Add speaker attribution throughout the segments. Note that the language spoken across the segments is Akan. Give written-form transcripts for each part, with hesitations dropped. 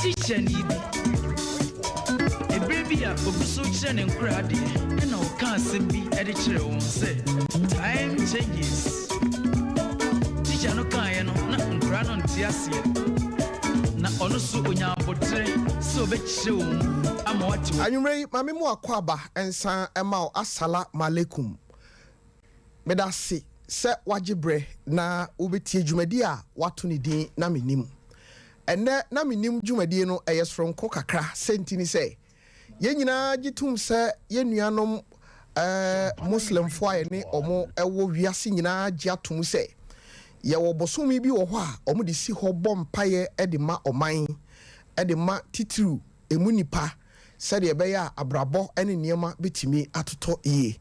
Speaker 1: Tikyani bi, ɛberɛ bi a ogu so rekyerɛ ne nkoraa adeɛ, ɛna ɔka asɛm bi de kyerɛɛ wɔn sɛ, Time changes. Tikya no kaeɛ no, na nkoraa no nte aseɛ. Na ɔno nso ɔnyaa aboterɛ sɛ ɔbɛkyerɛ wɔn mu ama wɔate wɔn.
Speaker 2: Anwummerɛ yi, ma me mu akwaaba nsan mma wo Asala Malekum. Meda ase sɛ woagye berɛ na wobɛtie dwumadie a wɔato ne din Na Mennim. Ɛnnɛ Na Mennim dwumadie no ɛyɛ soronko kakra, sɛnti ne sɛ yɛn nyinaa gye tom sɛ yɛn nuanom Muslimfoɔ a yɛne wɔn wɔ wiase nyinaa gye atom sɛ yɛwɔ bosome bi wɔ hɔ a wɔde si hɔ bɔ mpaeɛ de ma ɔman, de ma titiriw emu nnipa sɛdeɛ ɛbɛyɛ a abrabɔ ne nneɛma bɛtumi atotɔ yie.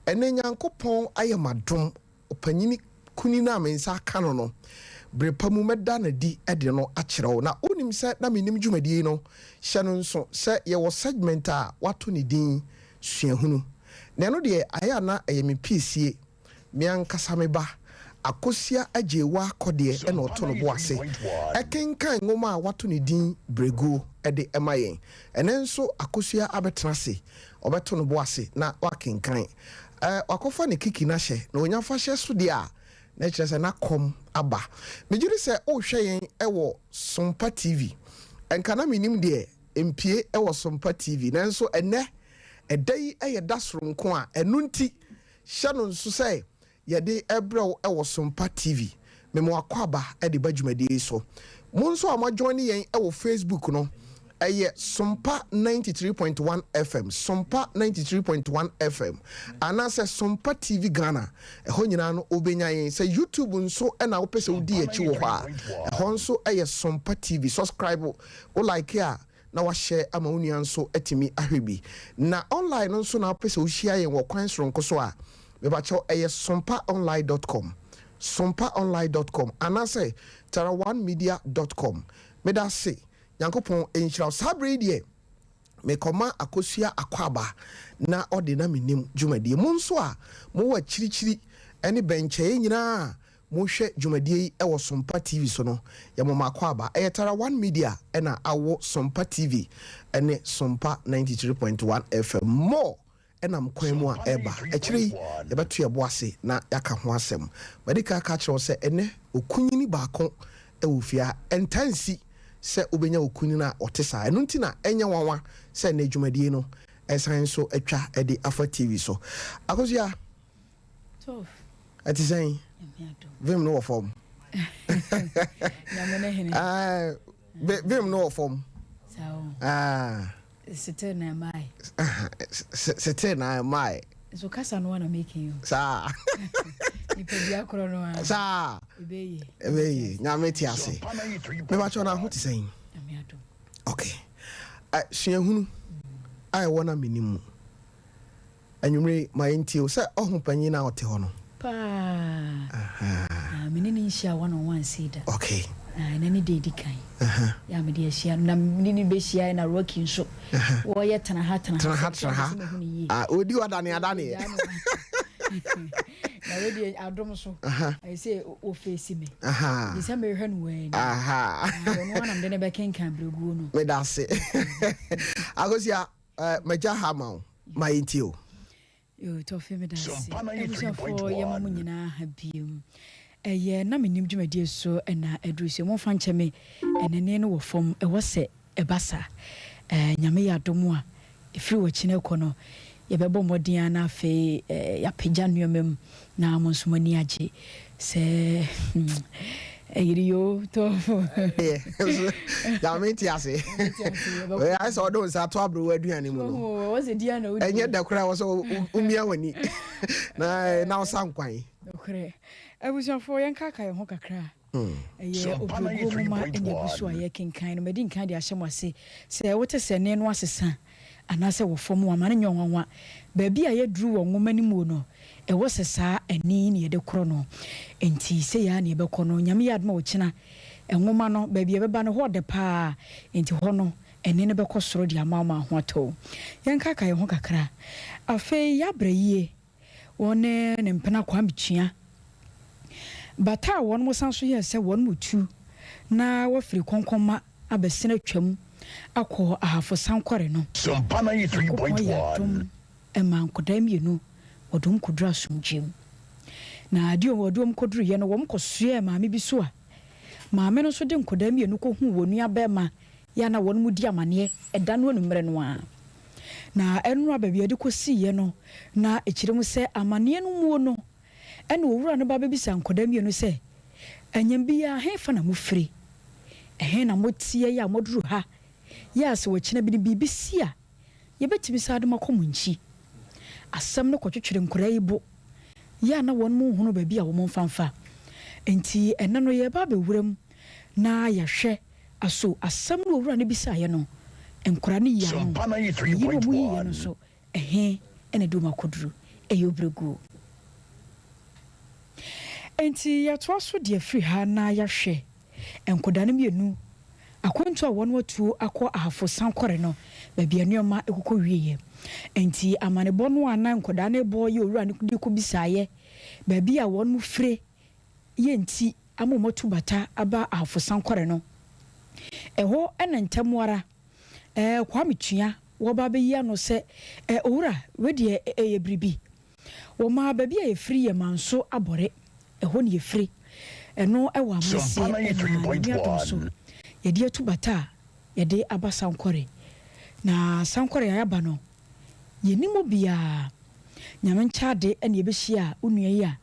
Speaker 2: Ɛnnɛ Nyankopɔn ayɛ m'adom, ɔpanyini kunini a me nsa aka no no, berɛ pa mu mɛda no adi de no akyerɛ wo. Na wonim sɛ na mennim dwumadie yi no, hyɛ no nso sɛ yɛwɔ segment a wɔato ne din Suahunu. Na ɛno deɛ ayɛ a na ɛyɛ me piesie. Me ankasa me ba, Akosua Agyewaa Kɔdeɛ na ɔto no bo ase kenkan nwoma a wɔato ne din Berɛguo de ma yɛn. Ɛnnɛ nso Akosua abɛtena ase, ɔbɛto no bo ase na wakenkan. Wakɔfa ne kiki no ahyɛ, na ɔnya fa hyɛ so deɛ a, na ɛkyerɛ sɛ na kɔm aba. Megye di sɛ worehwɛ yɛn wɔ Sompa TV. Nka na mennim deɛ mpue wɔ Sompa TV, nanso ɛnnɛ, ɛda yi yɛ da soronko a ɛno nti Hyɛ no nso sɛ yɛde rebrɛ wo wɔ Sompa TV. Mema w'akwaaba de ba dwumadie yi so. Mo nso a moajoine yɛn wɔ Facebook no, ɛyɛ Sompa 93.1 FM, Sompa 93.1 FM, anaasɛ Sompa TV Ghana. Ɛhɔ nyinaa no wobɛnya yɛn. Sɛ YouTube nso na wopɛ sɛ wodi yɛn akyi wɔ hɔ a, ɛhɔ nso yɛ Sompa TV. Subscribe, wo like a, na wahyɛ ama wo nua nso atumi ahwɛ bi. Na online no nso na wopɛ sɛ wohyia yɛn wɔ kwan soronko so a, mepakyɛw ɛyɛ sompaonline dot com, sompaonline dot com anaasɛ taraonemedia dot com. Meda ase, Nyankopɔn nhyira wo. Saa bere yi deɛ, mekɔma Akosua Akwaaba na ɔde na menim dwumadie. Mo nso a mowɔ akyirikyiri ne bɛnkyɛeɛ nyinaa Mohwɛ dwumadie yi wɔ Sompa TV so no, yɛma mo akwaaba. Ɛyɛ Tara One Media na awo Sompa TV ne Sompa 93.1 FM. More nam kwan mu a ɛreba. Akyire yi, yɛbɛto yɛn bo ase na yɛaka ho asɛm. Madi kan aka akyerɛ wo sɛ ɛnnɛ, okunyini baako wɔ fie ha. Ɛntaa nsi sɛ wobɛnya okunini a ɔte saa. Ɛno nti na ɛnyɛ nwanwa sɛ ɛnnɛ dwumadie no san nso atwa de afa TV so. Akosua. Ɛte sɛn? Vim no wɔ fam. Vim no wɔ fam.
Speaker 3: Sete na ɛmae.
Speaker 2: Sete na ɛmae.
Speaker 3: So kasa no na making you.
Speaker 2: Saa.
Speaker 3: Nipa dua korɔ no a.
Speaker 2: Saa.
Speaker 3: Ebeye.
Speaker 2: Ebeye. Nyame te ase. Mebakyɛ na ho te sɛn? Okay. Suahunu a ɛwɔ na menim mu. Anwummere yi, ma yɛntie wo. Sɛ ɔho panyin no a ɔte hɔ no.
Speaker 3: Paa. Ahaa. Me ne no nhyiaa one on one sei da.
Speaker 2: Okay.
Speaker 3: Ah, ɛnɛ ne da edi kan. Yɛ a mede ahyia no. Na me ne no bɛhyiae na Rocky nso. Wɔyɛ tena ha tena ha.
Speaker 2: Tena ha tena ha. Ah, odi hɔ adane adane.
Speaker 3: Na wei deɛ adom so. Ɛyɛ sɛ wɔfeesi me. Gye sɛ mehwɛ no wɔ ani. Ɔno ara na mede no bɛkenkan berɛguo no.
Speaker 2: Meda ase. Akosia. Eh, magya ha ama wo, ma yɛntie o.
Speaker 3: Yoo, Tɔfe meda ase. Abusuafoɔ yɛma mo nyinaa ha biom. Ɛyɛ na menim dwumadie so na aduru so. Momfa nkyɛ me, ɛnɛ ne no wɔ fam, ɛwɔ sɛ ɛba saa. Eh, Nyame yɛ adom a, ɛfiri ɔkyena kɔ no, yɛbɛbɔ mmɔden ara na afei eh, yɛapagya nneɛma mu na mo nso mo ani agye sɛ hmm, Ɛyere yoo tɔfo.
Speaker 2: Yàmi ti ase. Ayɛ sɛ ɔde nsa ato aberewa aduane mu no. Ɛnyɛ da koraa wɔ sɛ womia w'ani na na ɔsa nkwan.
Speaker 3: Nokorɛ. Abusuafoɔ yɛnkaakae yɛn ho kakra. Ɛyɛ Oburoguo nwoma na ɛgu so a yɛrekenkan no. Madi nkan de ahyɛ mo ase sɛ wote sɛ nne no asesa anaasɛ wɔ fam a, ma no nyɛ wo nwanwa. Baabi a yɛaduru wɔ nwoma no mu no, ɛwɔ sɛ saa ɛnne yi na yɛde korɔ no. Enti sei ara na yɛbɛkɔ no. Nyame yɛ adom a ɔkyena nwoma no, baabi a ɛbɛba no, hɔ ɔdɛ pa ara. Enti hɔ no, ɛnne no bɛkɔ soro de ama wo ma ho atɔ wo. Yɛnkaakae yɛn ho kakra. Afei yɛabrɛ yie. Wɔne ne mpena Kwame Kyia bata a wɔn san so yɛɛ sɛ wɔn retu na wɔafiri Kɔnkɔnma abɛsen atwam akɔ Ahafo Sankɔre no. Nyankopɔn yɛɛ adom maa nkɔdaa mmienu wɔde wɔn kɔduru asomdwoeɛ mu. Na adeɛ wɔde wɔn kɔduruiɛ no wɔn kɔsoɛɛ maame bi so a maame no nso de nkɔdaa mmienu kɔhuu wɔn nuabarima yɛ a na wɔn di amaneɛ ɛda no anwummerɛ no ara. Na ɛnora baabi a yɛde kɔsiiɛ no, na ɛkyerɛ mu sɛ amaneɛ no muo no, ɛna owura no ba bɛbisa nkwadaa mmienu sɛ, Anyam biara, hefa na mofire? Ɛhe na moteɛ yɛ a moaduru ha yɛ a sɛ ɔkyena bi no biribi si a, yɛbɛtumi san de mo akɔ mo nkyi? Asɛm no kɔtwetwere nkwadaa yi bo yɛ a na wɔn nhunu baabi a wɔn mfa mfa. Enti ɛnnɛ no yɛreba abɛwura mu na yɛahwɛ Aso asɛm no owura no bisaeɛ no, nkwadaa no yii ano? Na yi no wɔyiiɛ no nso, ɛhe na ɛde wɔn akɔduru? Ɛyɛ ɔbrɛguo. Enti yɛatoa so de afiri ha na yɛahwɛ nkwadaa no mmienu akwantuo a wɔn atuo akɔ Ahafo Sankɔre no, baabi a nneɛma kokɔ wieɛ. Enti amanebɔ no a na nkwadaa no rebɔ yɛ owura no de kɔbisaeɛ baabi a wɔn fire yɛ nti ama wɔatu bata aba Ahafo Sankɔre no. Ɛhɔ na ntɛm ara Kwame Tua wɔba abɛyi ano sɛ, Owura, wei deɛ ɛyɛ biribi. Wɔmaa baabi a yɛfiri yɛ Manso Abɔre, ɛhɔ na yɛfiri. Ɛno wɔ amanseɛ na Nyame adom so yɛde atu bata a yɛde aba Sankɔre. Na Sankɔre a yɛaba no, Yɛnnim obiara. Nyame nkyɛade na yɛbɛhyiaa wo nua yi a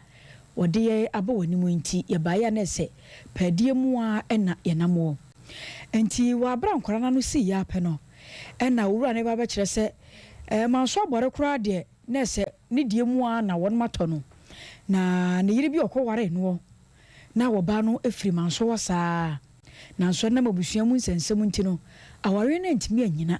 Speaker 3: wɔde yɛn aba w'anim yi nti yɛbaeɛ a na ɛsɛ paadie mu ara na yɛnam wɔ. Nti wɔ aberɛ a nkwadaa no ano siiɛ ara pɛ no ɛna owura no ba bɛkyerɛ sɛ ɛɛ manso abɔre koraa deɛ na ɛsɛ ne deɛ mu ara na wɔnom atɔ no. Na ne yere bi a ɔkɔwaree noɔ na wɔbaa no firi manso hɔ saa ara. Nanso ɛnam abusua mu nsɛnsɛm nti no awareɛ no antumi annyina.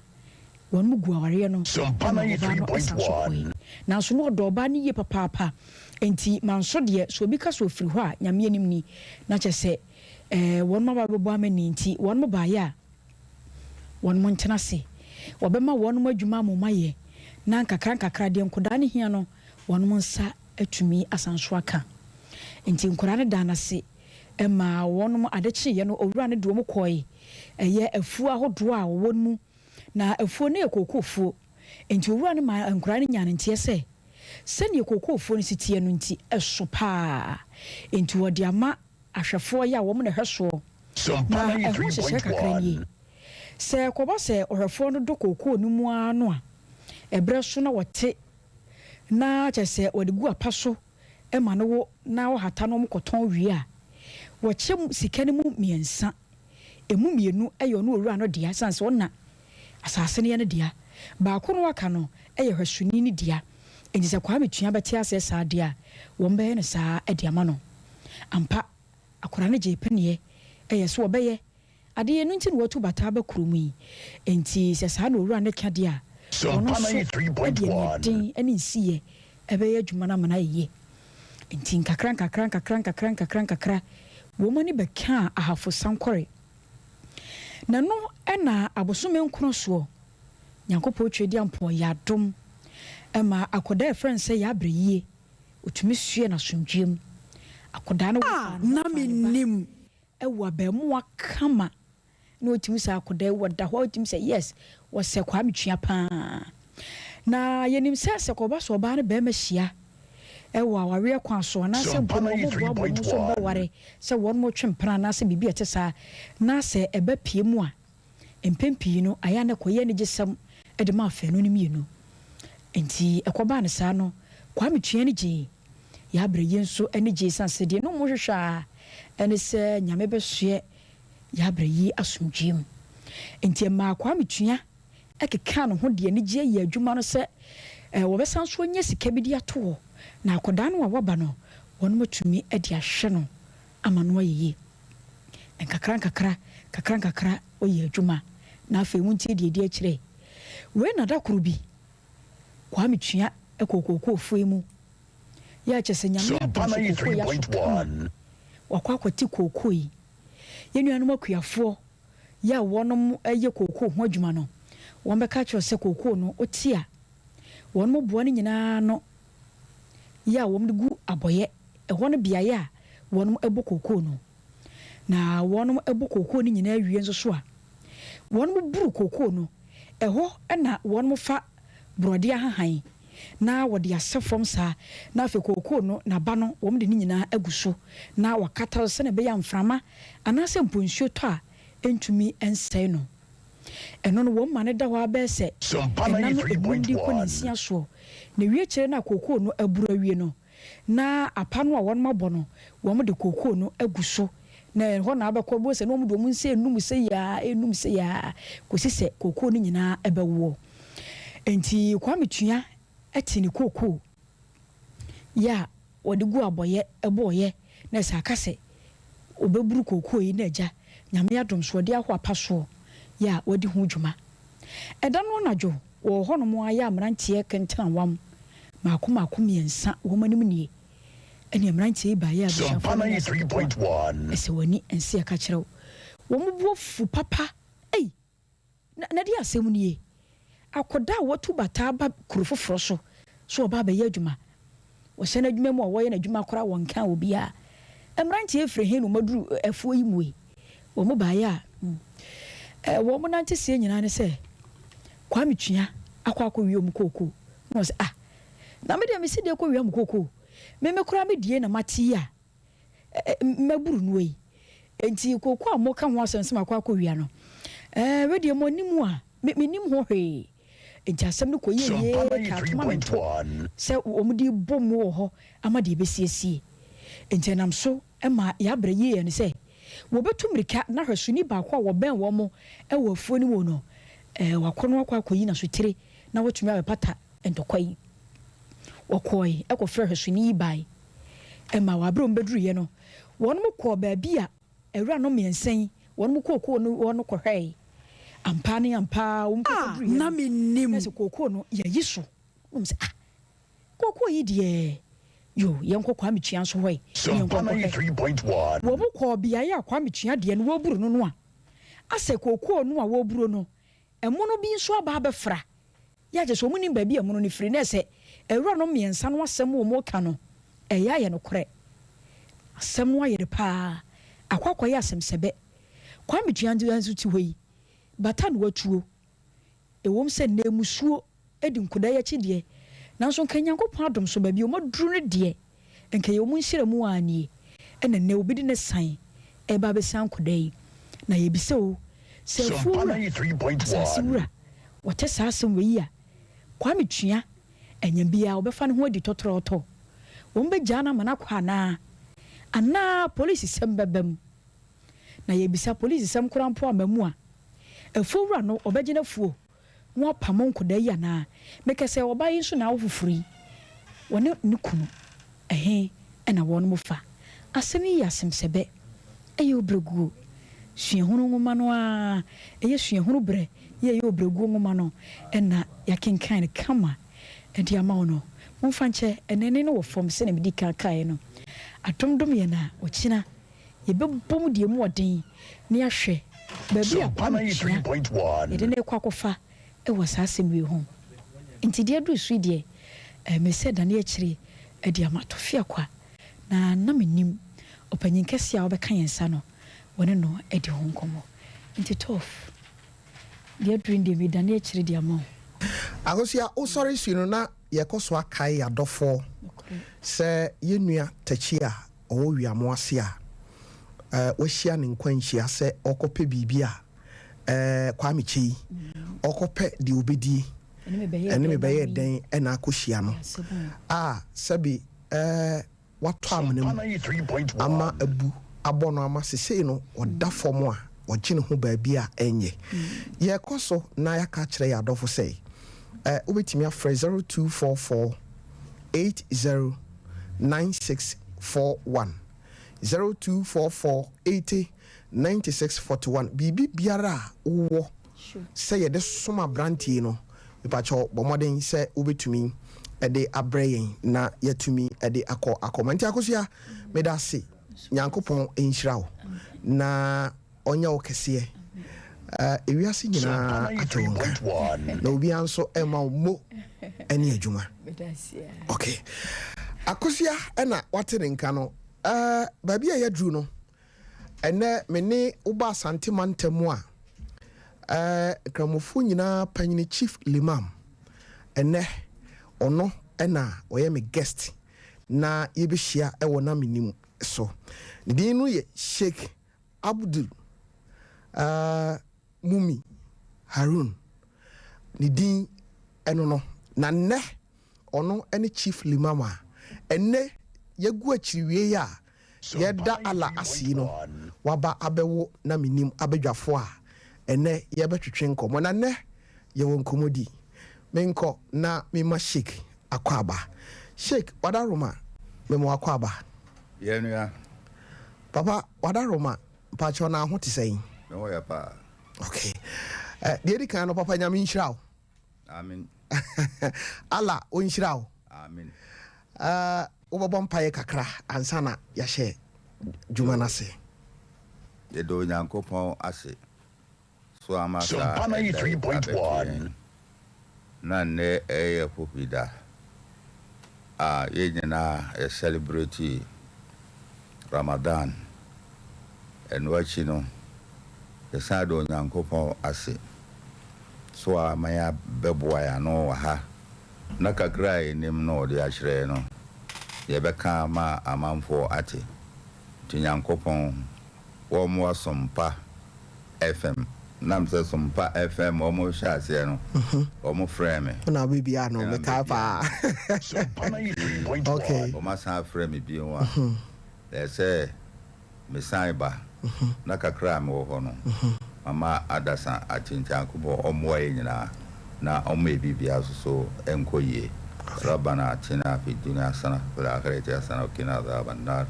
Speaker 3: Wɔn mu guu awareɛ no ma ɔbaa no san so kɔe. Nanso na ɔdɔ ɔbaa no yie papaapa. Enti manso deɛ, sɛ obi ka sɛ ɔfiri hɔ a, Nyame anim ni, na kyerɛ sɛ eh, wɔnom aba bɛbɔ amannie nti, wɔnom baeɛ a, wɔnom ntena ase. Wɔbɛma wɔnom adwuma ama wɔn ayɛ, na nkakra nkakra deɛ nkɔdaa no hia no, wɔnom nsa atumi asan so aka. Enti nkɔdaa no daa no ase maa wɔnom. Ade kyeeɛ no, owura no de wɔn kɔe, ɛyɛ afuo ahodoɔ a wɔwɔ no mu. Na afuo no yɛ kookoofuo. Enti owura no maa nkwadaa no nyaa no nteɛ sɛ, sɛdeɛ kookoofuo no si teɛ no nti, ɛso pa ara. Enti wɔde ama ahwɛfoɔ yɛ a wɔn na ɛhwɛ soɔ. Na ɛho nhyehyɛɛ kakra nie, Sɛ ɛkɔba sɛ ɔhwɛfoɔ no dɔ kookoo no mu ara no a, ɛberɛ so na wɔte, na kyerɛ sɛ wɔde gu apa so ma no wo na wɔhata na wɔkɔtɔn wie a, wɔkyɛ sika no mu mmiɛnsa. Emu mmienu yɛ ɔno owura no dea ɛsiane sɛ ɔna asase no yɛ ne dea. Baako no aka no yɛ hwɛsoni no dea. Enti sɛ Kwame Tua bɛte aseɛ saa deɛ a, wɔn bɛyɛ no saa de ama no. Ampa, akwadaa no gyee peneɛ yɛ sɛ ɔbɛyɛ adeɛ, ɛno nti na watu bata aba kurom yi. Enti sɛ saa na owura no ka deɛ a, ɔno nso de aniɛden ne nsiyɛ bɛyɛ adwuma no ama no ayɛ yie. Enti nkakrankakra, nkakrankakra, nkakrankakra, wɔn ani bɛkaa Ahafo Sankore. Na ɛno na abosome nkron soɔ, Nyankopɔn Tweaduampɔn yɛ adom ma akɔdaa a yɛfrɛ no sɛ Yaabrɛ Yie, ɔtumi suɛ no asomdwoeɛ mu. Akɔdaa no
Speaker 4: A
Speaker 3: wɔfaa no
Speaker 4: na
Speaker 3: wɔfaa ne ba
Speaker 4: mennim.
Speaker 3: wɔ abarimaa kama na ɔtumi sɛ akɔdaa yi wɔda hɔ a ɔtumi sɛ yes wɔsɛ Kwame Twea paa. Na yɛnim sɛ sɛ kɔba sɛ ɔbaa ne barima hyia wɔ awareɛ kwan so anaasɛ mpo no wɔn boaboa wɔn ho sɛ wɔn bɛware sɛ wɔn retwe mpena anaasɛ biribi a ɛte saa na sɛ ɛba pie mu a mpɛn pii no ayɛ a na ɛkɔyɛ anigyesɛm de ma afanu no mmienu. Nti ɛkɔbaa no saa no Kwame Twea ani gyee. Yɛabrɛ yi nso ani gyee sane sɛ deɛ na wɔhwehwɛ ara ne sɛ Nyame bɛsoɛ yɛabrɛ yi asomdwoeɛ mu. Enti ɛmaa Kwame Tua kekaa ne ho de anigyeɛ yɛɛ adwuma no sɛ wɔbɛsan nso anya sika bi de ato hɔ na akwadaa no a waba no wɔnom atumi de ahwɛ no ama no ayɛ yie. Nkakra nkakra, nkakra nkakra ɔyɛɛ adwuma na afei montie deɛ ɛdi akyire. Wei na da koro bi Kwame Tua kɔɔ kookoofoɔ yi mu yɛ a kyerɛ sɛ Nyame adom so kookoo yi aso kama. Wakɔ akɔte kookoo yi. Yɛn nuanom akuafoɔ yɛ a wɔnom yɛ kookoo ho adwuma no, wɔn bɛka akyerɛ wo sɛ kookoo no wote a, wɔnom boa no nyinaa ano yɛ a wɔn de gu abɔyɛ, ɛhɔ no beaeɛ a wɔnom bɔ kookoo no. Na wɔnom bɔ kookoo no nyinaa wie nso so a, wɔnom buru kookoo no, ɛhɔ na wɔnom fa borɔdeɛ ahahan na wɔde asɛ fam saa, na afei kookoo no n'aba no wɔde ne nyinaa agu so na wɔakata so sɛdeɛ ɛbɛyɛ a mframa anaasɛ mpo nsuo tɔ a ɛntumi nsɛe no. Ɛno no wɔma no da hɔ ara bɛyɛ sɛ nna no enum de rekɔ ne nsia soɔ, na ɛwie akyire no a kookoo no aburu awie no, na apa no a wɔabɔ no, wɔde kookoo no agu so, na ɛhɔ na abɛkɔ, wobɛhu sɛ na wɔde wɔn nsa renum sei ara, renum sei ara, kɔsi sɛ kookoo no nyinaa bɛwoɔ. Enti Kwame Tua te ne kookoo yɛ a wɔde gu abɔeɛ bɔeɛ na sɛ aka sɛ ɔbɛburu kookoo yi na agya Nyame adom so ɔde ahoa pa soɔ yɛ a wadi ho dwuma. Ɛda no anadwo wɔwɔ hɔnom ara yɛ a mmeranteɛ kentenawam mmaako mmaako mmiɛnsa wɔn anim nie. Ɛnneɛ mmeranteɛ yi baeɛ a abusuafoɔ no nyɛ asɛm ketewa. Ɛsɛ w'ani nse ɛka kyerɛ wo. Wɔn bo afu papa. Ei! Na na ɛdeɛn asɛm nie? Akwadaa a watu bata aba kuro foforɔ so sɛ ɔba abɛyɛ adwuma. Wɔhyɛ no adwuma mu a ɔyɛ n'adwuma koraa wɔnkaa obiara. Mmeranteɛ yi firi he na wɔaduru afuo yi mu yi? Wɔn baeɛ a, eh, wɔn nanteseɛ nyinaa ne sɛ Kwame Tua akɔ akɔwia wɔn kookoo. Na wɔn sɛ, ah, na me deɛ mese deɛ kɔwia mo kookoo. Me me koraa me die na mate yi a, maburu noɔ yi. Enti kooko a moka ho asɛm sɛ makɔ akɔwia no, eh, wei deɛ moanim a, me, mennim ho hwee. Enti asɛm no kɔyɛɛ yie kaa toma me nto sɛ wɔde rebɔ mu wɔ hɔ ama deɛ ɛbɛsiesie. Enti ɛnam so ma yɛabrɛ yie ne sɛ wɔbɛtu mmirika na hwɛsoni baako a wɔbɛn wɔn wɔ afuo no mu no, eh, wakɔ no akɔ akɔyi n'asotire na watumi abɛpata ntɔkwa yi. Wɔkɔe kɔfrɛɛ hwɛsoni yi bae. Ɛma wɔ bere a wɔbɛduruiɛ no, wɔn kɔɔ baabi a awuranom mmiɛnsa yi wɔn kookoo no wɔ no kɔhwɛe. Ampa ne ampa ara wɔn
Speaker 4: A
Speaker 3: kɔkɔduruiɛ
Speaker 4: na
Speaker 3: no,
Speaker 4: mennim.
Speaker 3: na sɛ kookoo no yɛayi so. Na wɔn sɛ, Ah, kookoo yi deɛ, yo, yɛnkɔ Kwame Tua nso hɔ ɛ, na yɛnkɔ nkɔhwɛ. Wɔn kɔɔ beaeɛ a Kwame Tua deɛ no wɔreburu no no a, asɛ kookoo no a wɔreburo no, ɛmono bi nso aba abɛfra. Yɛ a kyerɛ sɛ wɔnnim baabi a ɛmono no firi, na ɛsɛ awuranom mmiɛnsa no asɛm a wɔreka no, ɛyɛ ayɛ nokorɛ. Asɛm no ayere paa, akɔ akɔyɛ asɛmsɛbɛ. Kwame Duah nso te hɔ yi, bata na watuo. Ɛwom sɛ nnɛ mmusuo di nkoda yi akyi deɛ, nanso nka Nyankopɔn adom so baabi a wɔaduru no deɛ, Nka ɛyɛ wɔn nhyira mu ara nie na nnɛ obi de ne san reba abɛsian nkwadaa yi. Na yɛbisa o, sɛ afuo wura, asase wura, wɔte saa asɛm wei yi a, Kwame Tua, anyam biara wɔbɛfa ne ho adi tɔtrɔɔtɔ? Wɔbɛgyaa no ama no akɔ anaa? Anaa polisisɛm bɛba mu? Na yɛbisa, polisisɛm koraa mpo amma mu a, afuo wura no ɔbɛgye n'afuo? Moapamo nkɔdaa yi anaa? Mekɛ sɛ ɔbaa yi nso na awo foforo yi, wɔne ne kunu, ɛhe na wɔnom fa? Asɛm yi yɛ asɛmsɛbɛ, ɛyɛ obrɛguo. Suahunu nwoma no ara, ɛyɛ suahunu berɛ yi a ɛyɛ obrɛguo nwoma no na yɛakenkan no kama de ama wo no. Momfa nkyɛ, ɛnnɛ nne no wɔ fam sɛdeɛ medii kan kaeɛ no. Adom dom yɛn a, ɔkyena Yɛbɛbɔ mu deɛ emu ɔden na yɛahwɛ baabi a Kwame Kyia yɛde no rekɔ akɔfa wɔ saa asɛm wei ho. Nti deɛ aduru so yi deɛ, mesɛ dane akyire de ama Tofiakwa na na mennim ɔpanyin kɛseɛ a ɔbɛka yɛn nsa no, wɔne no adi ho nkɔmmɔ. Nti Tof, deɛ aduru yi deɛ medane akyire de ama wo.
Speaker 2: Akosua, wosɔre sui no na yɛkɔ so akae yɛn adɔfoɔ sɛ yɛn nua Takyi a ɔwɔ wiamo ase a wahyia ne nkwanhyia sɛ ɔrekɔpɛ biribi a Kwame Kyei ɔrekɔpɛ deɛ ɔbɛdie ɛne me bɛyɛ dɛn ɛna akɔhyia no a sɛbe watɔ amena mu ama abu. abɔ no ama sesei no ɔda fam a ɔgye ne ho baabi a ɛnyɛ. Yɛkɔ so na yɛaka kyerɛ yɛ adɔfo sɛ wobɛtumi afrɛ 0244 80 9641, 0244 80 9641. Biribi biara a wowɔ sɛ yɛde som aberanteɛ no, mepakyɛw, bɔ mmɔden sɛ wobɛtumi ɛde abrɛ yɛn na yɛatumi ɛde akɔ akɔma. Nti Akosua, meda ase. Nyankopɔn nhyira wo na ɔnyɛ wo kɛseɛ. Ewiase nyinaa ate wo nka na obiara nso ɛma wo mo ɛne adwuma. Ok, Akosua ɛna wate ne nka no. Baabi a yɛaduru no ɛnɛ, me ne woba Asante mantam a Nkramofoɔ nyinaa panyini, Chief Limam, ɛnɛ ɔno ɛna ɔyɛ me guest na yɛbɛhyia ɛwɔ na menim so. Ne din no yɛ Sheikh Abdul Mumi Harun. Ne din ɛno no na nnɛ ɔno ɛne Chief Limam a ɛnɛ yɛgu akyiriwie yi a yɛda Allah ase yi no, waba abɛwo na menim abadwafoɔ a ɛnɛ yɛbɛtwetwe nkɔmmɔ, na nnɛ yɛwɔ nkɔmmɔdi. Menkɔ na mema Sheik akɔ aba. Sheik Wadaroma, mema wakɔ aba.
Speaker 4: Yɛnua.
Speaker 2: Papa Wadaroma, mpakyɛw, na ho te sɛn?
Speaker 4: Me ho yɛ paa.
Speaker 2: Ok, deɛ ɛdi kan no, papa, Nyame nhyira wo.
Speaker 4: Amen.
Speaker 2: Allah ɔnhyira wo.
Speaker 4: Amen.
Speaker 2: Wobɛbɔ mpayɛ kakra ansa na yɛahyɛ dwuma no ase.
Speaker 4: Yɛda Onyankopɔn ase so ama saa ɛda yi abɛto yɛn na nnɛ ɛyɛ Hopi da a yɛn nyinaa yɛ celebrate Ramadan. Ɛno akyi no, yɛsan da Onyankopɔn ase so ama yɛabɛboa yɛn ano wɔ ha na kakra a yɛnim no ɔde akyerɛ no, yɛbɛka ama amanfoɔ ate. Nti Nyankopɔn wɔmmoa Sompa FM. Nam sɛ Sompa FM wɔn hyɛ aseɛ no, wɔn frɛ me.
Speaker 2: Na wobɛbia no mekae paa. Ok.
Speaker 4: Wɔn asan afrɛ me bio a ɛyɛ sɛ mesan ba na kakra a mewɔ hɔ no mama adasa ate. Nyankopɔn ɔmmoa yɛ nyinaa na ɔmma yɛ biribiara so so ɛnkɔ yie. ربنا آتنا في الدنيا حسنة وفي الآخرة حسنة وقنا عذاب النار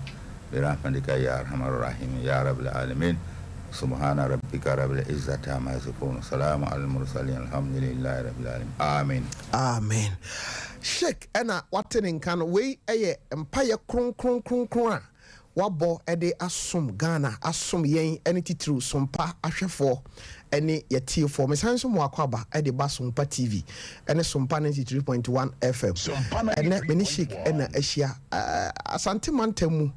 Speaker 4: برحمتك يا أرحم الراحمين يا رب العالمين. سبحان ربك رب العزة عما يصفون، سلام على المرسلين، الحمد لله رب العالمين، آمين.
Speaker 2: Amen. Sheik ɛna wate ne nka no. Wei ɛyɛ mpayɛ kronkron kronkron a wabɔ ɛde asom Ghana, asom yɛn, ɛne titiriw Sompa ahwɛfoɔ ɛne yɛtiefoɔ. Mesan nso mo akɔ aba ɛde ba Sompa TV ɛne Sompa 93.1 FM. Ɛnɛ mene Sheik ɛna ahyia. Asante mantam mu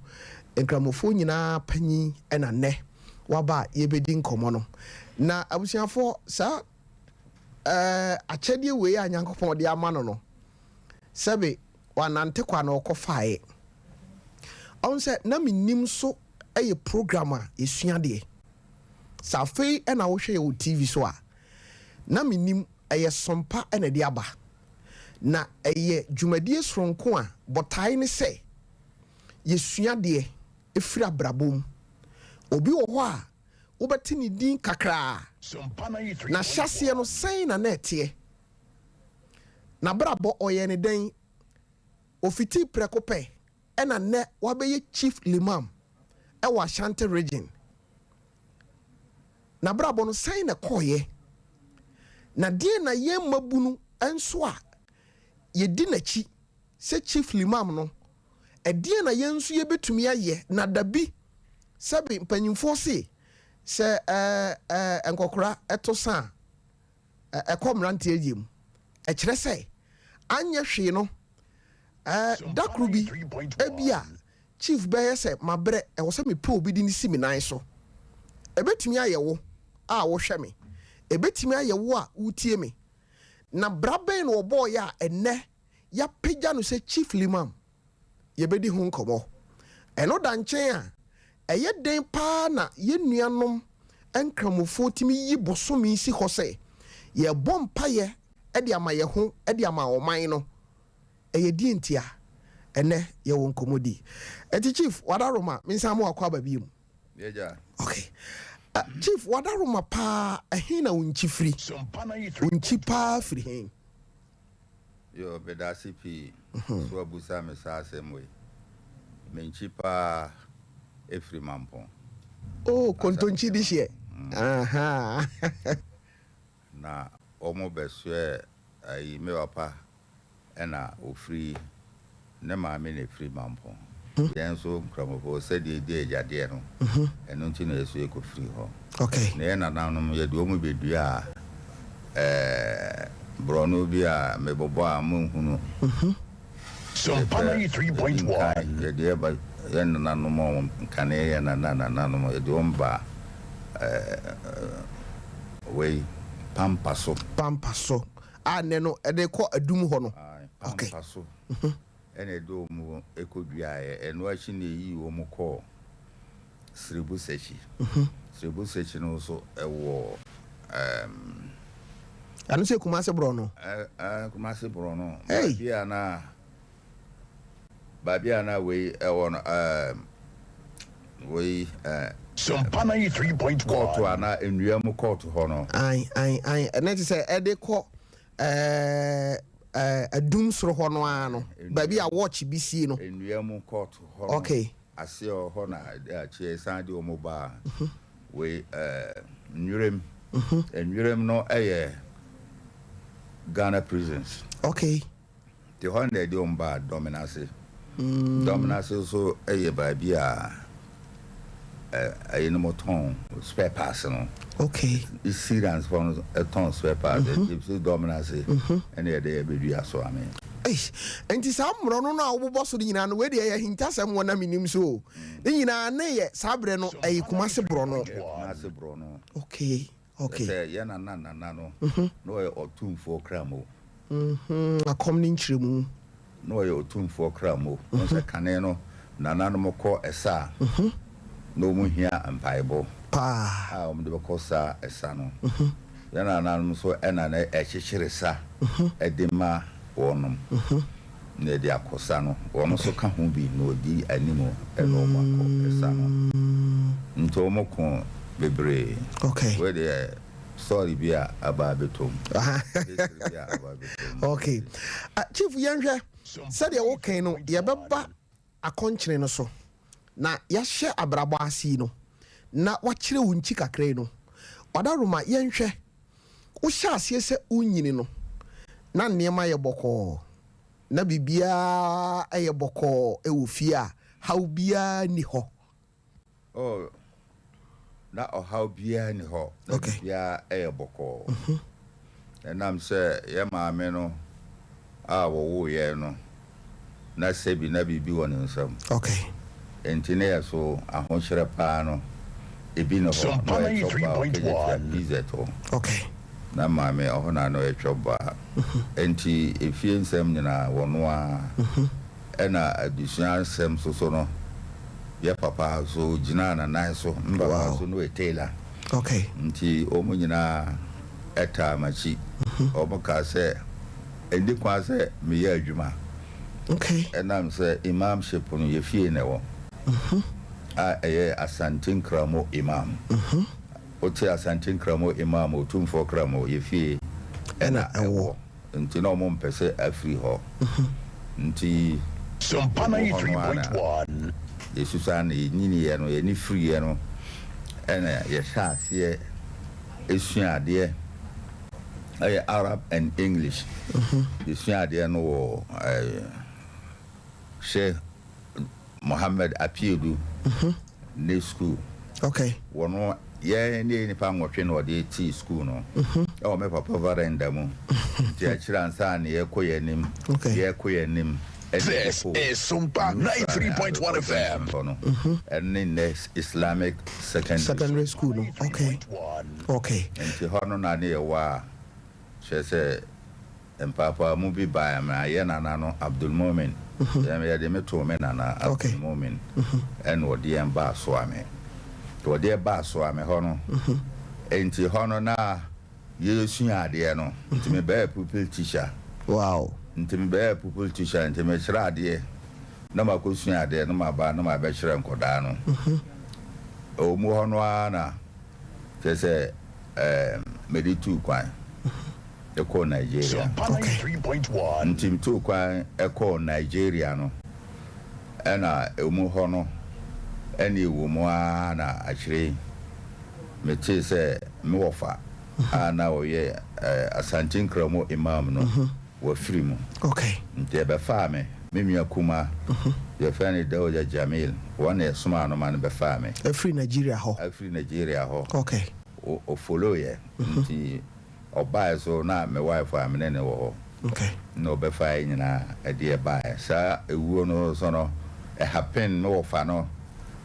Speaker 2: nkramofoɔ nyinaa panyin ɛna nnɛ waba a yɛbɛdi nkɔmmɔ no. Na abusuafoɔ, saa akyɛdeɛ wei a Nyankopɔn de ama no no, sɛbe wanante kwa na ɔkɔ faeɛ. Ɔn sɛ na menim so ɛyɛ program a yɛsua deɛ. Sɛ afei ɛna wohwɛ yɛ wɔ TV so a, na menim ɛyɛ Sompa ɛna ɛde aba, na ɛyɛ dwumadie soronko a bɔtae ne sɛ yɛsua deɛ ɛfiri abrabɔ mu. Obi wɔ hɔ a wobɛte ne din kakraa na hyɛseɛ no sɛn na ɛteɛ na brabɔ ɔyɛ ne dɛn ofiti prɛko pɛ ɛna nnɛ wabɛyɛ Chief Limam ɛwɔ Ashanti Region. Na brabɔ no sɛn na kɔɔyɛ, na deɛ na yɛn mmabunu nso a yɛdi n'akyi sɛ Chief Limam no, ɛdeɛ na yɛn nso yɛbɛtumi ayɛ? Na dabi, sɛbi, mpanyinfoɔ se sɛ ɛɛ ɛɛ nkɔkora ɛto sa a ɛkɔ mmeranteɛ yie mu, ɛkyerɛ sɛ anyɛ hwee no, dakoro bi ebi a chief bɛyɛ sɛ mabrɛ, ɛwɔ sɛ mepɛ obi de ne si me nan so. Ɛbɛtumi ayɛ wo a wohwɛ me, ɛbɛtumi ayɛ wo a wotie me. Na bra bɛn na ɔbɔɔyɛ a ɛnɛ yɛapagya no sɛ Chief Limam? Yɛbɛdi ho nkɔmmɔ. Ɛno da nkyɛn a, ɛyɛ den paa na yɛn nuanom nkramofoɔ tumi yi bosome si hɔ sɛ yɛbɔ mpayɛ de ama yɛn ho, de ama ɔman no. Ɛyɛ die ntia ɛnɛ yɛwɔ nkɔmmɔdi. Ɛnti Chief Wadaroma, mensan mo akɔ aba bio mu.
Speaker 4: Yɛgya.
Speaker 2: Okay. Chief, wadaroma paa, ɛhe na wo nkyi firi? Wo nkyi paa firi he?
Speaker 4: Yo, medase pii so abusa me saa asɛm wei. Me nkyi paa ɛfiri Mampɔn.
Speaker 2: Oh, kontonkyi de hyeɛ. Aha.
Speaker 4: Na wɔn bɛsoɛ ayi me papa ɛna ɔfiri ne maame na ɛfiri Mampɔn. Yɛn nso Nkramofoɔ sɛdeɛ ɛdi agyadeɛ no, ɛno nti na yɛso yɛkɔfiri hɔ. Na yɛn nananom yɛde wɔn bɛduaa ɛɛ borɔno bi a mebobɔ a monhunu.
Speaker 5: Sompa
Speaker 4: Yɛpɛ yɛdi nkan
Speaker 5: 93.1.
Speaker 4: yɛde yɛba yɛn nananom a wɔn nkane yɛn nana nananom yɛde wɔn ba ɛɛ wei Pampa so.
Speaker 2: Pampa so a nnɛ no ɛde kɔ Adum hɔ no.
Speaker 4: Ae, Pampa so ɛna ɛde wɔn kɔduaeɛ. Ɛno akyi na ɛyii wɔn kɔɔ Siribu Sekyi. Siribu Sekyi no nso ɛwɔ ɛɛm.
Speaker 2: Ɛno nso yɛ Kumasi borɔno.
Speaker 4: Ɛɛ Kumasi borɔno.
Speaker 2: Hey.
Speaker 4: Baabi a na baabi a na wei ɛwɔ no ɛɛm wei ɛɛ.
Speaker 5: Sompa 93.1.
Speaker 4: Kɔɔto anaa nnua mu kɔɔto hɔ no.
Speaker 2: Ae, ae, ae. Ɛnɛ te sɛ ɛde kɔ ɛɛ ɛɛ Adum soro hɔ no ara no, baabi a watch bi sie no.
Speaker 4: Nnua mu kɔɔto hɔ no.
Speaker 2: Okay.
Speaker 4: Aseɛ hɔ na akyi ɛsan de wɔn baa wei ɛɛ Nwuram. Nwuram no ɛyɛ Ghana prisons. Nti hɔ na ɛde wɔn baa Dɔmenase. Dɔmenase nso yɛ baabi a ɛyinom tɔn spare parts no. Syrians fɔ no tɔn spare parts. Nti Dɔmenase ɛna yɛde yɛ bɛdua so ame.
Speaker 2: Nti saa mmorɔno no a wobobɔ so no nyinaa no, wei deɛ ɛyɛ ahintasɛm wɔ na menim so o. Ne nyinaa ne yɛ saa berɛ no ɛyɛ Kumase borɔno.
Speaker 4: Kumase borɔno.
Speaker 2: Okay.
Speaker 4: Sɛ yɛ nana nana no, na ɔyɛ ɔtumfoɔ kramo.
Speaker 2: Akɔm ne nkyerɛmu.
Speaker 4: Na ɔyɛ ɔtumfoɔ kramo. Wɔn sɛ kane no, nananom kɔ ɛsa a, na wɔn hia mpaebɔ.
Speaker 2: Paa.
Speaker 4: A wɔn de bɛkɔ saa ɛsa no. Yɛn nananom nso ɛna na ɛkyekyere sa ɛde ma wɔnom. Na ɛde akɔ sa no, wɔn nso ka ho bi na wɔdi anim ɛna wɔn akɔ ɛsa no. Nti wɔn ko bebree. Wei deɛ story bi a aba abɛtɔ mu. History bi a aba abɛtɔ mu.
Speaker 2: Okay. Chief, yɛnhwɛ sɛdeɛ wokan no, yɛbɛba akɔnkyene no so na yɛahyɛ abrabɔ ase yi no na wakyerɛ wo nkyi kakra yi no. Ɔdaroma, yɛnhwɛ wohyɛ aseɛ sɛ wonyini no na nneɛma yɛ bɔkɔɔ na biribiara yɛ bɔkɔɔ wɔ fie a haw biara nni hɔ?
Speaker 4: Oh, na ɔhaw biara nni hɔ, na biribiara yɛ bɔkɔɔ. Ɛnam sɛ yɛn maame no a wɔwoo yɛn no, na sɛbi na biribi wɔ ne nsam. Enti ne yɛ so ahokyerɛ paa no, ebi ne hɔ. Na ɔyɛ twɔba a ɔkɛgye tua PZ hɔ. Na maame ɔhɔ na na ɔyɛ twɔba. Enti efie nsɛm nyinaa wɔno ara. Ɛna adesua nsɛm nso so no, yɛ papa nso gyinaa ne nan so. Me papa nso no yɛ tailor. Nti wɔn nyinaa taa m'akyi. Wɔn kaa sɛ ɛnni kwan sɛ meyɛ adwuma. Ɛnam sɛ imamship no yɛ fie na ɛwɔ. A ɛyɛ Asante Nkramo Imam. Wote Asante Nkramo Imam, Otumfoɔ Kramo, yɛ fie ɛna ɛwɔ. Nti na wɔn mpɛ sɛ afiri hɔ. Nti
Speaker 5: Sompa
Speaker 4: ɛwɔ hɔ no ara na
Speaker 5: 93.1.
Speaker 4: yɛsusu na yɛnyiniiɛ no, yɛni firiiɛ no, ɛna yɛhyɛ aseɛ esua adeɛ. Ɛyɛ Arab and English. Yɛsua adeɛ no wɔ ɛɛ Sheikh Mohammed Apiedu ne school. Wɔno yɛn ne nipa 8 na ɔde tii school no. Ɛwɔ me papa veranda mu. Nti akyire ansa na yɛkɔ yɛn anim. Yɛkɔ yɛn anim.
Speaker 5: This is Sompa 93.1 FM.
Speaker 4: Hɔ no. Ɛne nnɛ Islamic Secondary,
Speaker 2: Secondary school no. Okay.
Speaker 4: Nti hɔ no na ne yɛwɔ a kyerɛ sɛ mpaapaamu bi baa ma yɛ nana no Abdul Mumin. Yɛde me too me nana Abdul Mumin. Ɛna ɔde yɛn baa Soame. Nti ɔde yɛn baa Soame hɔ no, nti hɔ no na yɛsua adeɛ no. Nti mebɛyɛ pupil teacher. Nti mebɛyɛ pupil teacher, nti mekyerɛ adeɛ na makɔsua adeɛ na maba na mabɛkyerɛ nkɔdaa no. Ɛwɔ mu hɔ no ara na kyerɛ sɛ ɛɛ mede tuu kwan kɔɔ Nigeria. Nti metuu kwan kɔɔ Nigeria no, ɛna ɛwɔ mu hɔ no ɛne ɛwɔ mu ara na akyire yi metee sɛ me wɔfa a na ɔyɛ Asante Nkramo Imam no wafiri mu. Nti ɛbɛfaa me, me nua kumaa, yɛfrɛ no Dauda Jamil, wɔn na ɛsomaa no ma no bɛfaa me.
Speaker 2: Afiri Nigeria hɔ?
Speaker 4: Afiri Nigeria hɔ. Ɔfollow yɛ. Nti ɔbaeɛ so na me wife a me ne no wɔ hɔ. Na ɔbɛfaa yɛn nyinaa ɛde ɛbaeɛ. Saa ewuo no so no, ɛhappen me wɔfa no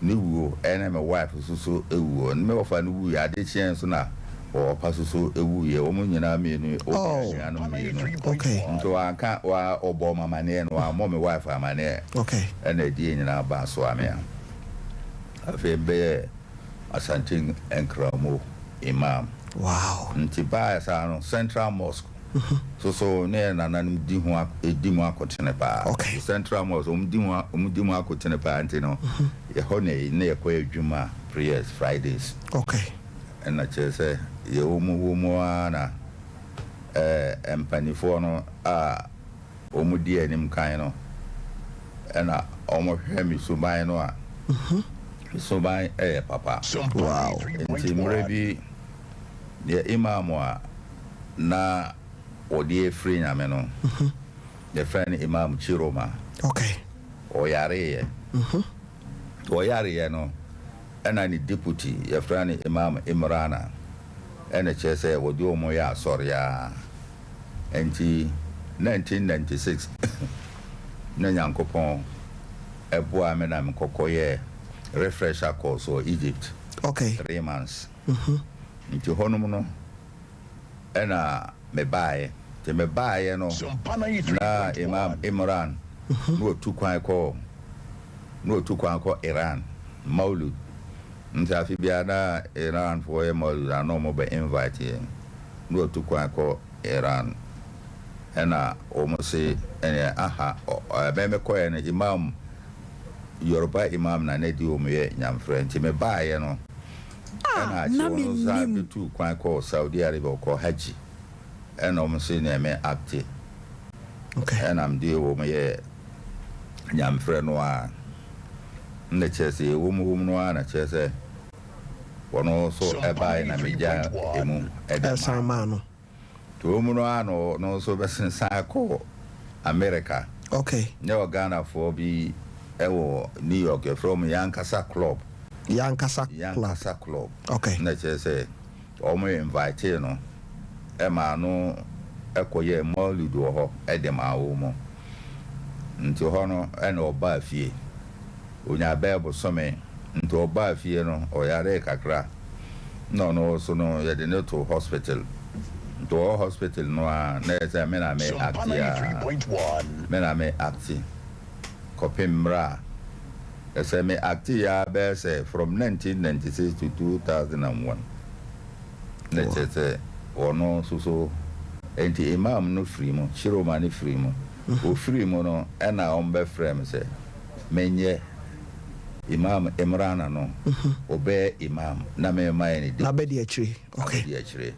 Speaker 4: ne wuo ɛne me wife nso so wuo. Me wɔfa no wuiɛ, ade kyeɛ nso na ɔpa nso so wuiɛ. Wɔn nyinaa mmienu, wɔn nuanom mmienu. Nti wanka, wa ɔbɔɔ me amaneɛ no, wammɔ me wife amaneɛ. Ɛna ɛde yɛn nyinaa baa Soamea. Afei mebɛyɛɛ Asante Nkramo Imam. Nti baeɛ saa no, Central Mosque so so ne yɛn nananom di ho di mu akotene paa. Central Mosque wɔn di ho wɔn di mu akotene paa nti no yɛhɔ na ne yɛkɔ adwuma prayers Fridays. Ɛna kyerɛ sɛ yɛwɔ mu wɔ mu ara na ɛɛ mpanimfoɔ no a wɔn di anim kan no ɛna wɔn hwɛ me suban no a me suban ɛyɛ papa. Nti mmerɛ bi deɛ imam a na wɔde afiri Nyame no, yɛfrɛ no Imam Chiroma. Ɔyareeɛ. Ɔyareeɛ no, ɛna ne deputy, yɛfrɛ no Imam Imrana, ɛna kyerɛ sɛ wɔde wɔn yɛ asɔre ara. Nti 1996 na Nyankopɔn ɛboaa me na mekɔkɔyɛɛ refresher course wɔ Egypt. 3 months. Nti hɔnom no ɛna mebaeɛ. Nti mebaeɛ no na Imam Imran na otu kwan kɔ na otu kwan kɔ Iran Maulud. Nti afe biara na Iranfoɔ yɛ Maulud a na wɔn bɛ invite yɛn. Na otu kwan kɔ Iran ɛna wɔn se ɛnɛ aha ɛbɛn mekɔɛ no Imam Yoruba Imam na na di wɔn yɛ nyamfrɛ. Nti mebaeɛ no ɛna akyi
Speaker 3: Na
Speaker 4: wɔn nso
Speaker 3: mennim.
Speaker 4: bɛtu kwan kɔ Saudi Arabia, ɔkɔ Hajj, ɛna wɔn se nea me acte ɛna mede wɔn yɛ nyamfrɛ no a na kyerɛ sɛ ɛwɔ mu wɔ mu no a na kyerɛ sɛ wɔn nso ɛbaeɛ na megya emu ɛde
Speaker 2: ɛsan
Speaker 4: maa
Speaker 2: maa no.
Speaker 4: Nti wɔn mu no a na ɔno nso bɛsensan kɔ America. Nyɛ wɔ Ghanafoɔ bi ɛwɔ New York, yɛfrɛ wɔn Yankasa Club.
Speaker 2: Yankasa Club.
Speaker 4: Yankasa Club. Na kyerɛ sɛ wɔn invite no ɛmaa no ɛkɔyɛ Maulid wɔ hɔ ɛde maa wɔn mu. Nti hɔ no ɛna ɔbaa fie, onya bɛɛ bosome. Nti ɔbaa fie no ɔyaree kakra na ɔno nso no yɛde ne to hospital. Nti ɔwɔ hospital no a na yɛ sɛ me na me acte a me na me acte kɔpem mmerɛ a ɛsɛ me acte ya bɛyɛ sɛ from 1996 to 2001 na kyerɛ sɛ ɔno nso so. Nti imam no firi mu, Chiroma no firi mu, ofiri mu no ɛna wɔn bɛfrɛ me sɛ menyɛ Imam Imrana no, ɔbɛyɛ imam na mema yɛ ne
Speaker 2: Na bɛdi akyire.
Speaker 4: Abɛdi akyire.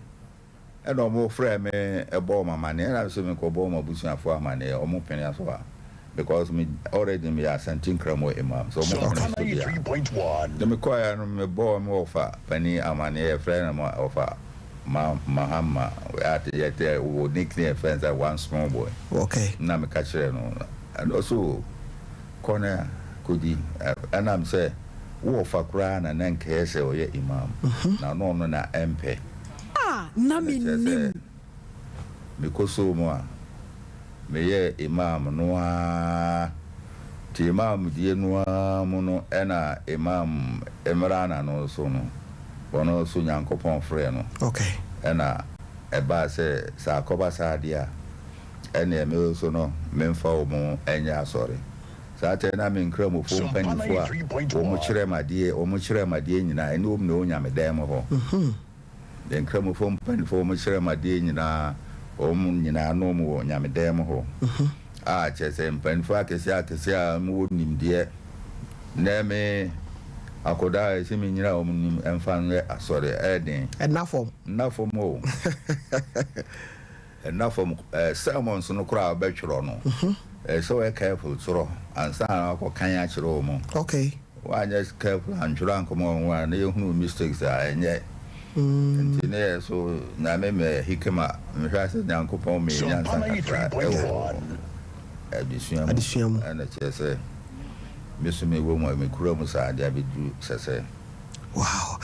Speaker 4: Ɛna ɔmo frɛ me ɛbɔ ɔmo amaneɛ, ɛna sɛ mekɔbɔ ɔmo abusuafoɔ amaneɛ, ɔmo pene so a, because me already meyɛ Asante Nkramo imam, so ɔmo pene so deɛ a. Na mekɔɛ no mebɔ ɔmo ɔfa panin amaneɛ, yɛfrɛ no ma ɔfa ma Mahama ate yɛtɛ wɔ nickname yɛfrɛ no sɛ One Small Boy. Na meka kyerɛ no ɛna ɔso kɔ na kɔdi, ɛnam sɛ wowɔ fa koraa na na nkɛyɛ sɛ ɔyɛ imam na ɔno na ɛmpɛ.
Speaker 3: A na
Speaker 4: ɛna kyerɛ sɛ
Speaker 3: mennim.
Speaker 4: Mekɔsoo mu a meyɛɛ imam no ara. Nti imam die no ara mu no ɛna Imam Imrana no so no ɔno nso Nyankopɔn frɛɛ no. Ɛna ɛbaa sɛ sɛ akɔba saa deɛ a ɛneɛ me nso no memfa wo mo nyɛ asɔre. Saa tɛ na me nkramofoɔ mpanimfoɔ a wɔn kyerɛ me adeɛ, wɔn kyerɛ me adeɛ nyinaa, ɛne wɔn na ɛwɔ nyamedan mu hɔ. Yɛn nkramofoɔ mpanimfoɔ wɔn kyerɛ me adeɛ nyinaa, wɔn nyinaa na wɔn wɔ nyamedan mu hɔ. A kyerɛ sɛ mpanimfoɔ akɛseɛ akɛseɛ a wɔwɔ nimdeɛ na me Akɔdaa a ɛsɛ menyina wɔn nim ɛmfa nyɛ asɔre, ɛyɛ den.
Speaker 2: Ɛnna fam.
Speaker 4: Ɛnna fam o. Ɛnna fam. Ɛɛ sermons no koraa a wobɛtwerɛ no, ɛsɛ sɛ woyɛ careful twerɛ ansa na woakɔkan akyerɛ wɔn.
Speaker 2: Okay.
Speaker 4: Woanyɛ careful antwerɛ ankɔma wɔn a, na yɛhunu mistakes a, ɛnyɛ. Nti ne yɛ so Nyame mɛ hikima, mehwɛ sɛ Nyankopɔn mɛ nyansa kakra ɛwɔ adesua mu.
Speaker 2: Adesua mu.
Speaker 4: Ɛna kyerɛ sɛ me so mewɔ mu a mekura mu saa de abɛduru sɛsɛ.
Speaker 2: Wow.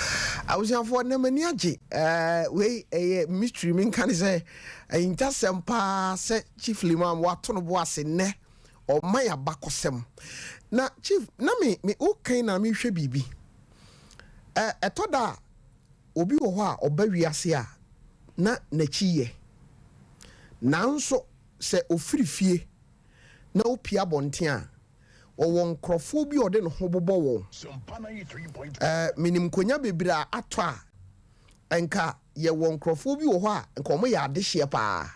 Speaker 2: Abusuafoɔ, nnɛ m'ani agye. Ɛɛ, wei ɛyɛ mystery, menka ne sɛ ahintasɛm paa sɛ Chief Limam wato no bo ase nnɛ ɔma yɛ abakɔsɛm. Na Chief, na me me wokan na mehwɛ biribi. Ɛ ɛtɔ da a obi wɔ hɔ a ɔba wiase a na n'akyi yɛ. Nanso sɛ ofiri fie na opue abɔnten a, ɔwɔ nkurɔfoɔ bi a ɔde ne ho bobɔ wɔn. Ɛɛ, menim nkonya bebree a atɔ a, nka yɛwɔ nkurɔfoɔ bi wɔ hɔ a nka wɔyɛ adehyeɛ paa,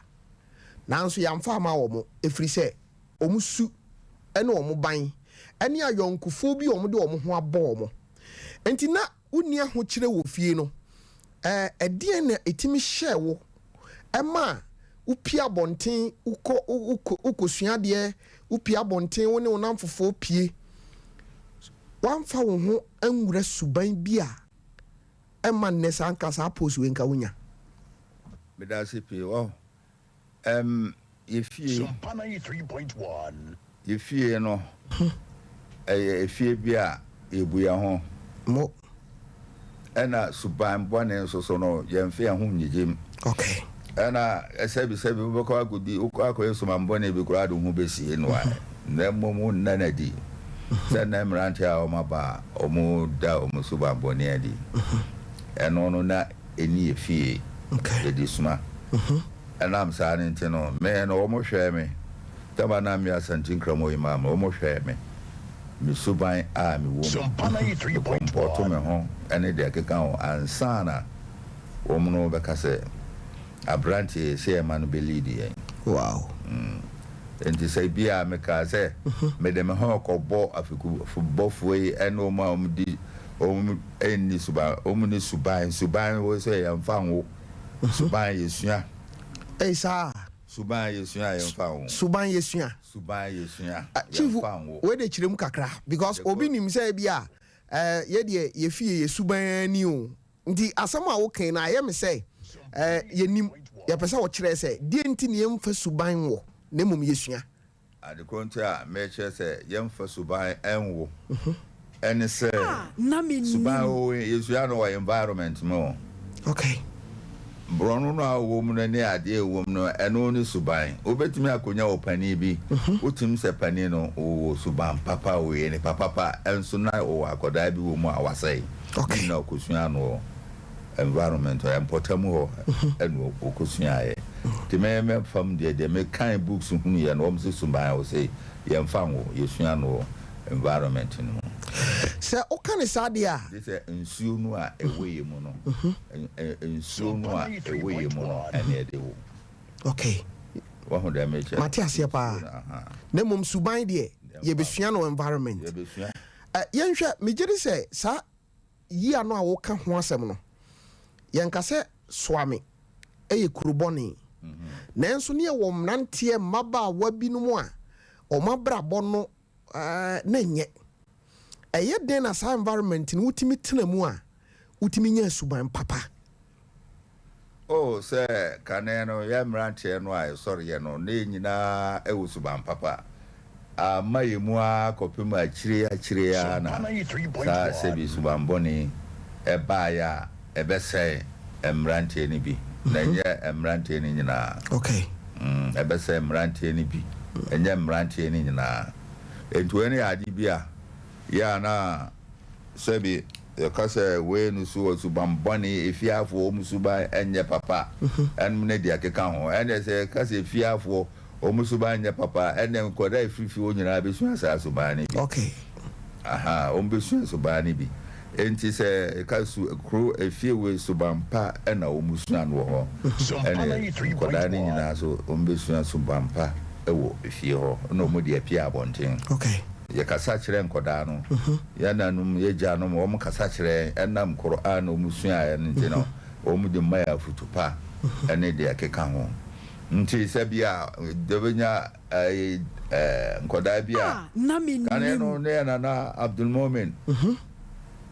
Speaker 2: nanso yɛamfa amma wɔn, ɛfiri sɛ wɔn su ne wɔn ban ne ayɔnkofoɔ bi a wɔde wɔn ho abɔ wɔn. Enti na wonni ahokyerɛ wɔ fie no, ɛɛ, ɛdeɛn na ɛtumi hyɛɛ wo ma wopue abɔnten, wokɔ, wokɔ, wokɔsua adeɛ, wopue abɔnten, wo ne wo nnamfofoɔ pue, woamfa wo ho anwura suban bi a ɛmma nnɛ saa nka saa post wei nka wonya?
Speaker 4: Meda ase pii. Wahu, Ɛm, yɛ fie.
Speaker 5: Sompa 93.1.
Speaker 4: Yɛ fie no, ɛyɛ efie bi a yɛbu yɛn ho.
Speaker 2: Mo.
Speaker 4: Ɛna suban bɔne nso so no, yɛmfa yɛn ho nnyegye mu.
Speaker 2: Okay.
Speaker 4: Ɛna sɛbisɛbi wobɛkɔ akɔdi, wokɔ akɔyɛ suban bɔne bi koraa de wo ho bɛsie no a, na mmom wonna no adi. Sɛ nnɛ mmeranteɛ a wɔaba a wɔda wɔn suban bɔne adi. Ɛno no na ɛnni yɛ fie, yɛde suma. Ɛnam saa no nti no, me no wɔhwɛɛ me, tam a na meyɛ Asante Nkramoyi maa me, wɔhwɛɛ me, me suban a mewɔ mu, me kɔmpɔto me ho ne deɛ ɛkeka ho ansa na wɔn no bɛka sɛ aberanteɛ yi sɛ yɛma no bɛ lead yɛn.
Speaker 2: Wow.
Speaker 4: Nti sɛ bi a mekaa sɛ mede me ho rekɔbɔ afikubɔfoɔ yi ne wɔn a wɔdi wɔn nni suban, wɔn nni suban, suban wɔ sɛ yɛmfa nwo. Suban yɛsua.
Speaker 2: Ei saa.
Speaker 4: Suban yɛsua yɛmfa nwo.
Speaker 2: Suban yɛsua.
Speaker 4: Suban yɛsua
Speaker 2: Chief,
Speaker 4: yɛmfa nwo.
Speaker 2: Wei de kyerɛ mu kakra because obi nim sɛ ebi a eh, yɛ deɛ yɛ fie yɛ suban ara ni o. Nti asɛm a woka no ayɛ me sɛ eh, yɛnim. Yɛpɛ sɛ wɔkyerɛ sɛ deɛ nti na yɛmfa suban nwo na mmom yɛsua.
Speaker 4: Ade koro nti a mekyerɛ sɛ yɛmfa suban nwo ne sɛ,
Speaker 3: Na mennim.
Speaker 4: suban o, yɛsua no wɔ environment mu o.
Speaker 2: Okay.
Speaker 4: Borɔno no a wowɔ mu no ne adeɛ a ɛwɔ mu no, ɛno ne suban. Wobɛtumi akɔnya ɔpanin bi, wotumi sɛ panin no ɔwɔ suban papa, ɔyɛ nipa papa, nso na ɔwɔ akwadaa bi wɔ mu a wasɛe.
Speaker 2: Okay.
Speaker 4: Ne nyinaa ɔkɔsua no wɔ environment hɔ, mpɔtam hɔ ɛna ɔkɔsuaeɛ. Nti me me fam deɛ, deɛ me kan books hunuiɛ no, wɔn se suban wɔ sɛ yɛmfa nwo, yɛsua no wɔ environment no mu.
Speaker 2: Sɛ woka no saa deɛ a.
Speaker 4: Gye sɛ nsuo no a ɛwɔ yɛ mu no, nsuo no a ɛwɔ yɛ mu no ɛna ɛde wo.
Speaker 2: Okay.
Speaker 4: Wahu deɛ mekyerɛ?
Speaker 2: Mate aseɛ paa. Na mmom suban deɛ, yɛbɛsua no wɔ environment.
Speaker 4: Yɛbɛsua.
Speaker 2: Yɛnhwɛ, megye di sɛ saa yia no a woka ho asɛm no, yɛnka sɛ Soame yɛ kuro bɔne. Nanso ne yɛwɔ mmeranteɛ, mmabaawa binom a wɔn abrabɔ no na ɛnyɛ. Ɛyɛ dɛn na saa environment no wotumi tena mu a wotumi nya suban papa?
Speaker 4: Oh, sɛ kane no, yɛn mmeranteɛ no a yɛsɔreeɛ no, na yɛn nyinaa wɔ suban papa. Amma yɛn mu ara kɔpem akyire akyire ara na saa sɛbi suban bɔne yi baeɛ a ɛbɛsɛe mmeranteɛ no bi, na ɛnyɛ mmeranteɛ no nyinaa.
Speaker 2: Okay.
Speaker 4: Mm, ɛbɛsɛe mmeranteɛ no bi, ɛnyɛ mmeranteɛ no nyinaa. Enti wei no yɛ ade bi a yɛ a na sɛbi yɛka sɛ wei no so wɔ suban bɔne, efiafoɔ wɔn suban nyɛ papa, ɛnom ne deɛ ɛkeka ho. Ɛnna sɛ yɛka sɛ efiafoɔ wɔn suban nyɛ papa a, ɛnna nkwadaa a ɛfiri fie hɔ nyinaa bɛsua saa suban no bi.
Speaker 2: Okay.
Speaker 4: Aha, wɔn bɛsua suban no bi. Enti sɛ yɛka su, kuro, efie wei suban pa na wɔn sua no wɔ hɔ. Ɛnna nkwadaa no nyinaa so wɔn bɛsua suban pa wɔ efie hɔ, ɛna wɔn de apue abɔnten.
Speaker 2: Okay.
Speaker 4: Yɛkasa kyerɛ nkɔdaa no, yɛn nanom, yɛn agyanom, wɔn kasa kyerɛ yɛn ɛnam Qur'aan a wɔn suaeɛ no nti no, wɔn de ma yɛn afutu pa ɛne deɛ ɛkeka ho. Nti sɛ bia yɛbɛnya ɛɛ nkɔdaa bi a,
Speaker 3: A na
Speaker 4: kane
Speaker 3: mennim.
Speaker 4: no ne yɛn nana Abdulmumin,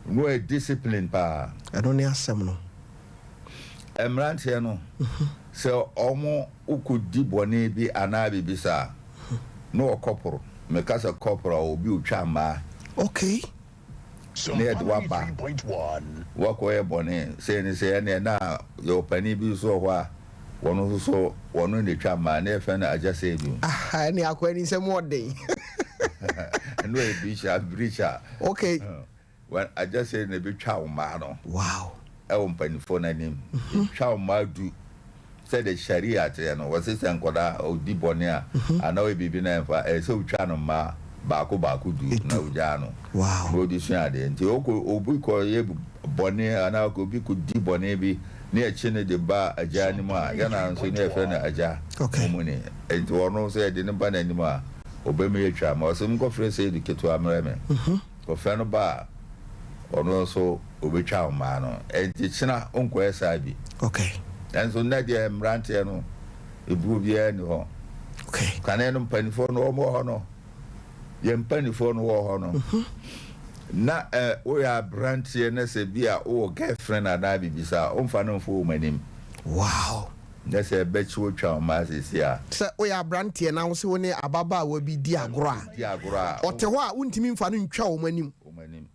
Speaker 4: no yɛ discipline paa.
Speaker 2: Ɛno ne asɛm no.
Speaker 4: Mmeranteɛ no, sɛ wɔn wokɔdi bɔne bi anaa biribi saa a, na wɔkɔporo. Meka sɛ kɔporo a, obi otwa mmaa.
Speaker 2: Okay.
Speaker 4: Na yɛde waba, wakɔyɛ bɔne sei ne sei, ɛnneɛ na yɛwɔ panin bi nso wɔ hɔ a, wɔno nso so, wɔno na ɛtwa mmaa, na yɛfrɛ no Agya Seidu.
Speaker 2: Aha, ɛnneɛ akoa ni nsɛm ɔden.
Speaker 4: Ɛno yɛ breacher, breacher.
Speaker 2: Okay.
Speaker 4: Wɔn agya sei na ebetwa wo mmaa no.
Speaker 2: Wow.
Speaker 4: Ɛwɔ mpanyinfoɔ no anim. Etwa wo mmaa du. Sɛdeɛ Sharia teɛ no, wɔse sɛ nkwadaa ɔdi bɔne a, anaa ɔyɛ biribi na ɛmfa, ɛyɛ sɛ wotwa no mmaa baako baako du na wogyaa no.
Speaker 2: Wow.
Speaker 4: Na ɔde sua adeɛ. Nti ɔkɔ, obi kɔ yɛ bɔne anaa obi kɔ di bɔne bi ne yɛkye no de ba agya anim a, yɛn na nso ne yɛfrɛ no agya.
Speaker 2: Okay.
Speaker 4: Mumuni. Nti ɔno nso yɛde no ba n'anim a, ɔbɛmu yɛtwa ma. Ɔse monkɔfrɛ Seidu ketewa mmrɛ me. Ɔfrɛ no ba a, ɔno nso ɔbɛtwa wo mmaa no. Ɛnti kyena wonkɔyɛ saa bi.
Speaker 2: Okay.
Speaker 4: Nanso nnɛ deɛ mmeranteɛ no, ebuo biara nni hɔ.
Speaker 2: Okay.
Speaker 4: Kane no mpanimfoɔ no wɔn wɔ hɔ no, yɛn mpanimfoɔ no wɔ hɔ no, na ɛ woyɛ aberanteɛ na sɛ bi a wowɔ girlfriend anaa biribi saa, womfa no mfo wɔn anim.
Speaker 2: Wow.
Speaker 4: Na sɛ ɛbɛkye wo twa wo mmaa seesei a.
Speaker 2: Sɛ woyɛ aberanteɛ na wose wo ne ababaawa bi di agorɔ a,
Speaker 4: Di agorɔ a.
Speaker 2: ɔte hɔ a wontumi mfa no ntwa wɔn anim.
Speaker 4: Wɔn anim.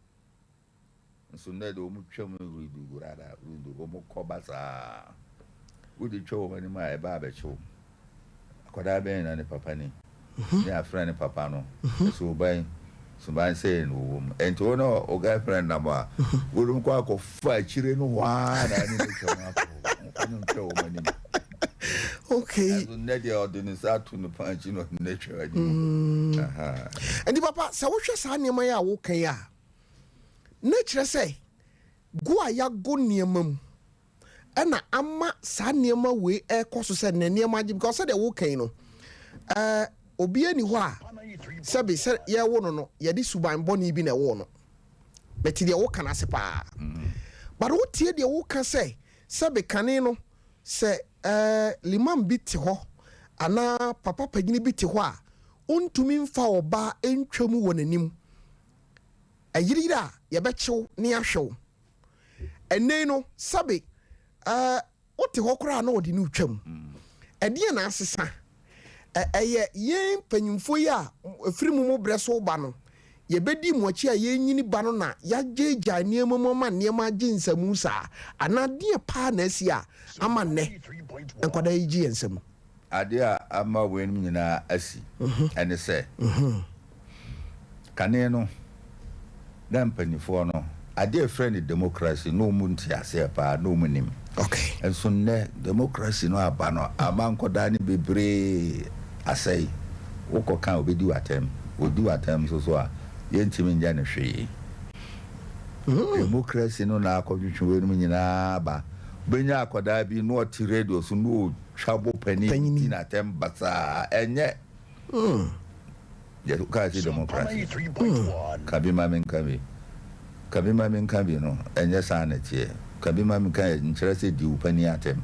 Speaker 4: Nso nnɛ deɛ wɔn twa mu rudu rada rudu, wɔn kɔ ba saa. Wode twa wɔn anim a ɛba abɛkye wo. Akwadaa bɛn na ne papa ni? Ne afrɛ ne papa no. Suban suban sei na ɔwɔ mu. Ɛnti wo ne wo girlfriend nam a, wode kɔ akɔfa akyire no hɔ ara na ne bɛtwa mu akɔ. Ɔne ntwa wɔn anim.
Speaker 2: Okay.
Speaker 4: Ɛnso nnɛ deɛ ɔde ne nsa ato ne pon akyi na ɔde no atwa anim. Aha.
Speaker 2: Nti papa, sɛ wohwɛ saa nneɛma yi a woka yi a, na kyerɛ sɛ go a yɛago nneɛma mu ɛna ama saa nneɛma wei ɛrekɔ so sɛ nnɛ nneɛma agye, because sɛdeɛ woka yi no, ɛɛ obiara ni hɔ a sɛbe sɛ yɛwo no no yɛde suban bɔne bi na ɛwoo no. Mete deɛ woka no ase paa, but wotie deɛ woka sɛ sɛbe kane no sɛ ɛɛ limam bi te hɔ anaa papa panyini bi te hɔ a, ɔntumi mfa ɔbaa ntwa mu wɔ n'anim, ɛyereyere a yɛbɛkyew ne ahwɛ wo. Ɛnnɛ yi no, sɛbe ɛɛ wote hɔ koraa na ɔde no retwam. Ɛdeɛn na asesa? Ɛ ɛyɛ yɛn mpanyimfoɔ yi a ɛfiri mo mo berɛ so reba no, yɛbɛdi mo akyi a yɛrenyini ba no na yɛagyaagyae nneɛma mu ama nneɛma agye nsamu saa? Anaa deɛn paa na asi a ama nnɛ nkwadaa yi gye yɛn nsa mu?
Speaker 4: Adeɛ a ama weinom nyinaa asi ne sɛ, kane no, na mpanimfoɔ no, adeɛ a yɛfrɛ no democracy no wɔn nte aseɛ paa, na wɔn nim.
Speaker 2: Okay.
Speaker 4: Nso nnɛ, democracy no aba no, ama nkwadaa no bebree asɛe. Wokɔka a, wɔbɛdi wo atɛm. Wɔdi wo atɛm nso so a, yɛntumi nyɛ no hwee. Democracy no na akɔtwetwe weinom nyinaa aba. Wobɛnya akwadaa bi na ɔte radio so na ɔtwa bɔ panin di n'atɛm basaa. Ɛnyɛ. Yɛ kaa sɛ democracy. Ka bi ma menka bi. Ka bi ma menka bi no, ɛnyɛ saa na ɛteɛ. Ka bi ma menka nkyerɛ sɛ di wo panin atɛm.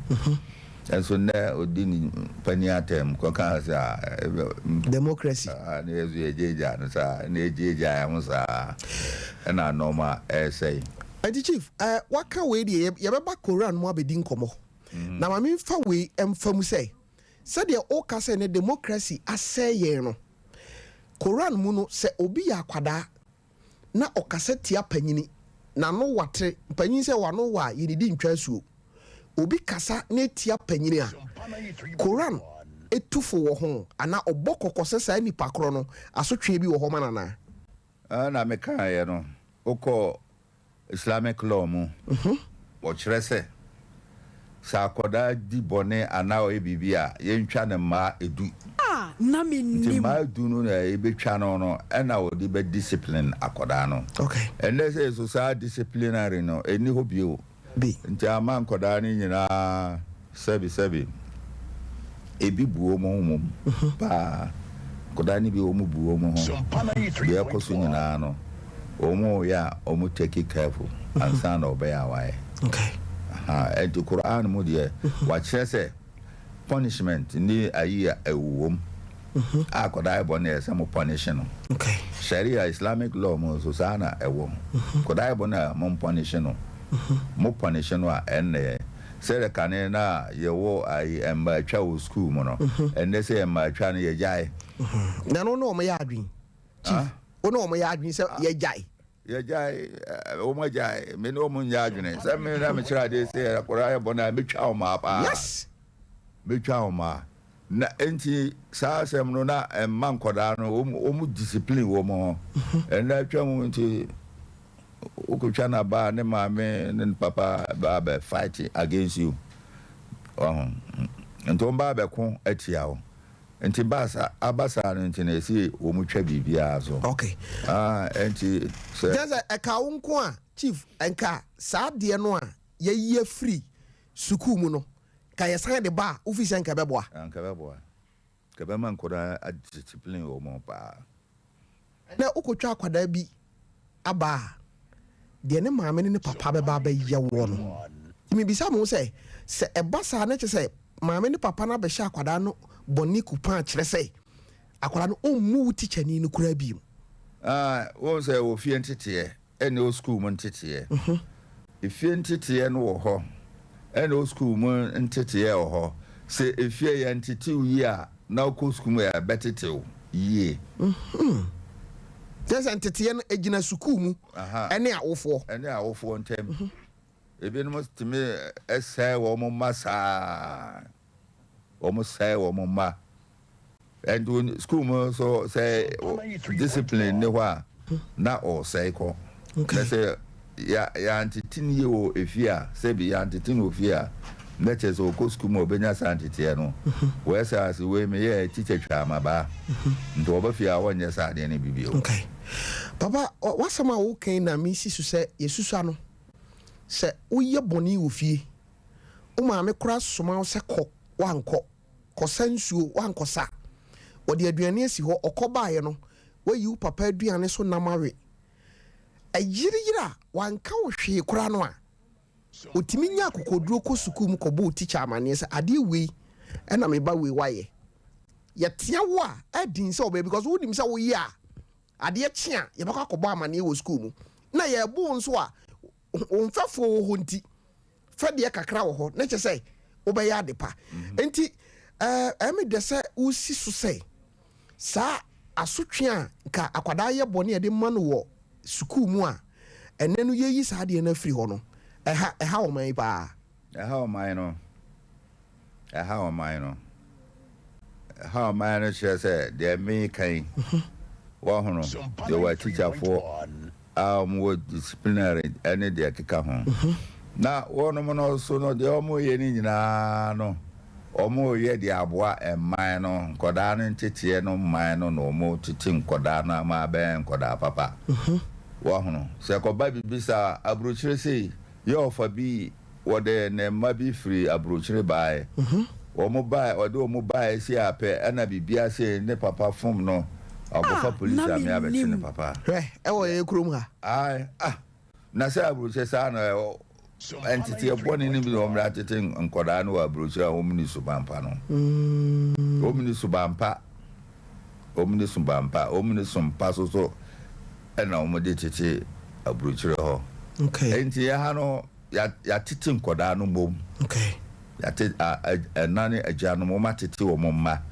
Speaker 4: Nso nnɛ ɔdi ne panin atɛm kɔka sɛ a.
Speaker 2: Democracy.
Speaker 4: Na yɛ nso yɛgyaagyaa no saa, na yɛgyaagyaa yɛn ho saa, ɛna nnoɔma ɛresɛe.
Speaker 2: Ɛnti Chief, eh, waka wei deɛ yɛbɛba Koran mu abɛdi nkɔmmɔ. Na ma memfa wei mfa mu sɛ, sɛdeɛ woka sɛ nnɛ democracy asɛe yɛn no, Koran mu no sɛ obi yɛ akwadaa na ɔkasa tia panyini, n'ano watre, mpanyin sɛ w'ano wa a yɛnnidi ntwa asuo. Obi kasa na etia panyini a, Koran tu fo wɔ ho anaa ɔbɔ kɔkɔ sɛ saa nipa korɔ no asotwee bi wɔ hɔ ma no anaa?
Speaker 4: Ɛna mekaeɛ no, wokɔ Islamic law mu, wɔkyerɛ sɛ, sɛ akwadaa di bɔne anaa ɔyɛ biribi a, yɛntwa no mmaa du.
Speaker 3: A na
Speaker 4: Nti
Speaker 3: mennim.
Speaker 4: mmaa du no na yɛbɛtwa no no ɛna wɔde bɛ discipline akwadaa no.
Speaker 2: Okay.
Speaker 4: Ɛnnɛ sei nso saa disciplinary no ɛnni hɔ bio.
Speaker 2: Bi.
Speaker 4: Nti ama nkwadaa no nyinaa sɛbi sɛbi ebi bu wɔn ho mmom paa. Nkwadaa no bi wɔn bu wɔn ho. Deɛ ɛkɔ so nyinaa no, wɔn reyɛ a wɔn take careful ansa na wɔbɛyɛ a wɔayɛ.
Speaker 2: Okay.
Speaker 4: Aha, ɛnti Quran mu deɛ wakyerɛ sɛ punishment ne ayi a ɛwɔ mu. A akwadaa yɛ bɔne a ɛsɛ mo punish no.
Speaker 2: Okay.
Speaker 4: Sharia Islamic law mu nso saa na ɛwɔ. Akwadaa yɛ bɔne a mo punish no. Mo punish no a ɛnna Sɛdeɛ kane no a yɛwɔ ayi mmaatwa wɔ sukuu mu no, ɛnnɛ sɛ mmaatwa no yɛgyae.
Speaker 2: Na ɛno ne wɔn yɛ adwene, Chief? Wo ne wɔn yɛ adwene sɛ yɛgyae?
Speaker 4: Yɛgyae, wɔn agyae, me ne wɔn nyɛ adwene. Sɛ me na mekyerɛ adeɛ sɛ akwadaa yɛ bɔne a, mɛtwa wɔn maa paa.
Speaker 2: Yes!
Speaker 4: Mɛtwa wɔn maa. Na enti saa asɛm no na ɛmma nkwadaa no, wɔn discipline wɔn ho. Ɛnnɛ atwa mu nti. Wokotwa no aba a ne maame ne ne papa ba abɛ fight against you. Wahu? Nti wɔn ba abɛko atia wo. Nti ba sa aba saa no nti na esi wɔn twa biribiara so.
Speaker 2: Okay.
Speaker 4: Ah, nti sɛ.
Speaker 2: Kyerɛ sɛ ɛka wo nko a chief nka saa adeɛ no a yɛyi afiri sukuu mu no nka yɛsan de ba a wofii sɛ nka ɛbɛboa?
Speaker 4: Nka ɛbɛboa. Nka ɛbɛma nkwadaa adiscipline wɔn paa.
Speaker 2: Ɛnnɛ wokɔtwa akwadaa bi aba a, deɛ ne maame ne ne papa bɛba abɛyɛ woɔ no, nti mebisa me ho sɛ, sɛ ɛba saa na kyerɛ sɛ maame ne papa no abɛhyɛ akwadaa no bɔne kupaa kyerɛ sɛ akwadaa no ɔmmu wo tikyani no koraa bio?
Speaker 4: Ah, wohu sɛ wɔ fie nteteɛ ɛne wo sukuu mu nteteɛ. Efie nteteɛ no wɔ hɔ, ɛne wo sukuu mu nteteɛ wɔ hɔ. Sɛ efie yɛntete wo yie a, na wokɔ sukuu mu a, yɛbɛtete wo yie.
Speaker 2: Kyerɛ sɛ nteteɛ no ɛgyina sukuu mu ɛne awofoɔ.
Speaker 4: Ɛne awofoɔ ntam. Ebinom tumi sɛe wɔn mma saa. Wɔsɛe wɔn mma. And school mu nso sɛ discipline nni hɔ a na ɔresɛe kɔ. Na sɛ yɛantete no yie wɔ efie a, sɛbi yɛantete no wɔ fie a, na kyerɛ sɛ ɔkɔ school mu a ɔbɛnya saa nteteɛ no. Wɔyɛ sɛ ase wei meyɛɛ teacher twaa m'abaa. Nti ɔba fie a ɔnyɛ saa adeɛ no bi bio.
Speaker 2: Okay. Papa, w'asɛm a woka yi na mesi so sɛ yɛsusua no. Sɛ woyɛ bɔne wɔ fie, wo maame koraa soma wo sɛ kɔ, woankɔ. Kɔsa nsuo, woankɔsa. Wɔde aduane asi hɔ, ɔkɔ baeɛ no, woayi wo papa aduane so nam awe. Ɛyereyere a wanka wo hwee koraa no a, ɔtumi nya akokoɔduro kɔ sukuu mu kɔbɔ wo tikya amaneɛ sɛ adeɛ wei na me ba wei wayɛ. Yɛtea wo a, ɛden sɛ wobɛyɛ because wonim sɛ woyɛ a, adeɛ kye a yɛbɛkɔ akɔbɔ amaneɛ wɔ sukuu mu. Na yɛrebo wo nso a, wo mfɛfoɔ wɔ hɔ nti, fɛdeɛ kakra wɔ hɔ na kyerɛ sɛ wobɛyɛ ade pa. Nti ɛyɛ me dɛ sɛ wosi so sɛ saa asotwe a nka akwadaa yɛ bɔne a yɛde ma no wɔ sukuu mu a ɛnɛ no yɛyi saa adeɛ no afiri hɔ no, ɛha ɛha ɔman yi paa.
Speaker 4: Ɛha ɔman no. Ɛha ɔman no. Ɛha ɔman no kyerɛ sɛ deɛ meka yi, wɔhono, yɛwɔ atikyafoɔ a wɔwɔ disciplinary ne deɛ ɛkeka ho. Na wɔnom no nso no, deɛ wɔyɛ no nyinaa no, wɔreyɛ de aboa mman no, nkɔdaa no nteteɛ no mman no na wɔtete nkɔdaa no ama abɛyɛ nkɔdaa papa. Wɔhono, sɛ kɔba biribi saa, aburokyire sei, yɛ ɔfa bi Wɔde ne mma bi firi aburokyire baeɛ. Wɔn baeɛ, ɔde wɔn baeɛ sei ara pɛ, ɛna biribiara sei, ne papa fom no, wakɔfa
Speaker 3: Ah,
Speaker 4: polisi
Speaker 3: na
Speaker 4: ame abɛkye ne
Speaker 3: mennim.
Speaker 4: papa.
Speaker 2: Hwɛ, ɛwɔ yɛn kurom ha.
Speaker 4: Ae, ah, na sɛ aburokyire saa na ɛ, nteteɛ bɔne no bi na wɔde atete nkwadaa no wɔ aburokyire a wɔn nni suban pa no. Wɔn nni suban pa. Wɔn nni suban pa. Wɔn nni som pa so so ɛna wɔde tete aburokyire hɔ.
Speaker 2: Okay.
Speaker 4: Enti ɛha no, Yɛatete nkwadaa no mmom. Yɛate ɛna ne agyanom, wɔatete wɔn mma.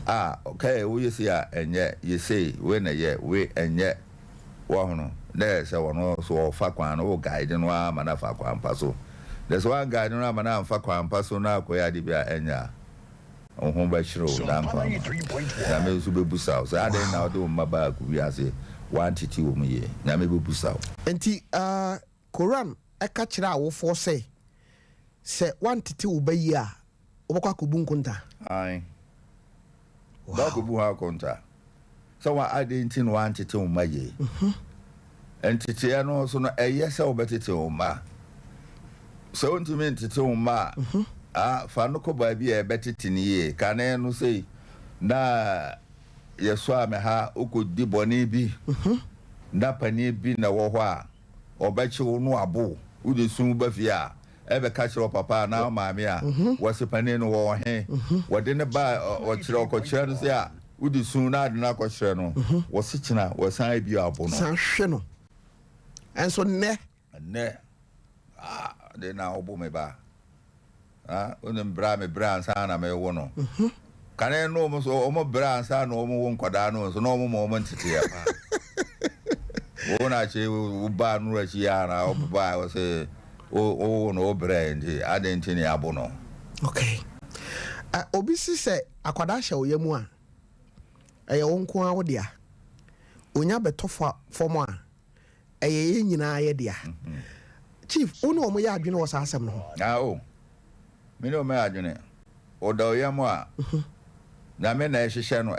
Speaker 4: A, okay, woyɛ sei a, ɛnyɛ, yɛ sei, wei na ɛyɛ, wei ɛnyɛ. Woahono? Na ɛyɛ sɛ ɔno nso ɔfa kwan no, wo guide no ara ma no afa kwan pa so. Na sɛ woanguide no amma no amfa kwan pa so na akɔyɛ ade bi a ɛnyɛ a, wo ho bɛkyere wo daa nkwa ma. Nyame nso bɛbusa wo sɛ, adɛn na wode wo mma baa wiase, woantete wɔn yie? Nyame bɛbusa wo.
Speaker 2: Enti, Koran ka kyerɛ awofoɔ sɛ, sɛ woantete wo ba yie a, wobɛkɔ akɔbu nkonta.
Speaker 4: Aane.
Speaker 2: Wow.
Speaker 4: Wobɛkɔ akɔbu ho akonta. Sɛ wa adɛn nti na woantete wo mma yie? Nteteɛ no nso no, ɛyɛ sɛ wobɛtete wo mma. Sɛ wontumi ntete wo mma a, ah, fa no kɔ baabi a yɛbɛtete no yie. Kane no sei, na. Yɛsɔɔ me ha, wokɔdi bɔne bi na panin bi na ɛwɔ hɔ a, ɔbɛkye wo na wabo wo. Wode su ba fie a, ɛbɛka kyerɛ wo papa anaa wo maame a, wɔse panin no wɔwɔ he? Wɔde no ba a, ɔkyerɛ, ɔkɔkyerɛ no sɛ a, wode su na ade no akɔkyerɛ no, wɔse kyena wɔsan bio abo no.
Speaker 2: San hwe no. Nso nnɛ.
Speaker 4: Ɛnnɛ, ah, de na wobo me ba. Ah, wonim berɛ a mebrɛ ansa na mewo no. Kane no wɔn nso wɔn brɛ ansa na wɔn wo nkwadaa no nso na wɔn ma wɔn nteteɛ pa. Wo na akyi wo ba no akyi ya na wo ba wɔ sɛ wo wo no wo brɛ nti adɛn nti ne abo no.
Speaker 2: Okay. Uh, obi si sɛ akwadaa hyɛ wo yam a ɛyɛ wo nko ara wo dea. Onya bɛtɔ fam a ɛyɛ yɛn nyinaa yɛ dea. Chief, wo ne wɔn yɛ adwene wɔ saa asɛm no ho?
Speaker 4: Ah oh, me ne wɔn yɛ adwene. Ɔda ɔyam a, Nyame na ɛhyehyɛ no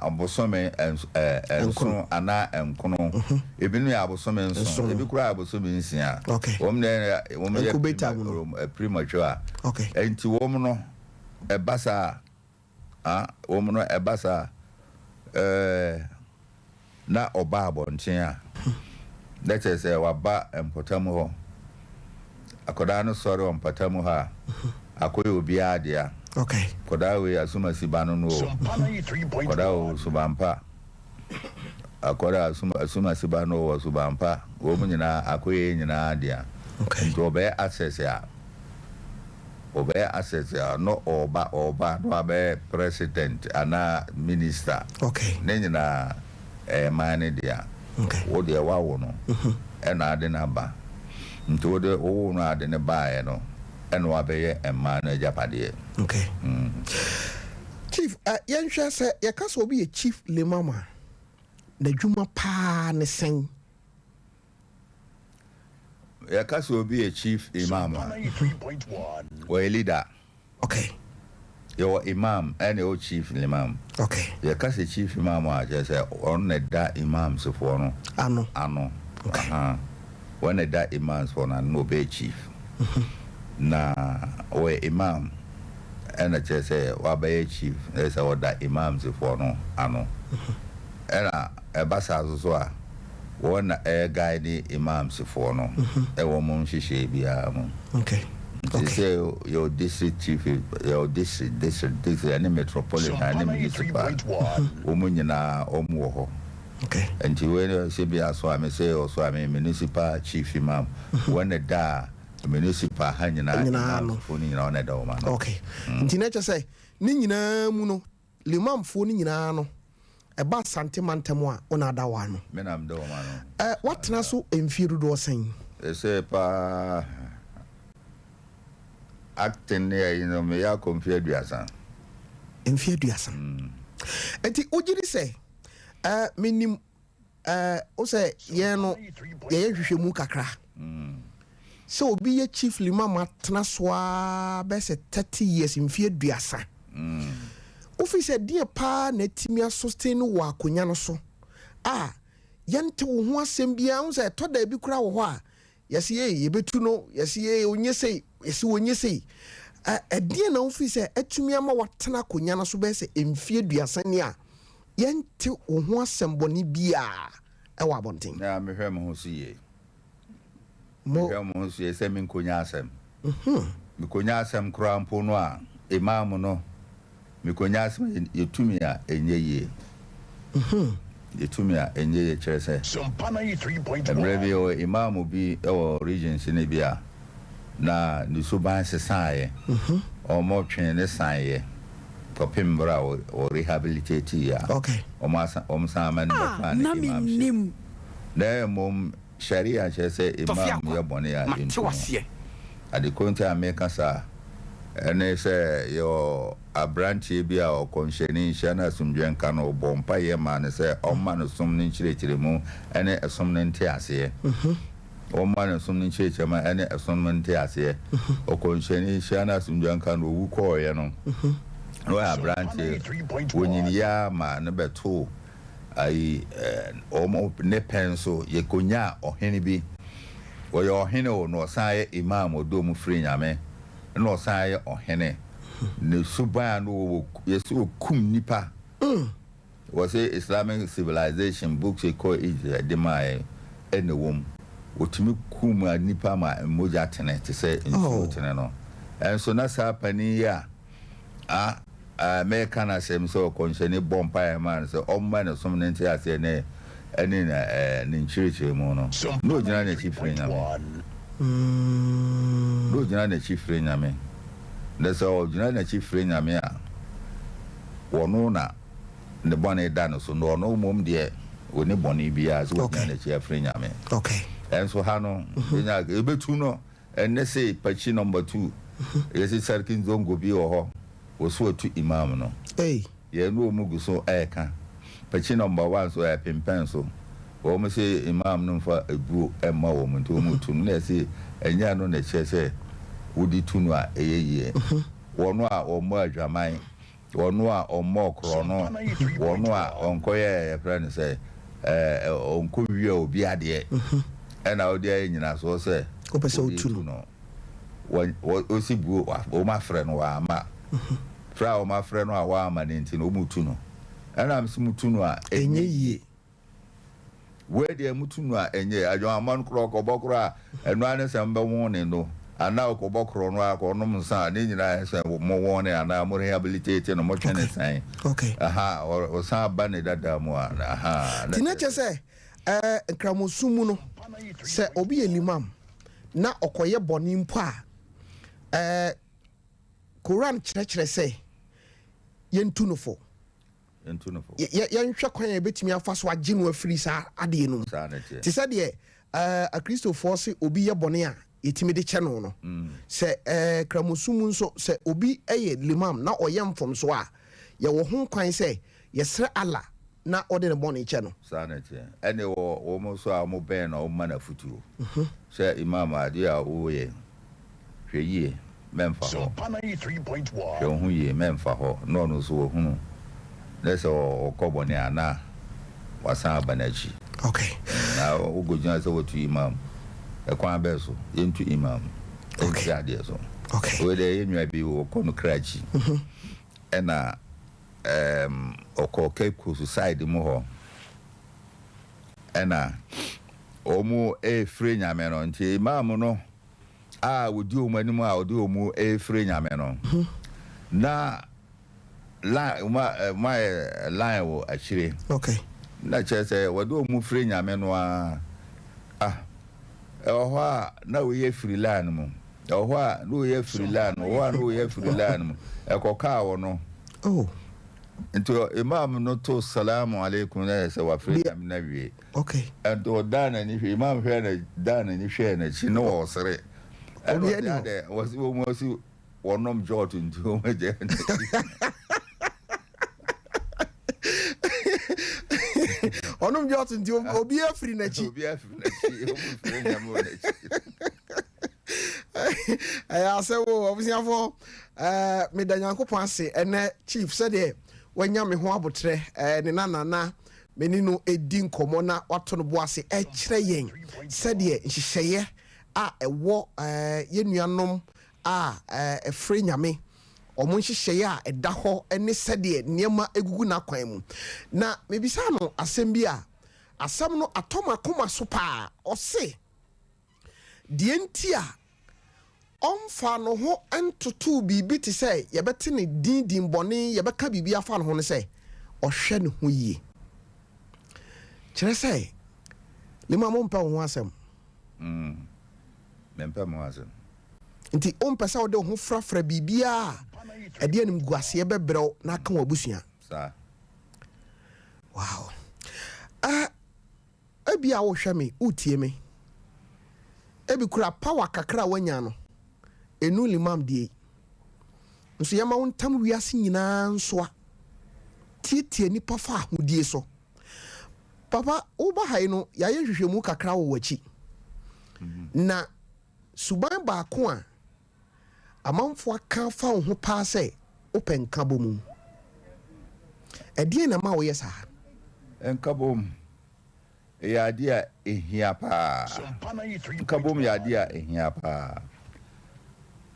Speaker 4: abosome nson anaa nkono. Ebinom yɛ abosome nson, ebi koraa yɛ abosome nsia. Wɔn na wɔn yɛ premature. Nti wɔn no, ɛba saa. A Wɔn no, ɛba saa a, ɛɛ, na ɔba abɔnten a, na kyerɛ sɛ waba mpɔtam hɔ. Akwadaa no sɔre wɔ mpɔtam hɔ a, akɔyɛ obiara dea.
Speaker 2: Okay.
Speaker 4: Akwadaa wei asomasi ba no no o. Akwadaa wɔ suban pa. Akwadaa asom asomasi ba no wɔ suban pa. Wɔn nyinaa akɔyɛ nyinaa dea.
Speaker 2: Okay.
Speaker 4: Nti ɔbɛyɛ access a. Ɔbɛyɛ asset a na ɔɔba ɔɔba na wabɛyɛ president anaa minister.
Speaker 2: Okay.
Speaker 4: Ne nyinaa ɛyɛ man no dea.
Speaker 2: Okay.
Speaker 4: Wo deɛ wawo no ɛna ade no aba. Nti wo de wowoo no ade no baeɛ no ɛna wabɛyɛ mmaa no agyapadeɛ.
Speaker 2: Okay. Chief, eh, yɛnhwɛ sɛ yɛka sɛ obi yɛ chief limam a, n'adwuma paa ne sɛn?
Speaker 4: Yɛka sɛ obi yɛ chief imam a, ɔyɛ leader.
Speaker 2: Okay.
Speaker 4: Yɛwɔ imam ɛna ɛwɔ chief imam.
Speaker 2: Okay.
Speaker 4: Yɛka sɛ chief imam a, kyerɛ sɛ ɔno na ɛda imams foɔ no
Speaker 2: ano.
Speaker 4: Ano.
Speaker 2: Okay.
Speaker 4: Aha. Wɔn na ɛda imams foɔ no ano na ɔbɛyɛ chief. Na ɔyɛ imam ɛna kyerɛ sɛ wabɛyɛ chief na kyerɛ sɛ ɔda imams foɔ no ano. Ɛna ɛba saa nso so a, wɔn na ɛyɛ guide imams foɔ no ɛwɔ wɔn nhyehyɛɛ biara mu.
Speaker 2: Okay.
Speaker 4: Nti sɛ yɛwɔ district chief, yɛwɔ district, district, district ɛne metropolitan ɛne municipal, wɔn nyinaa wɔn wɔ hɔ.
Speaker 2: Okay.
Speaker 4: Nti wei no sɛ bi Asoame sɛ Ɔsoame municipal chief imam, wɔn na ɛda municipal ha nyinaa imams foɔ no nyinaa wɔn na ɛda wɔn ano.
Speaker 2: Okay. Nti na kyerɛ sɛ ne nyinaa mu no Limamfoɔ no nyinaa no, ɛba Asante mantam a, wo na ada wɔn ano.
Speaker 4: Me na meda wɔn ano.
Speaker 2: Ɛ, woatena so mfeɛ dodoɔ sɛn?
Speaker 4: Seesei paa, acting ne ayi no, meyɛ akɔ mfeɛ 30.
Speaker 2: Mfeɛ 30. Enti wogye di sɛ, ɛ, menim Ɛɛ, wo sɛ yɛn no yɛyɛ nhwehwɛmu kakra. Sɛ obi yɛ chief limam atena so ara bɛyɛ sɛ 30 years, mfeɛ 30. Wofiri sɛ deɛ paa na atumi asustain wɔ akonnwa no so a yɛnte wo ho asɛm biara. Wohu sɛ ɛtɔ da bi koraa wɔ hɔ a Yɛse ei, yɛbɛtu no, yɛse ei, ɔnyɛ sei, yɛse ɔnyɛ sei. Ɛ, ɛdeɛn na wofiri sɛ atumi ama woatena akonnwa no so bɛyɛ sɛ mfeɛ 30 ni a yɛnte wo ho asɛm bɔne biara wɔ abɔnten?
Speaker 4: Me ara mehwɛ me ho so yie.
Speaker 2: Mo.
Speaker 4: Mehwɛ me ho so yie sɛ menkɔnya asɛm. Mekɔnya asɛm koraa mpo no a, Imam no Mekonya asɛm a yɛ tumi a ɛnyɛ yie. Yɛ tumi a ɛnyɛ yie kyerɛ sɛ, mmerɛ bi yɛwɔ Imam bi wɔ regions no bi a na ne suban sesaeɛ. Wɔn twee no saneeɛ kɔpem mmerɛ a wɔ rehabilitate yɛ a wɔn san ma no
Speaker 3: A
Speaker 4: bɛfaa ne
Speaker 3: na
Speaker 4: Imamship.
Speaker 3: mennim.
Speaker 4: Na mmom Sharia kyerɛ sɛ
Speaker 6: Tɔfe
Speaker 4: Imam
Speaker 6: Akwa,
Speaker 4: yɛ bɔne a
Speaker 6: mate
Speaker 4: yɛntu
Speaker 6: wo
Speaker 4: no.
Speaker 6: aseɛ.
Speaker 4: Ade koro nti a meka saa ne sɛ yɛwɔ aberanteɛ bi a ɔkɔmhyɛni nhyira ne asomdwoeɛ nka no ɔbɔɔ mpaeɛ maa no sɛ ɔmma no som no nkyerɛkyerɛmu ne ɛsom no nteaseɛ. Ɔmma no som no nkyerɛkyerɛmu ne ɛsom no nteaseɛ. Ɔkɔmhyɛni nhyira ne asomdwoeɛ nka no ɔwu kɔɔeɛ no na ɔyɛ aberanteɛ, ɔnyiniiɛ ara maa no bɛtoo Ayi eh, wɔn ne pɛn so yɛkɔnyaa ɔhene bi. Ɔyɛ ɔhene o, na ɔsan yɛ Imam, ɔdɔ mu firi Nyame, na ɔsan yɛ ɔhene. Ne suban a na ɔwɔ, yɛsɛ ɔkum nnipa. Wɔse Islamic civilization books kɔ Egypt de maeɛ ɛna ɛwɔ mu. Wɔtumi kum nnipa ma mogya tene te sɛ nsuo tene no. Ɛnso na saa panin yi a a mɛka n'asɛm sɛ ɔkɔnhyɛni bɔ mpaeɛ maa no sɛ ɔmma ne som ne nteaseɛ ne ɛne ne nkyerɛkyerɛmu no, na ɔgyina n'akyi frɛ Nyame. Na ɔgyina n'akyi frɛ Nyame. Na sɛ ɔgyina n'akyi frɛ Nyame a, ɔno na ne bɔne da no so, na ɔno mmom deɛ ɔnni bɔne biara sɛ ɔgyina n'akyi afrɛ Nyame. Ɛnso ha no, yɛbɛtu no ɛnnɛ sei, Pakyi number 2, yɛsi Sarkin Zongo bi wɔ hɔ, wɔso atu Imam no. Yɛne wɔn gu so reka. Pakyi number 1 nso ɛpempɛn so. Wɔn se Imam no mfa aduro mma wɔn nti wɔn retu no. Na yɛse ɛnyɛ ɛno na ɛkyerɛ sɛ wode tu no a ɛyɛ yie. Wɔn a wɔmmɔ adwaman, wɔn a wɔmmɔɔ korɔno, wɔn a wɔnkɔyɛɛ yɛfrɛ no sɛ ɛɛ wɔnkɔwia obi adeɛ ɛna wode ayɛ nyinasoɔ sɛ
Speaker 2: Wopɛ sɛ
Speaker 4: wode
Speaker 2: wotu
Speaker 4: tu
Speaker 2: no.
Speaker 4: no. Wɔ wɔ wosi buo wɔn afrɛ no wɔamma. Frɛ a wɔn afrɛ no a wɔamma no nti no wɔn tu no. Ɛna mese mo tu no a
Speaker 2: Ɛnyɛ
Speaker 4: ɛnyɛ
Speaker 2: yie.
Speaker 4: yie. Wei deɛ mo tu no a ɛnyɛ yie. Adwamammɔ no koraa ɔkɔbɔ koraa a ɛno ara ne sɛ mobɛwɔn ne no anaa ɔkɔbɔ korɔ no ara kɔnom nsa a ne nyinaa yɛ sɛ mo wɔn ne anaa mo rehabilitate no motwe ne
Speaker 2: Okay.
Speaker 4: sɛn.
Speaker 2: Okay.
Speaker 4: Aha ɔsan ba ne dada mu a aha na
Speaker 2: Nti na
Speaker 4: kyerɛ
Speaker 2: kyerɛ
Speaker 4: sɛ.
Speaker 2: sɛ ɛɛ nkramosom mu no, sɛ obi yɛ limam na ɔkɔyɛ bɔne mpo a, ɛɛ Koran kyerɛkyerɛ sɛ yɛntu no fo.
Speaker 4: Yɛntu no fo.
Speaker 2: Yɛnhwɛ kwan a yɛbɛtumi afa so agye no afiri saa adeɛ no mu.
Speaker 4: Saa na ɛteɛ.
Speaker 2: Te sɛ deɛ ɛɛ Akristofoɔ se obi yɛ bɔne a yɛtumi de kyɛ no no. Sɛ ɛɛ Kramosom mu nso, sɛ obi yɛ limam na ɔyɛ mfomsoɔ a, yɛwɔ ho kwan sɛ yɛsrɛ Allah na ɔde ne bɔne kyɛ no.
Speaker 4: Saa na ɛteɛ. Ɛne wɔ wɔn nso a wɔbɛn no a wɔma no afotuo sɛ, Imaam, adeɛ a woreyɛ yi, hwɛ yie, mɛmfa hɔ. Hwɛ wo ho yie, mɛmfa hɔ. Na ɔno nso wahunu, na sɛ ɔkɔ bɔne a, na wasan aba n'akyi.
Speaker 2: Okay.
Speaker 4: Na wokɔgyina sɛ woatu Imaam, ɛkwan bɛn so? Yɛntu Imaam
Speaker 2: Okay.
Speaker 4: mfiri adeɛ so.
Speaker 2: Okay.
Speaker 4: Wei deɛ, yɛn nua bi, wɔkɔ no Karachi, ɛna Ɛɛm ɔkɔɔ Cape Coast side mu hɔ ɛna wɔn refire Nyame no nti Imam no a ɔdi wɔn anim a ɔde wɔn refire Nyame no na line wɔn ayɛ line wɔ akyire
Speaker 2: okay.
Speaker 4: na kyerɛ sɛ wɔde wɔn fire Nyame no ara ah Ɛwɔ hɔ a na wei afiri line no mu, ɛwɔ hɔ a na wei afiri line no mu, ɛwɔ hɔ a na wei afiri line no mu. Ɛkɔkaa wɔ no.
Speaker 2: Oh.
Speaker 4: Nti imam no to salamu alaikum na yɛ sɛ wafiri nyame no awie.
Speaker 2: Okay.
Speaker 4: Nti ɔdan n'ani hwɛ, imam hwɛ na dan n'ani hwɛɛ n'akyi na ɔsere. Ɛna ɔde adɛ wɔsi wɔn wɔsi wɔnom jɔt nti wɔn agya
Speaker 2: ɔnom jɔt nti obi afiri n'akyi
Speaker 4: obi afiri n'akyi obi firi nyame wɔ n'akyi
Speaker 2: ɛyɛ asɛm o abusuafoɔ ɛɛ meda nyankopɔn ase ɛnɛ chief sɛdeɛ wanya me ho abotrɛ ɛɛ ne nanana me ne no edi nkɔmɔ na wato no bo ase ɛkyerɛ yɛn sɛdeɛ nhyehyɛeɛ a ɛwɔ ɛɛ yɛn nuanom a ɛfrɛ Nyame, wɔn nhyehyɛeɛ a ɛda hɔ ne sɛdeɛ nneɛma gugu n'akwan mu. Na mebisaa no asɛm bi a, asɛm no atɔ m'akoma so paa. Ɔse, deɛ nti a ɔmfaa ne ho ntotoo biribi te sɛ yɛbɛte ne din din bɔne, yɛbɛka biribi afa ne ho ne sɛ, ɔhwɛ ne ho yie. Kyerɛ sɛ, Lima mompɛ wo ho asɛm.
Speaker 4: Mm, mempɛ mo ho asɛm.
Speaker 2: Nti wompɛ sɛ wode wo ho frafra biribiara a ɛde animguaseɛ bɛbrɛ wo na aka w'abusua.
Speaker 4: Saa.
Speaker 2: Wow. Uh, ebi a wohwɛ me, wotie me. Ebi kura power kakra a woanya no, enu limam die. Nso yɛma wo ntam wiase nyinaa nsoa. Tietie nipa fa ahodie so. Papa, woba ha yi no, yɛayɛ nhwehwɛmu kakra wɔ w'akyi. Na Suban baako a amanfoɔ aka afa wo ho paa sɛ wopɛ nkabom. Ɛdeɛn na ɛma woyɛ saa?
Speaker 4: Nkabom yɛ adeɛ a ɛhia paa. Nkabom yɛ adeɛ a ɛhia paa.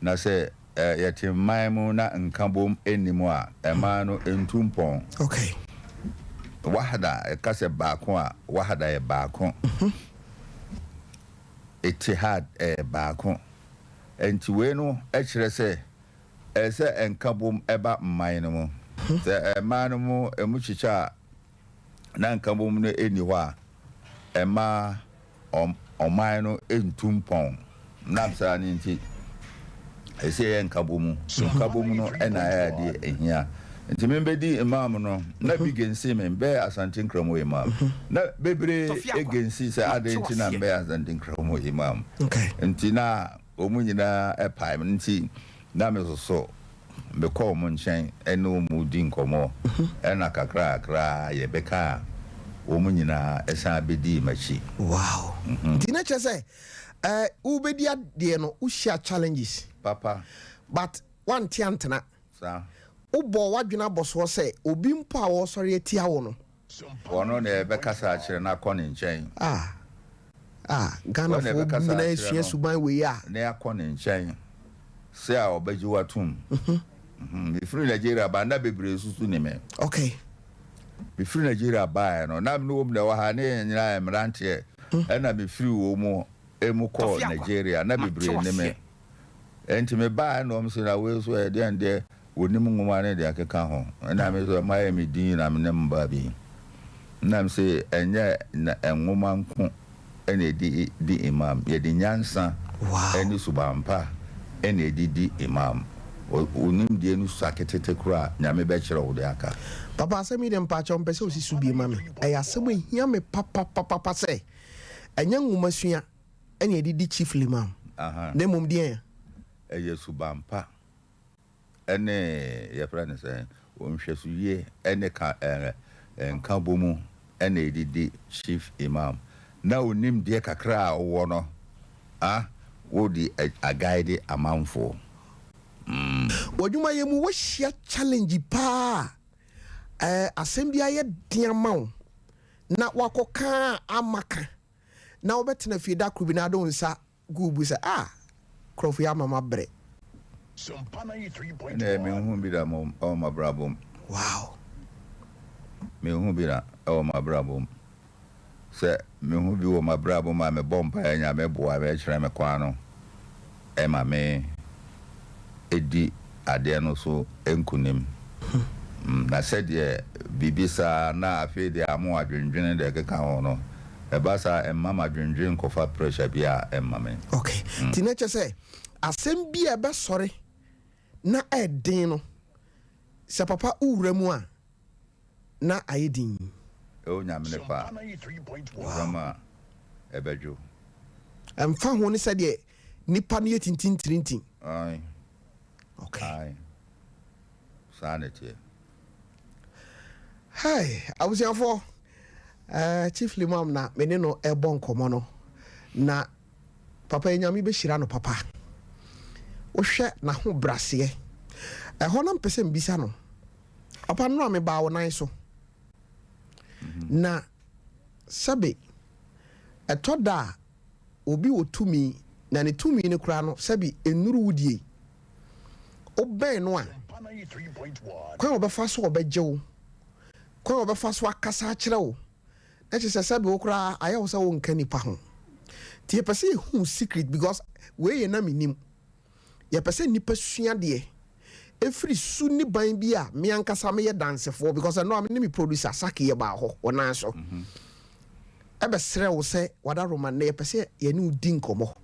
Speaker 4: Na sɛ yɛte man mu na nkabom nni mu a, ɛman no ntu mpɔn.
Speaker 2: Okay.
Speaker 4: Wahda, ɛka sɛ baako a, wahda yɛ baako. Ittihad ɛyɛ baako. Ɛnti wei no kyerɛ sɛ ɛsɛ sɛ nkabom ɛba mman no mu. Sɛ mman no mu ɛmu kyekyɛ a, na nkabom no nni hɔ a, ɛmma ɔman no ntu mpɔn. Nam saa no nti, ɛsɛ sɛ yɛyɛ nkabom. Nkabom no na ɛyɛ adeɛ ɛhia. Nti me bɛdi Imam no, na bi gensi me, mbɛyɛ Asante Nkramo Imam. Na bebree gensi sɛ adɛn nti na mbɛyɛ Asante Nkramo Imam. Nti na wɔn nyinaa pae me. Nti na me soso mekɔ wɔn nkyɛn ne wɔn di nkɔmmɔ, ɛna kakra kakra yɛbɛkaa wɔn nyinaa san bɛdii m'akyi.
Speaker 2: Wow! Nti na kyerɛ sɛ eh, wobɛdi adeɛ no wohyia challenges.
Speaker 4: Papa.
Speaker 2: But woante antena.
Speaker 4: Saa.
Speaker 2: Wobɔɔ w'adwene abɔsoɔ sɛ obi mpo a ɔresɔre atia wo no.
Speaker 4: Ɔno na yɛbɛkasa akyerɛ no akɔ ne nkyɛn.
Speaker 2: Ah ah Ghanafoɔ nyinaa asua suban wei a.
Speaker 4: Na yɛakɔ ne nkyɛn sɛ a ɔbɛgye wo atom. Mefiri Nigeria ba na bebree susu ne me.
Speaker 2: Okay.
Speaker 4: Mefiri Nigeria baeɛ no na me ne wɔn na ɛwɔ ha ne yɛn nyinaa yɛ mmeranteɛ ɛna mefiri wɔn mu emu kɔɔ Nigeria na bebree ne me. Enti mebaeɛ na wɔn se na wei nso ɛdeɛn deɛ wɔnim nwoma ne deɛ ɛkeka ho. Ɛna me nso mayɛ me din na me ne mba bi. Ɛna me se ɛnyɛ na nwoma nko na yɛde di imam, yɛde nyansa ne suban pa na yɛde di imam. Wo nimdeɛ no sua ketete koraa a, Nyame bɛkyerɛ wo deɛ aka.
Speaker 2: Papa asɛm yi deɛ mpakyɛw mpɛ sɛ osi so bio ma me. Ɛyɛ asɛm a ehia me papapapapa sɛ ɛnyɛ nwomasua na yɛde di chief limam na mmom deɛn
Speaker 4: a? Ɛyɛ suban pa ne yɛfrɛ no sɛn, nhwɛsoyie ne ka ɛɛ nkabɔmu na yɛde di chief imam. Na wo nimdeɛ kakra a wowɔ no ah wode aguide amanfoɔ. Mm.
Speaker 2: W'adwumayɛ mu woahyia challenge paa a ɛɛ asɛm bi ayɛ den ama wo na woakɔka a amma ka na wobɛtena fie da koro bi na ade wo nsa gu wo bu sɛ, Ah, nkurɔfo yi ama mabrɛ.
Speaker 4: Ɛnna menhu bi da wɔ m'abrabɔ mu.
Speaker 2: Wow.
Speaker 4: Menhu bi da wɔ m'abrabɔ mu. Sɛ mehu bi wɔ m'abrabɔ mu a, mebɔ mpaeɛ Nyame boa me kyerɛ me kwan no ma me di adeɛ no so nkunim. Na sɛdeɛ biribi saa na afei deɛ amo adwendwene deɛ ɛkeka ho no, ɛba saa a ɛmma m'adwendwene nkɔfa pressure biara ɛmma me.
Speaker 2: Ok, nti na kyerɛ sɛ asɛm bi a ɛbɛsɔre na ɛden no, sɛ papa wowura mu a na ayɛ dinn.
Speaker 4: Ɛwɔ Nyame ne pɛ a, wura mu a ɛbɛdwo.
Speaker 2: Ɛmfa ho ne sɛdeɛ nipa no yɛ tintintirintin.
Speaker 4: Ae.
Speaker 2: Ok.
Speaker 4: Ae. Saa na ɛteɛ.
Speaker 2: Hey, abusuafoɔ, eh, Chief Limam na me ne no ɛbɔ nkɔmmɔ no, na papa yi Nyame bɛhyira no papa. Wohwɛ n'ahobraseɛ. Ɛhɔ na mpɛ sɛ mbisa no. Papa nnora mebaa wo nan so. Na sɛbe ɛtɔ da a obi wɔ tumi na ne tumi no koraa no sɛbe nnuru wo die. Wobɛn no a, kwan a ɔbɛfa so ɔbɛgye wo, kwan a ɔbɛfa so akasa akyerɛ wo, na kyerɛ sɛ sɛbe wo koraa ayɛ wo sɛ wonka nipa ho. Nti yɛpɛ sɛ yɛhu secret because wei yɛ na mennim. Yɛpɛ sɛ nnipa sua adeɛ ɛfiri su ne ban bi a me ankasa meyɛ dansefoɔ because ɛno a me ne me producer Saki yɛbaa hɔ wɔ nan so ɛbɛsrɛ wo sɛ Wada Roman nnɛ yɛpɛ sɛ yɛne wo di nkɔmmɔ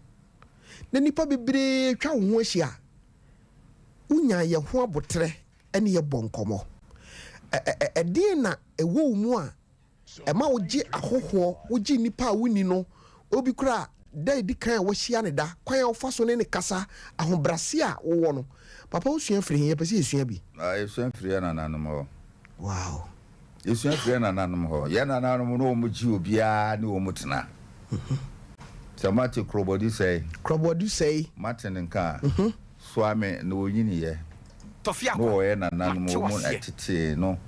Speaker 2: na nnipa bebree atwa wo ho ahyia wonya yɛ ho aboterɛ ɛne yɛbɔ nkɔmmɔ. Ɛdeɛn na ɛwɔ wo mu a Ɛma wogye ahɔhoɔ, wogye nnipa a wonni no, obi koraa a da a ɛdi kan a woahyia no da, kwan a wofa so ne no kasa, ahobrɛaseɛ a wowɔ no. Papa wosua firi he? Yɛpɛ sɛ yɛsua bi.
Speaker 4: Ah, yɛsua firi yɛn nananom hɔ.
Speaker 2: Wow.
Speaker 4: Yɛsua firi yɛn nananom hɔ. Yɛn nananom no wɔn gye obiara ne wɔn tena. Sɛ moate Korɔbɔdu sɛe.
Speaker 2: Korɔbɔdu sɛe.
Speaker 4: Moate ne nka a. Soame na ɔnyiniiɛ na wɔyɛ nananom wɔn na ɛtetee no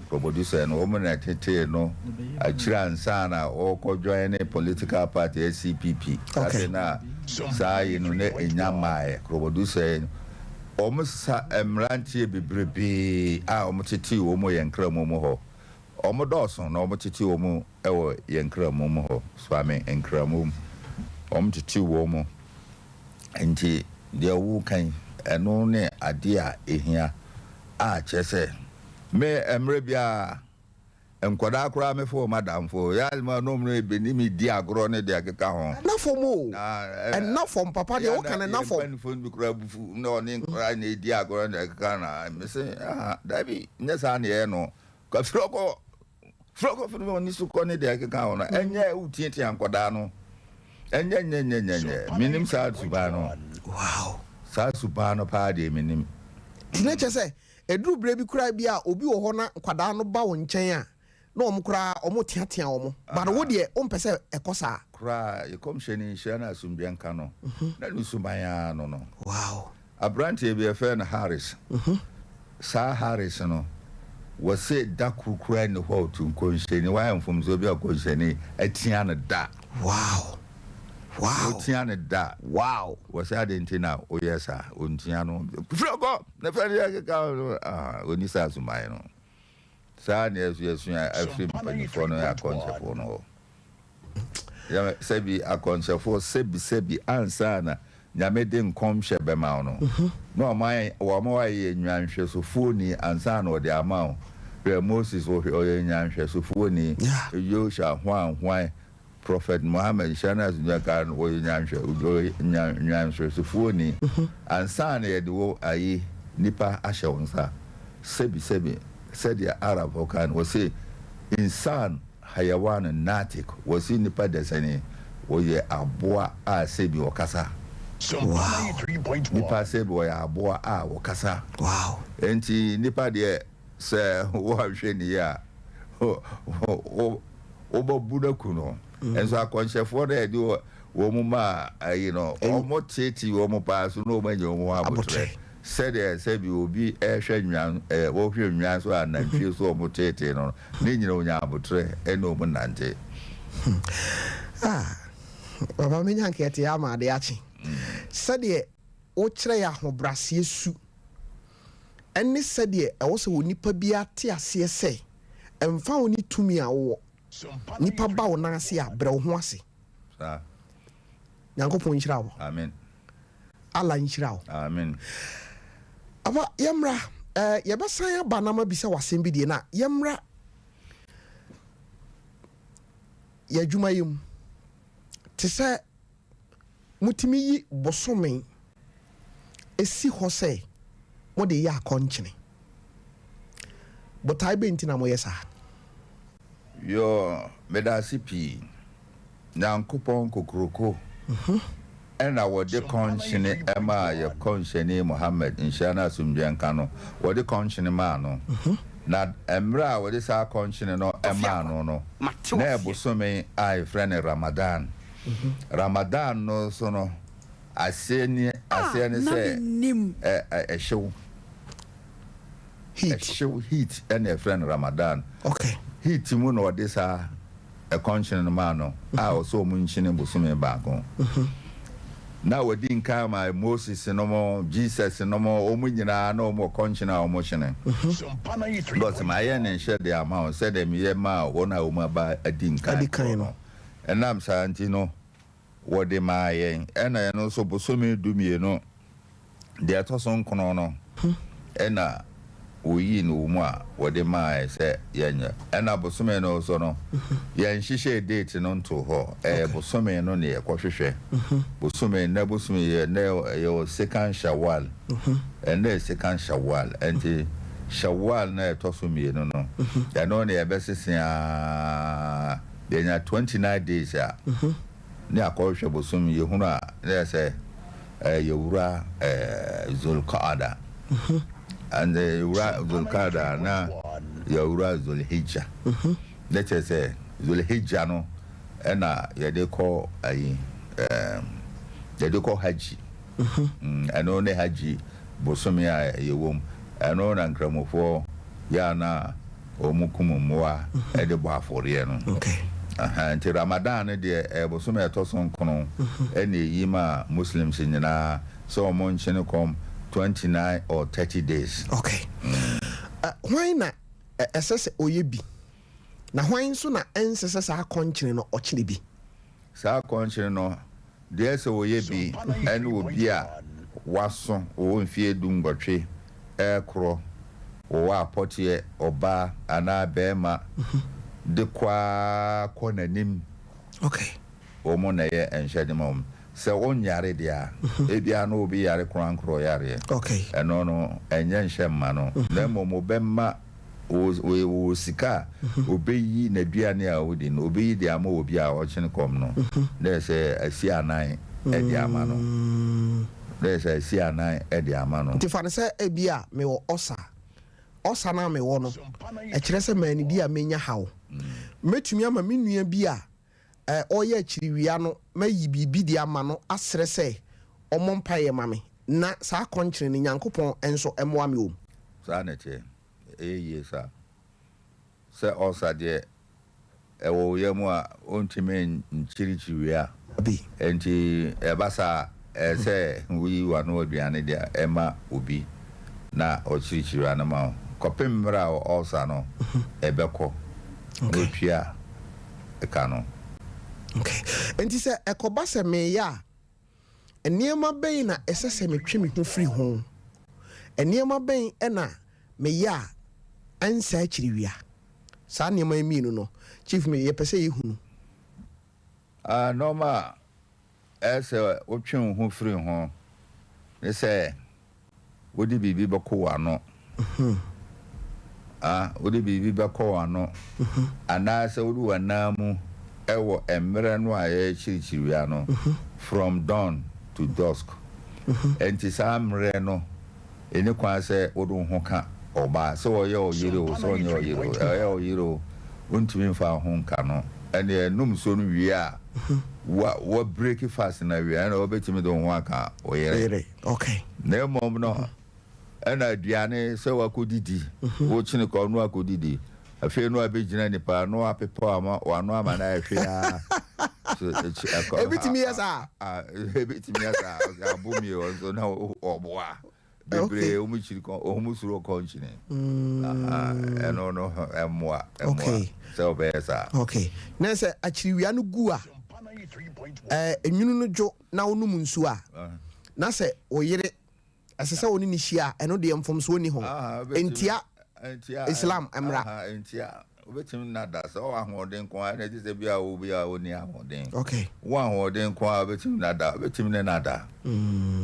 Speaker 4: Prɔbɔdusɛ no wɔn na ɛtetee no akyiri ansa na ɔrekɔ join ne political party SCPP ase na saa yi no na ɛnya mmaeɛ Prɔbɔdusɛ wɔn sa mmeranteɛ bebrebee a wɔn tetee wɔn wɔ yɛn nkramu mu hɔ. Wɔn dɔɔso na wɔn tete wɔn wɔ yɛn nkramu mu hɔ, Suame nkramu mu. Wɔn tete wɔn mu. Nti deɛ woka yi, ɛno ne adeɛ a ɛhia a kyerɛ sɛ me mmerɛ biara Nkwadaa koraa me fo wɔn adamfo. Yɛ a na wɔn bɛni me di agorɔ ne deɛ ɛkeka ho.
Speaker 2: Ɛnna fam o, ɛnna fam papa deɛ woka no ɛnna fam.
Speaker 4: Yɛn mpanimfoɔ no bi koraa bu fu na ɔne nkwadaa na ɛdi agorɔ ne deɛ ɛkeka na me se aha dabi nyɛ saa na yɛyɛ no. Ka firi hɔ kɔ firi hɔ kɔ firi wɔn ani so kɔ ne deɛ ɛkeka ho no ɛnyɛ wotiatia nkwadaa no ɛnyɛ nyɛ nyɛ nyɛ nyɛ menim saa suban no.
Speaker 2: Wow.
Speaker 4: Saa suban no paa deɛ menim.
Speaker 2: Ti na kyɛ sɛ Ɛduru berɛ bi koraa bi a obi wɔ hɔ na nkwadaa no ba wo nkyɛn a na wɔn koraa wɔreteatea wɔn but wo deɛ wompɛ sɛ ɛkɔ saa.
Speaker 4: Koraa, yɛ kɔmhyɛni nhyira ne asomdwoeɛ nka no, na ne suban ara no no.
Speaker 2: Wow.
Speaker 4: Aberanteɛ bi yɛfrɛ no Harris, saa Harris no, wɔse da koro koraa nni hɔ a ɔtu nkɔnhyɛni, wayɛ mfomsoɔ bi a kɔnhyɛni atia no da.
Speaker 2: Wow. Wow.
Speaker 4: Ɔtia no da.
Speaker 2: Wow.
Speaker 4: Wɔse adɛn nti na woyɛ saa? Ɔntia no. Firi hɔ kɔ! Na fɛ deɛ keka ho ah ɔni saa suban no. Saa na yɛso yɛsua afiri mpanimfoɔ no ne akɔnhyɛfoɔ no hɔ. Yɛ sɛbi akɔnhyɛfoɔ sɛbi sɛbi ansa na Nyame de nkɔmhyɛ bɛma wo no na wɔn ayɛ wɔn ayɛ nwanhwɛsofoɔ ni ansa na ɔde ama wo. Hwɛ Moses ɔhwɛ ɔyɛ nwanhwɛsofoɔ ni. Joshua hwan hwan Prɔfɛt Muhammad, nhyira ne asomdwoe nka no, ɔyɛ nyanhwɛ, ɔyɛ nyanhwɛsofoɔ ni. Ansa na yɛde wo ayi nipa ahyɛ wo nsa, sɛbi sɛbi, sɛdeɛ Arabfoɔ ka no, wɔse, Insan hayawan natik, wɔse nipa dasani, ɔyɛ aboa a sɛbi ɔkasa.
Speaker 2: Wow.
Speaker 4: Nipa sɛbi ɔyɛ aboa a ɔkasa.
Speaker 2: Wow.
Speaker 4: Enti nipa deɛ sɛ woanhwɛ ne yie a, wobɛbu no aku no. Nso akɔnhyɛfoɔ no a yɛde wɔn maa ayi no, wɔteetee wɔn paa so na wɔanya wɔn ho aboterɛ. Sɛdeɛ sɛbi obi rehwɛ nnwan, wɔhwɛ nnwan so anantwie so wɔteetee no no, ne nyina ɔnya aboterɛ ɛne wɔn nante.
Speaker 2: Ah, papa menya nka ɛte ama ade akye. Sɛdeɛ wokyerɛ yɛ ahobraseɛ su ne sɛdeɛ ɛwɔ sɛ onipa biara te aseɛ sɛ ɛmfa ho ne tumi a wowɔ, nipa ba wo nan ase a, brɛ wo ho ase. Nyankopɔn nhyira wo.
Speaker 4: Amen.
Speaker 2: Allah nhyira wo.
Speaker 4: Amen.
Speaker 2: Aba yɛmmra, eh, yɛbɛsan aba na mabisa wo asɛm bi deɛ na yɛmmra yɛ adwuma yi mu te sɛ motumi yi bosome si hɔ sɛ mode reyɛ akɔnkyene. Botae bɛn nti na moyɛ saa?
Speaker 4: Yoo, medase pii. Nyankopɔn kokroko na wɔde kɔnkyene maa yɛ kɔnhyɛni Muhammad, nhyira ne asomdwoeɛ nka no, wɔde kɔnkyene maa no. Na mmerɛ a wɔde saa kɔnkyene no maa no no, na ɛyɛ bosome a yɛfrɛ no Ramadan. Ramadan no nso no, aseɛ ni
Speaker 3: Ah,
Speaker 4: aseɛ ne
Speaker 3: na
Speaker 4: sɛ
Speaker 3: mennim.
Speaker 4: ɛ ɛ ɛhyew.
Speaker 2: Heat.
Speaker 4: Ɛhyew, heat ɛna ɛfrɛ no Ramadan.
Speaker 2: Okay.
Speaker 4: Heat mu na ɔde saa ɛkɔnkyene no maa no a ɔsɛ ɔmo nkyene bosome baako. Na wɔdi nkan ma Moses nom, Jesus nom, wɔn nyinaa na wɔn wɔ kɔnkyene a wɔn kyene. Na ɔsɛ mayɛ ne nhyɛdeɛ ama wɔn sɛdeɛ meyɛ maa wɔn a wɔn aba adi nkan
Speaker 2: Adi kan
Speaker 4: korɔ
Speaker 2: no.
Speaker 4: no. Ɛnam saa nti no, wɔde maa yɛn, ɛna ɛno nso bosome dumienu, deɛ ɛtɔ so nkono no, ɛna wɔyii no wɔ mu a wɔde maa yɛn sɛ yɛnyɛ. Ɛna bosome no nso no, yɛnhyehyɛɛ date no ntoo hɔ, ɛyɛ bosome no na yɛkɔhwehwɛ. Bosome, nnɛ bosome yɛ, nnɛ yɛwɔ second Shawwal, ɛnnɛ yɛ second Shawwal, ɛnti Shawwal no a ɛtɔ so mmienu no, ɛno na yɛbɛsese ara. Yɛnya 29 days a ne akɔhwehwɛ bosom yɛhunu a na yɛ sɛ yɛwura Zulqaada and yɛwura Zulqaada a na yɛwura Zulhijja ne kyerɛ sɛ Zulhijja no ɛna yɛde kɔ ayi yɛde kɔ hajji. Ɛno ne Hajji bosome a yɛwɔ mu. Ɛno na Nkramofoɔ yɛ a na wɔn kum mmoa de bɔ afɔreɛ no. Nti Ramadan no deɛ ɛyɛ bosome a ɛtɔ so nkono ɛna ɛyi ma Muslims nyinaa sɛ wɔn nkyene kɔm 29 or 30 days.
Speaker 2: Okay. Hwan na ɛsɛ sɛ ɔyɛ bi? Na hwan nso na ɛnsɛ sɛ saa akɔnkyene no ɔkyene bi?
Speaker 4: Saa akɔnkyene no, deɛ ɛsɛ wɔyɛ bi ne obi a waso, ɔwɔ mfeɛ dunwɔtwe rekorɔ, ɔwɔ apɔteɛ, ɔbaa anaa barima, de kɔ ara kɔ n'anim.
Speaker 2: Okay.
Speaker 4: Wɔn na ɛyɛ nhyɛde ma wɔn. Sɛ wonyare deɛ a, ebia na obi yare korankorɔ yareɛ.
Speaker 2: Okay.
Speaker 4: Ɛno no, ɛnyɛ nhyɛ mma no, na mmom wɔbɛma ɔwɔ sika a, ɔbɛyi n'aduane a ɔdi no, ɔbɛyi de ama obi a ɔkyene kɔm no, na ɛsɛ asi anan de ama no. Na ɛsɛ asi anan de ama no.
Speaker 2: Nti fa no sɛ ebia mewɔ ɔsa. Ɔsa no a mewɔ no, ɛkyerɛ sɛ mannidi a mɛnya haw. Mɛtumi ama me nua bi a ɔreyɛ akyiriwia no mayi biribi de ama no asrɛ sɛ ɔmmɔ mpaeɛ ma me na saa akɔnkyene no Nyankopɔn nso mmoa me wɔ mu.
Speaker 4: Saa na ɛteɛ. Ɛyɛ yie saa. Sɛ ulcer deɛ ɛwɔ wo yam a wontumi nkyirikyiriwia.
Speaker 2: Dabi.
Speaker 4: Enti ɛba saa a, ɛyɛ sɛ woyi w'ano aduane de ma obi na ɔkyirikyiri ano ma wo kɔpem mmerɛ a ulcer no ɛbɛkɔ na otua ka no.
Speaker 2: Okay. Enti sɛ ɛkɔba sɛ mereyɛ a, nneɛma bɛn na ɛsɛ sɛ metwe me ho firi ho? Nneɛma bɛn na meyɛ a ɛnsɛ akyiriwia? Saa nneɛma yi mmienu no, Chief, me yɛpɛ sɛ yɛhunu.
Speaker 4: Ah, nneɛma a ɛsɛ sɛ wotwe wo ho firi ho ne sɛ wode biribi bɛkɔ w'ano. Ah, wode biribi bɛkɔ w'ano anaasɛ wode w'anan mu wɔ mmerɛ no a yɛrekyirikyiriwia no, from dawn to dusk. Enti saa mmerɛ no, ɛni kwan sɛ wode wo ho ka ɔbaa, sɛ ɔyɛ ɔyere o, sɛ ɔnyɛ ɔyere o, ɔyɛ ɔyere o, wontumi mfa wo ho nka no. Ɛnneɛ nom nsuo no wie a, wa wa break fast no awie a, ɛnna wobɛtumi de wo ho aka wo yere.
Speaker 2: Yere, okay.
Speaker 4: Na mmom no, ɛna aduane sɛ wakɔdidi, wokyene kɔ no akɔdidi, afei no abɛgyina nipa no apepa ama wano ama no ayɛ hwee ara. So, ekyi, ɛkɔ,
Speaker 2: Ebi tumi yɛ saa?
Speaker 4: Ebi tumi yɛ saa, ɔsɛ abo mi o, nso na ɔboa. Bebree wɔn kyiri kɔn, wɔn suro kɔnkyene. Ɛno no ɛmmoa, ɛmmoa sɛ ɔbɛyɛ saa.
Speaker 2: Okay, na sɛ akyiriwia no gu a, ɛɛ nwunu no dwo na wonom nsuo a, na sɛ wo yere ɛsɛ sɛ wo ne no hyia a, ɛno deɛ mfomsoɔ nni ho. Ɛntia Islam mmara.
Speaker 4: Ɛntia. Wobɛtumi nna da sɛ ɔwɔ ahoɔden nko ara na ɛgye sɛ bi a obi a ɔnni ahoɔden.
Speaker 2: Okay.
Speaker 4: Wowɔ ahoɔden nko ara wobɛtumi nna da, wobɛtumi ne no ada.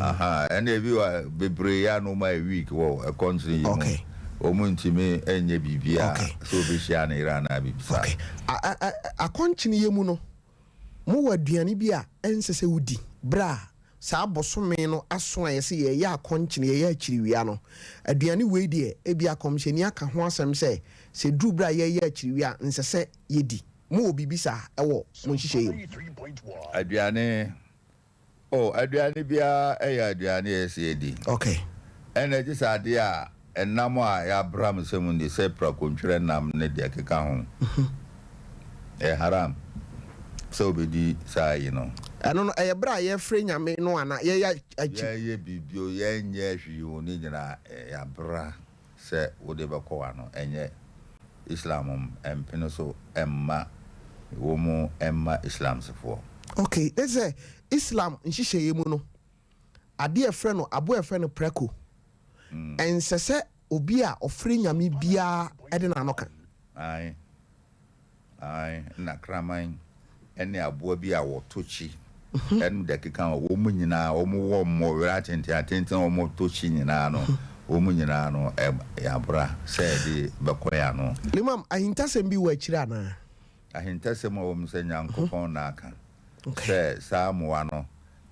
Speaker 4: Aha, ɛnna ebi wɔ bebree a na wɔn ayɛ weak wɔ ɛkɔnkyene yi mu.
Speaker 2: Okay.
Speaker 4: Wɔn ntumi nyɛ biribiara
Speaker 2: Okay.
Speaker 4: sɛ obehyia ne yere anaa biribi saa.
Speaker 2: Okay. A, a, a, akɔnkyene yɛ mu no, Mowɔ aduane bi a ɛnsɛ sɛ wodi berɛ a saa bosome no aso a yɛse yɛreyɛ akɔnkyene, yɛreyɛ akyiriwia no. Aduane wei deɛ, ebia kɔmhyɛni aka ho asɛm sɛ, sɛ ɛduru berɛ a yɛreyɛ akyiriwia a, nsɛ sɛ yɛdi. Mowɔ biribi saa wɔ mo nhyehyɛeɛ mu?
Speaker 4: Aduane Oh, aduane biara yɛ aduane a ɛsɛ sɛ yɛdi.
Speaker 2: Okay.
Speaker 4: Ɛnna gye sɛ adeɛ a ɛnam a yɛabram sɛ mu nni, sɛ prakontwerɛ nam ne deɛ ɛkeka ho. Ɛyɛ haram sɛ wobɛdi saa ayi no.
Speaker 2: Ɛno no, ɛyɛ berɛ a yɛrefrɛ Nyame no anaa yɛyɛ akyi?
Speaker 4: Yɛyɛ biribi o, yɛnyɛ hwee o, ne nyinaa yɛabra. Sɛ wode bɛkɔ w'ano ɛnyɛ Islam mpene so mma wɔn mma Islamsfoɔ.
Speaker 2: Ok, ne sɛ Islam nhyehyɛeɛ mu no, adeɛ a yɛfrɛ no, aboa a yɛfrɛ no prɛko, ɛnsɛ sɛ obi a ɔfrɛ Nyame biara de n'ano ka.
Speaker 4: Ae. Aane, ɛna kraman ne aboa bi a wɔto kyi ne deɛ ɛkeka ho, wɔn nyinaa wɔn wɔ mmɔwerɛ atenten atenten a wɔto kyi nyinaa no, wɔn nyinaa no yɛabra sɛ yɛde bɛkɔ yɛn ano.
Speaker 2: Limam, ahintasɛm bi wɔ akyire anaa?
Speaker 4: Ahintasɛm a ɛwɔ mu sɛ Nyankopɔn na aka sɛ saa mmoa no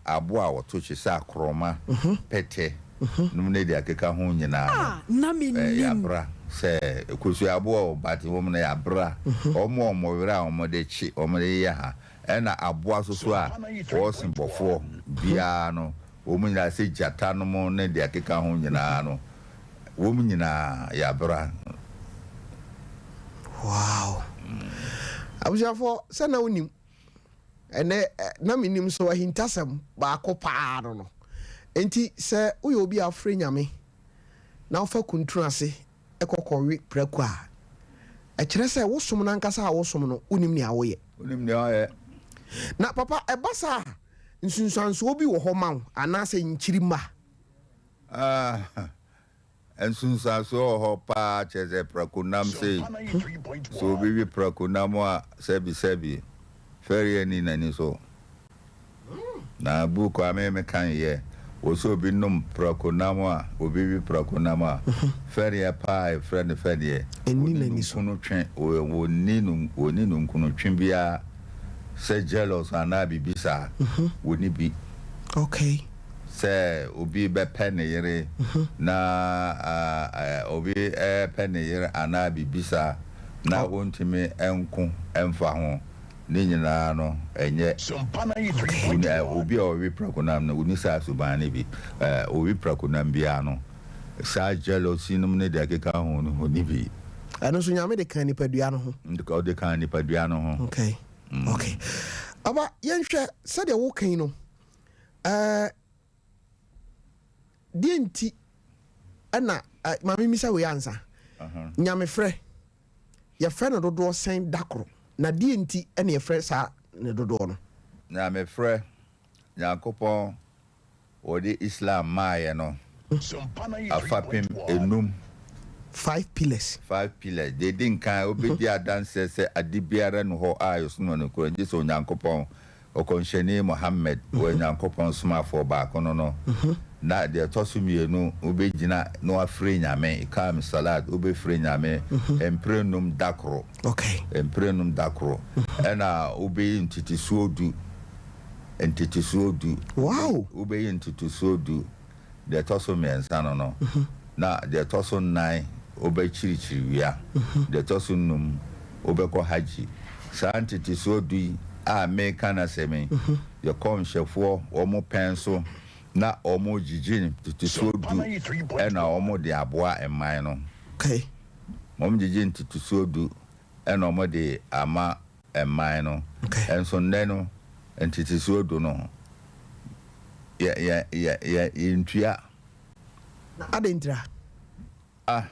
Speaker 4: Aboa a wɔto kye sɛ akorɔma, pɛtɛ, nom ne deɛ ɛkeka ho nyinaa
Speaker 3: A,
Speaker 4: no,
Speaker 3: na
Speaker 4: eh,
Speaker 3: mennim.
Speaker 4: yɛabra sɛ kosua aboa o, but wɔn no yɛabra wɔn a wɔn werɛ a wɔde kye, wɔde yɛ ha, ɛna aboa nso so a wɔse bɔfoɔ biara no, wɔn nyinaa sɛ gyata nom ne deɛ ɛkeka ho nyinaa no, wɔn nyinaa yɛabra.
Speaker 2: Wow. Abusuafoɔ, sɛ na wonim. Ɛnnɛ, na mennim so ahintasɛm baako paa no no. Enti sɛ woyɛ obi a wofrɛ Nyame na wofa kuntunu ase kɔ kɔwe prako a, Ɛkyerɛ sɛ wo som no ankasa a wosom no, wonnim nea woyɛ.
Speaker 4: Wonnim nea woyɛ.
Speaker 2: Na papa, ɛba saa a, nsunsuansoɔ bi wɔ hɔ ma wo anaasɛ nkyirimma?
Speaker 4: Ah, nsunsuansoɔ wɔ hɔ paa, kyerɛ sɛ prako nam sei. Sɛ obi we prako nam a, sɛbi sɛbi, fɛreɛ nni n'ani so. Na book a me me kan yɛ, wɔ sɛ obi nom prako nam a, obi we prako nam a, fɛreɛ paa a yɛfrɛ no fɛreɛ,
Speaker 2: Ɛnni
Speaker 4: wɔnni
Speaker 2: n'ani so.
Speaker 4: ninkunu twe, wɔnni no, wɔnni ninkunu twe biara sɛ jealous anaa biribi saa, wɔnni bi.
Speaker 2: Okay.
Speaker 4: Sɛ obi bɛpɛ ne yere na obi repɛ ne yere anaa biribi saa na wɔntumi nko mfa ho, ne nyinaa no, ɛnyɛ. Obi a ɔwe prakonam no, ɔnni saa suban no bi. Ɔwe prakonam biara no, saa jealousy nom ne deɛ ɛkeka ho no, ɔnni bi.
Speaker 2: Ɛno nso Nyame de kaa nipadua no ho.
Speaker 4: Ɔde kaa nipadua no ho.
Speaker 2: Okay. Okay. Aba, yɛnhwɛ sɛdeɛ woka yi no. Ɛɛ, deɛ nti ɛna ɛ maame misa wei ansa. Nyamefrɛ, yɛfrɛ no dodoɔ sɛn da koro? Na deɛ nti ɛna yɛfrɛ saa ne dodoɔ no?
Speaker 4: Nyamefrɛ, Nyankopɔn wɔde Islam maaeɛ no afapem enum.
Speaker 2: Five pillars.
Speaker 4: Five pillars. Deɛ ɛdi nkan, wobɛdi adanseɛ sɛ ade biara nni hɔ a yɛsom no nokorɛ gye sɛ Onyankopɔn, Ɔkɔmhyɛni Muhammad wɔ Nyankopɔn somafoɔ baako no no, na deɛ ɛtɔ so mienu, wobɛgyina na wafrɛ Nyame, Iqaam Salaat, wobɛfrɛ Nyame mprɛnum da koro, mprɛnum da koro, ɛna wobɛyi ntotosoɔ du, ntotosoɔ du, wobɛyi ntotosoɔ du. Deɛ ɛtɔ so mmiɛnsa no no, na deɛ ɛtɔ so nnan wobɛkyirikyiri wia, deɛ ɛtɔ so nnum wobɛkɔ Hajji. Saa ntetesoɔ du yi a mereka no asɛm yi, yɛ kɔmhyɛfoɔ wɔn pɛn so na wɔgyegye ntetesoɔ du na wɔde aboa mman no. Wɔgyegye ntetesoɔ du na wɔde ama mman no. Nso nnɛ no, ntetesoɔ du no, yɛ, yɛ, yɛ, yɛ, yɛntua.
Speaker 2: Na adɛn ntira?
Speaker 4: Ah,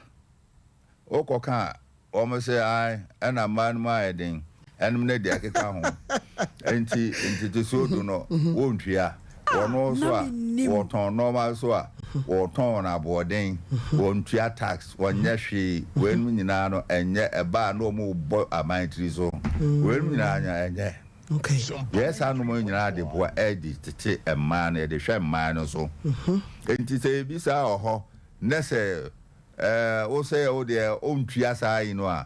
Speaker 4: wokɔka a, wɔn se ae, ɛna mmaa no mu ayɛ den, ɛnom ne deɛ ɛkeka ho. Nti ntetesoɔ du no, wontua.
Speaker 3: Ah,
Speaker 4: Wɔn
Speaker 3: na
Speaker 4: nso a,
Speaker 3: mennim.
Speaker 4: wɔtɔn nnoɔma nso a, wɔtɔn no aboɔden, wɔntua tax, wɔnyɛ hwee. Weinom nyinaa no, ɛnyɛ, ɛba a na wɔrebɔ aman tiri so. Weinom nyinaa no, ɛnyɛ. Yɛyɛ saa nnoɔma yi nyinaa de boa ɛde tete mmaa no, yɛde hwɛ mmaa no so. Enti sɛ ebi saa wɔ hɔ, na sɛ ɛɛ wo sɛ wo deɛ wontua saa yi no a,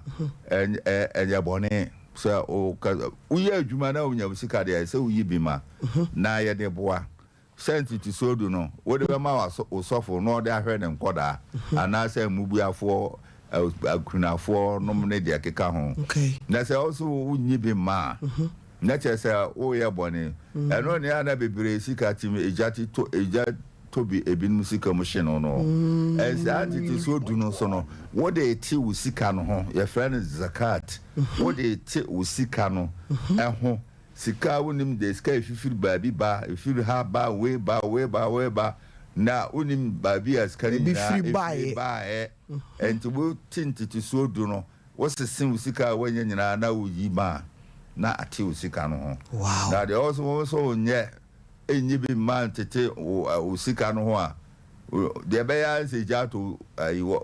Speaker 4: ɛnyɛ bɔne sɛ woka woyɛ adwuma na wonya wo sika deɛ sɛ woyi bi ma na yɛde boa. Sɛ ntotosoɔ du no, wode bɛma wo sɔfo na ɔde ahwɛ ne nkɔdaa anaasɛ mmubuafoɔ, akunafoɔ nom ne deɛ ɛkeka ho. Na sɛ wo nso wonnyi bi mma a, na kyerɛ sɛ woreyɛ bɔne. Ɛno ne a na bebree sika tumi egya ti tɔ egya tɔ bi ebinom sika mu hye no no. Saa ntotosoɔ du no nso no, wode rete wo sika no ho, yɛfrɛ no zakat, wode rete wo sika no ho. Sika a wonnim deɛ sika ɛfifiri baabi ba, ɛfiri ha ba, wei ba, wei ba, wei ba, na wonnim baabi a sika no nyinaa ɛfiri baeɛ. Ɛnti wote ntetesoɔ du no, wosese wo sika a woanya nyinaa na woyi ma a, na ate wo sika no ho. Na deɛ ɔwɔ sɛ wo nso wonyɛ, ɛnyi bi mma ntete wo sika no ho a, deɛ ɛbɛyɛ ara ne sɛ egya ato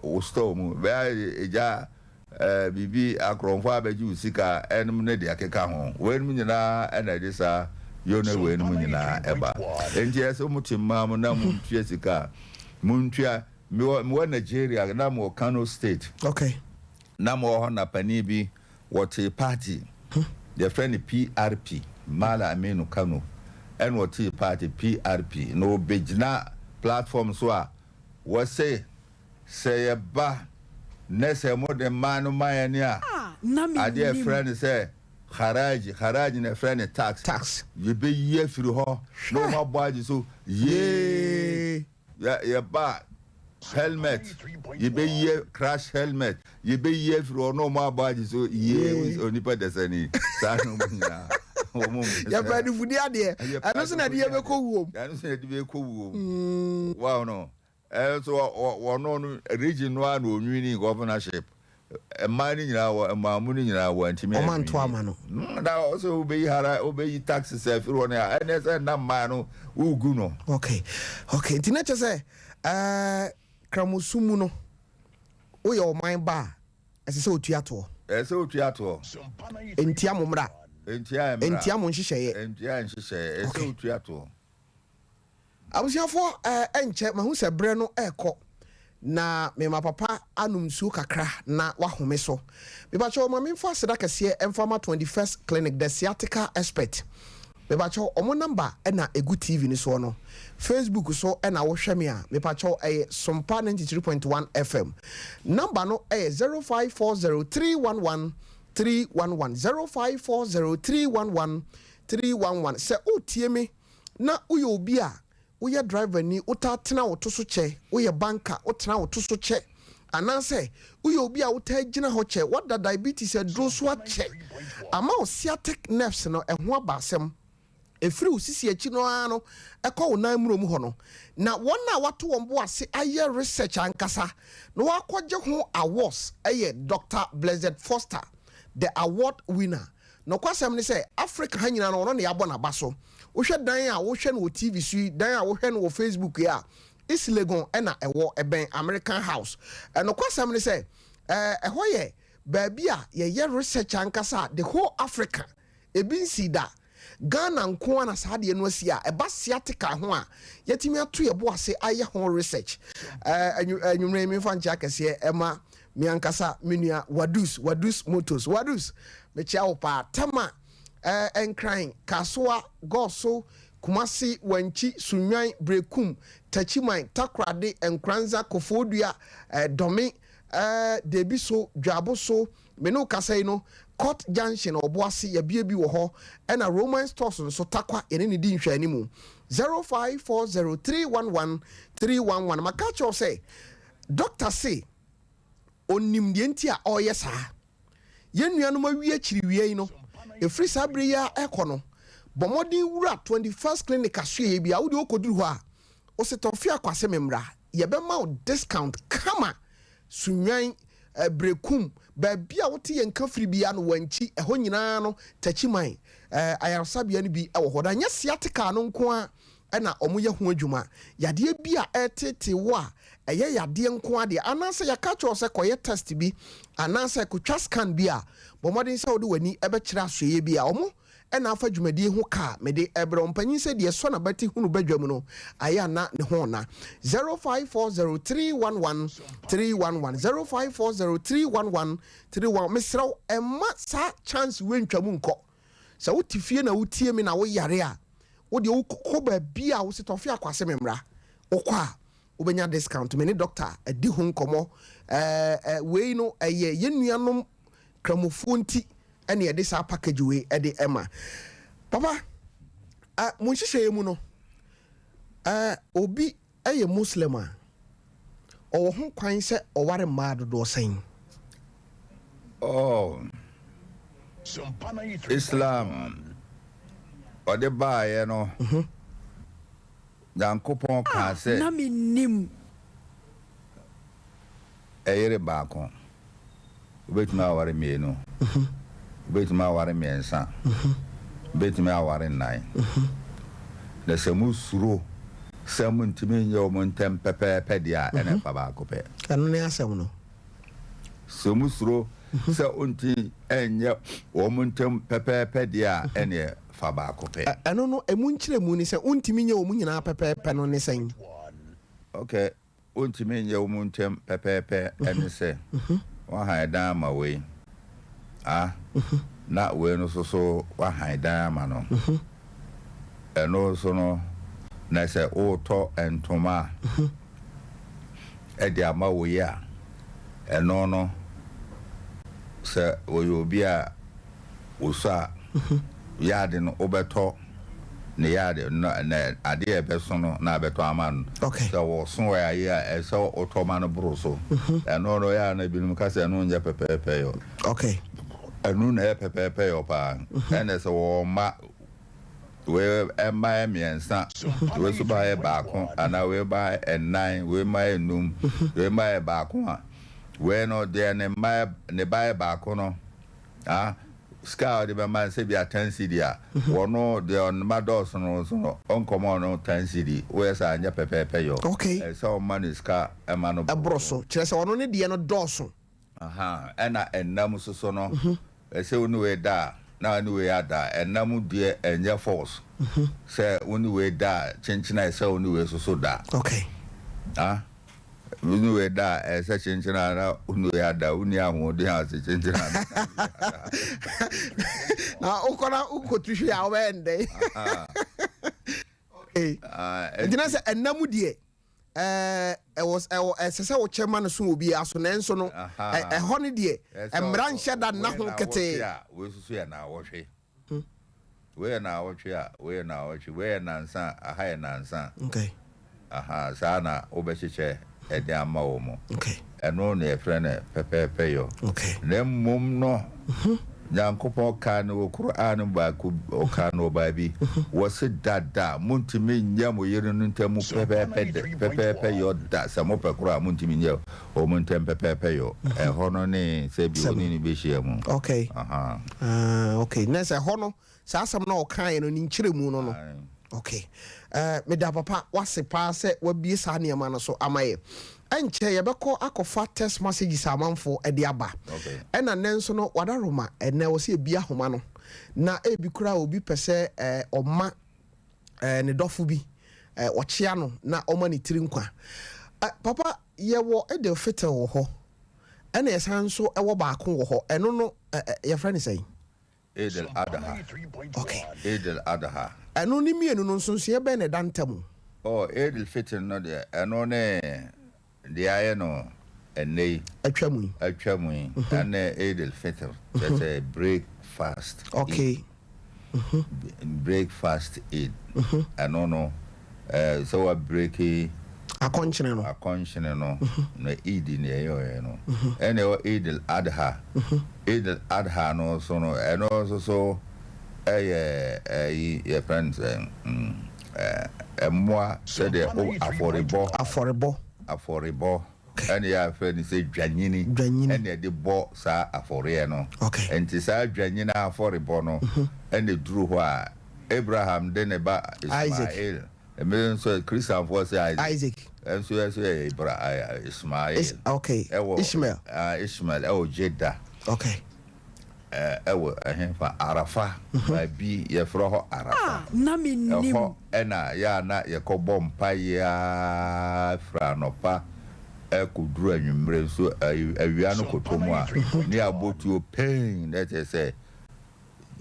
Speaker 4: wo store mu, ɛbɛyɛ ara egya Eh, biribi, akorɔmfoɔ abɛgye wo sika, ɛnom ne deɛ ɛkeka ho. Weinom nyinaa na ɛde saa yone weinom nyinaa ɛba. Enti ɛsɛ sɛ mote mmaa mo na montua sika a, montua. Mewɔ, mewɔ Nigeria, na mewɔ Kano State.
Speaker 2: Okay.
Speaker 4: Na mewɔ hɔ na panin bi, wɔtee party, yɛfrɛ no PRP, Malam Aminu Kano, ɛna ɔtee party PRP, na ɔbɛgyina platform so a, wɔse, Sɛ yɛba nɛ sɛ mode mmaa no ma yɛn a,
Speaker 3: A na
Speaker 4: adeɛ a
Speaker 3: mennim.
Speaker 4: yɛfrɛ no sɛ kharaj, kharaj na yɛfrɛ no tax,
Speaker 2: Tax.
Speaker 4: yɛbɛyi afiri hɔ na
Speaker 2: Hwɛ!
Speaker 4: wɔn abɔ agye so yee.
Speaker 2: Yee!
Speaker 4: Yɛ, yɛba a, helmet, yɛbɛyi, crash helmet, yɛbɛyi afiri hɔ na wɔn abɔ agye so yee.
Speaker 2: Yee!
Speaker 4: Wohu sɛ onipa dasani, saa na wɔn nyinaa, wɔn mpɛ sɛ.
Speaker 2: Yɛpɛ adifudie adeɛ,
Speaker 4: Yɛpɛ
Speaker 2: ɛno nso na ɛde
Speaker 4: adifudie
Speaker 2: yɛn bɛkɔ
Speaker 4: adeɛ,
Speaker 2: wuom.
Speaker 4: ɛno nso na ɛde bɛkɔ wuom. Wahu no? Ɛnso wɔno no region no ara na ɔnwini governorship. Mmaa no nyinaa wɔ mmaa mu no nyinaa wɔantumi
Speaker 2: Wɔn anto
Speaker 4: anwini.
Speaker 2: ama no.
Speaker 4: Na ɔsɛ wobɛyi hara wobɛyi taxes afiri hɔ no a ɛnɛ sɛ nna mmaa no wogu no.
Speaker 2: Okay. Nti na kyerɛ sɛ ɛɛ Kramosom mu no woyɛ ɔman ba a ɛsɛ sɛ otua toɔ.
Speaker 4: Ɛsɛ sɛ otua toɔ.
Speaker 2: Ɛntia mo mmara.
Speaker 4: Ɛntia mmara.
Speaker 2: Ɛntia mo nhyehyɛeɛ.
Speaker 4: Ɛntia nhyehyɛeɛ. Ɛsɛ sɛ otua toɔ.
Speaker 2: Abusuafoɔ, ɛɛ ɛnkyɛ mahu sɛ berɛ no ɛrekɔ na mema papa anom nsuo kakra na wahome so. Mepakyɛw ma memfa aseda kɛseɛ mfa ma 21st Clinic, the sciatica expert. Mepakyɛw ɔmo number na ɛgu TV no soɔ no. Facebook so na wohwɛ me a, mepakyɛw ɛyɛ Sompa 93.1 FM. Number no ɛyɛ 0540 311 311, 0540 311 311. Sɛ woretie me na woyɛ obi a woyɛ driverni, wotaa tena wo to so kyɛ, woyɛ banker, wotena wo to so kyɛ, anaasɛ woyɛ obi a wotaa gyina hɔ kyɛ, woada diabetes aduro so akyɛ, ama wo sciatic nerves no ɛho aba asɛm, ɛfiri wo sisi akyi no ara no ɛkɔ wo nan mmuro mu hɔ no, na wɔn a wɔato wɔn bo ase ayɛ research ankasa na wɔakɔgye ho awards yɛ Doctor Blessed Foster, the award winner. Nokwasɛm ne sɛ, Afrika ha nyinaa no, ɔno na yɛabɔ n'aba so. Wohwɛ dan a wohwɛ no wɔ TV so yi, dan a wohwɛ no wɔ Facebook yi a, East Legon na ɛwɔ, ɛbɛn American House. Nokwasɛm ne sɛ, ɛhɔ yɛ baabi a yɛyɛ research ankasa a, the whole Africa, ebi nsii da. Ghana nko ara na saa adeɛ no asi a ɛba sciatica ho a yɛatumi ato yɛn bo ase ayɛ ho research. Anwummerɛ yi memfa nkyea kɛseɛ ɛma me ankasa me nua Wadus, Wadus Motors. Wadus, mekyea wo paa. Tema, Nkran, Kasoa, Goso, Kumasi, Wankyi, Sunnwan, Berekum, Takyiman, Takorade, Nkoranza, Kofoɔdua, Dɔme, Debiso, Dwaboso, Me ne wo kasa yi no, Court Junction Ɔboase yɛabue bi wɔ hɔ, ɛna Roman Stores nso Tarkwa yɛne no di nhwɛanimu. 0540311311 Maka akyerɛ wo sɛ Doctor se ɔnim deɛ nti a ɔreyɛ saa. Yɛn nuanom awie akyiriwia yi no, ɛfiri saa berɛ yi ara rekɔ no, bɔ mmɔden wura 21st Clinic asoɛeɛ bi a, wo deɛ wokɔduru hɔ a, wo se Tɔfe Akwase me mmra, yɛbɛma wo discount kama. Sunnwan, Berekum, baabi a wote yɛn nka firi biara no, Wankyi, ɛhɔ nyinaa no, Takyiman, ayaresabea no bi wɔ hɔ. Na ɛnyɛ sciatica no nko ara na wɔyɛ ho adwuma. Yadeɛ bi a ɛreteetee wo a ɛyɛ yadeɛ nko ara deɛ, anaasɛ yɛaka akyerɛ wo sɛ kɔyɛ test bi anaasɛ kɔtwa scan bi a, bɔ mmɔden sɛ wode w'ani bɛkyerɛ asoɛeɛ bi a wɔn na afa dwumadie ho ka a mede rebrɛ wo. Mpanyin sɛ deɛ ɛsɔ n'abati hunu badwa mu no, ayɛ a na ne ho ɔna. 0540311311 0540311311 Mesrɛ wo, mma saa chance wei ntwa mu nkɔ. Sɛ wote fie na wotie me na woyare a, wo deɛ wokɔ baabi a wose Tɔfe Akwase me mmra. Wokɔ a, wobɛnya discount. Me ne doctor adi ho nkɔmmɔ. Ɛɛ, wei no, ɛyɛ yɛn nuanom Kramofoɔ nti ɛna yɛde saa package wei ɛde ɛma. Papa, eh, mo nhyehyɛeɛ mu no, eh, obi ɛyɛ Muslim a, ɔwɔ ho kwan sɛ ɔware mmaa dodoɔ sɛn?
Speaker 4: Oh, Islam ɔde baeɛ no, Nyankopɔn kaa
Speaker 3: A
Speaker 4: sɛ.
Speaker 3: na mennim.
Speaker 4: Ɛyere baako, wobɛtumi aware mmienu, wobɛtumi aware mmiɛnsa, wobɛtumi aware nnan. Na sɛ mosuro sɛ montumi nyɛ wɔn ntɛm pɛpɛɛpɛ deɛ a, ɛna ɛfa baako pɛ.
Speaker 2: Ɛno ne asɛm no.
Speaker 4: Sɛ mosuro sɛ wontumi nyɛ wɔn ntɛm pɛpɛɛpɛ deɛ a, ɛneɛ fa baako pɛ.
Speaker 2: Ɛno no, ɛmu nkyerɛmu ne sɛ wontumi nyɛ wɔn nyinaa pɛpɛɛpɛ no ne sɛn?
Speaker 4: Okay. Wontumi nyɛ wo mu ntɛm pɛpɛɛpɛ ne sɛ woahan dan ama wei a na wei no nso so woahan dan ama no. Ɛno nso no na sɛ woretɔ ntoma a de ama wei a, ɛno no sɛ ɔyɛ obi a Wosɔ a, yaade no wobɛtɔ ne yaade no na adeɛ a ɛbɛso no na abɛtɔ ama no.
Speaker 2: Okay.
Speaker 4: Sɛ wɔso wɔ ayi a ɛsɛ wotɔ ma no boro so. Ɛno no yɛ a na ebinom ka sɛ ɛno nyɛ pɛpɛɛpɛ yɔ.
Speaker 2: Okay.
Speaker 4: Ɛno na ɛyɛ pɛpɛɛpɛ yɔ paa. Ɛna sɛ wɔma wei ɛma yɛ mmiɛnsa, wei nso ba yɛ baako anaa wei ba yɛ nnan, wei ma yɛ num, wei ma yɛ baako a. Wei no deɛ ne mma ne ba yɛ baako no ah sika a ɔde bɛma no sɛ bia ten cedi a wɔno deɛ ɔne mma dɔɔso no nso no ɔnkɔma ɔno ten cedi woyɛ saa nyɛ pɛpɛɛpɛ yɔ
Speaker 2: Okay.
Speaker 4: ɛsɛ sɛ ɔma no sika ɛma no
Speaker 2: Ɛboro so kyerɛ sɛ ɔno ne deɛ no dɔɔso.
Speaker 4: Ahaa ɛna ɛnam nso so no ɛsɛ wo ne wei da a na wo ne wei ada ɛnam deɛ ɛnyɛ force sɛ wo ne wei da a kyenkyen a ɛsɛ wo ne wei nso so da.
Speaker 2: Okay.
Speaker 4: Ah wo ne wei da a ɛsɛ kyenkyen a na wo ne wei ada wo ni ahoɔden a ɔsɛ kyenkyen a na wo ne wei ada.
Speaker 2: Na wokɔ na wokɔtu hwee a wobɛyɛ ndɛn? Okay. Nti na sɛ ɛnam deɛ ɛwɔ ɛwɔ ɛsɛ sɛ wokyɛ ma no so wɔ obiara so nanso no ɛhɔ no deɛ mmara nhyɛ da nna ho ketee.
Speaker 4: Wei nso so yɛ naawɔtwe. Wei yɛ naawɔtwe a, wei yɛ naawɔtwe, wei yɛ nansa a, aha yɛ nansa.
Speaker 2: Okay.
Speaker 4: Aha, saa na wobɛkyekyɛ ɛde ama wɔn.
Speaker 2: Okay.
Speaker 4: Ɛno na yɛfrɛ no pɛpɛɛpɛyɔ.
Speaker 2: Okay.
Speaker 4: Na mmom no, Nyankopɔn kaa no wɔ Qur'aan mu baako, ɔkaa no wɔ baabi, wɔse, Dada, montumi nyɛ mo yerenom ntam pɛpɛɛpɛ, pɛpɛɛpɛ yɔ da, sɛ mopɛ koraa a, montumi nyɛ wɔn ntam pɛpɛɛpɛ yɔ. Ɛhɔ no ne sɛ bi wɔne no bɛhyia mu.
Speaker 2: Okay.
Speaker 4: Aha.
Speaker 2: Ah, okay. Na sɛ ɛhɔ no, Saa asɛm no a ɔkaeɛ no, ne nkyerɛmu no no. Ok. Eh, meda papa wase paa sɛ wabue saa nneɛma no so ama yɛ. Ɛnkyɛ yɛbɛkɔ akɔfa text messages a amanfoɔ de aba. Ɛna nnɛ nso no, wadaroma, ɛnnɛ wɔ sɛ yɛbue ahoma no. Na ebi koraa obi pɛ sɛ eh, ɔma eh, ne dɔfo bi, eh, ɔkyea no na ɔma ne tiri nkwa. Eh, papa, yɛwɔ Eid el-Fitr wɔ hɔ, ɛna yɛsan nso wɔ baako wɔ hɔ. Ɛno no, eh, eh, yɛfrɛ no sɛn?
Speaker 4: Eid al-Adha.
Speaker 2: Okay.
Speaker 4: Eid al-Adha.
Speaker 2: Ɛno ne mmienu no nsonsoeɛ bɛn na ɛda ntam?
Speaker 4: Oh, Eid al-Fitr no deɛ, ɛno ne deɛ ayɛ no ɛnnɛ yi.
Speaker 2: Atwa mu yi.
Speaker 4: Atwa mu yi. Ɛne Eid al-Fitr, kyerɛ sɛ break fast.
Speaker 2: Okay.
Speaker 4: Break fast Eid. Ɛno no, sɛ wa breaki.
Speaker 2: Akɔnkyene no.
Speaker 4: Akɔnkyene no, na Eid na ɛyɛ no. Ɛna ɛwɔ Eid al-Adha. Eid al-Adha no nso no, ɛno nso so ɛyɛ ɛyi yɛfrɛ no sɛ mmoa sɛdeɛ afɔrebɔ.
Speaker 2: Afɔrebɔ.
Speaker 4: Afɔrebɔ. Ɛna yɛafrɛ no sɛ dwanyini.
Speaker 2: Dwanyini.
Speaker 4: Ɛna yɛde bɔ saa afɔreɛ no.
Speaker 2: Okay.
Speaker 4: Nti saa dwanyini afɔrebɔ no, ɛna ɛduru hɔ a, Abraham de ne ba Ismael. Emi nso Christianfoɔ sɛ Isaac.
Speaker 2: Isaac.
Speaker 4: Nso yɛ nso yɛ Ibra Ismael.
Speaker 2: Is okay.
Speaker 4: Ɛwɔ
Speaker 2: Ishmael.
Speaker 4: Ishmael ɛwɔ Jeddah.
Speaker 2: Okay.
Speaker 4: Ɛwɔ ɛhefa Arafa baabi yɛfrɛ hɔ Arafa.
Speaker 3: Ah, na me nim.
Speaker 4: Ɛhɔ ɛna yɛ a na yɛkɔ bɔ mpaeɛ ara firi anɔpa ɛkɔduru anwummerɛ nso awia no kɔtɔ mu a ne yɛabɔ tuo pɛn na kyerɛ sɛ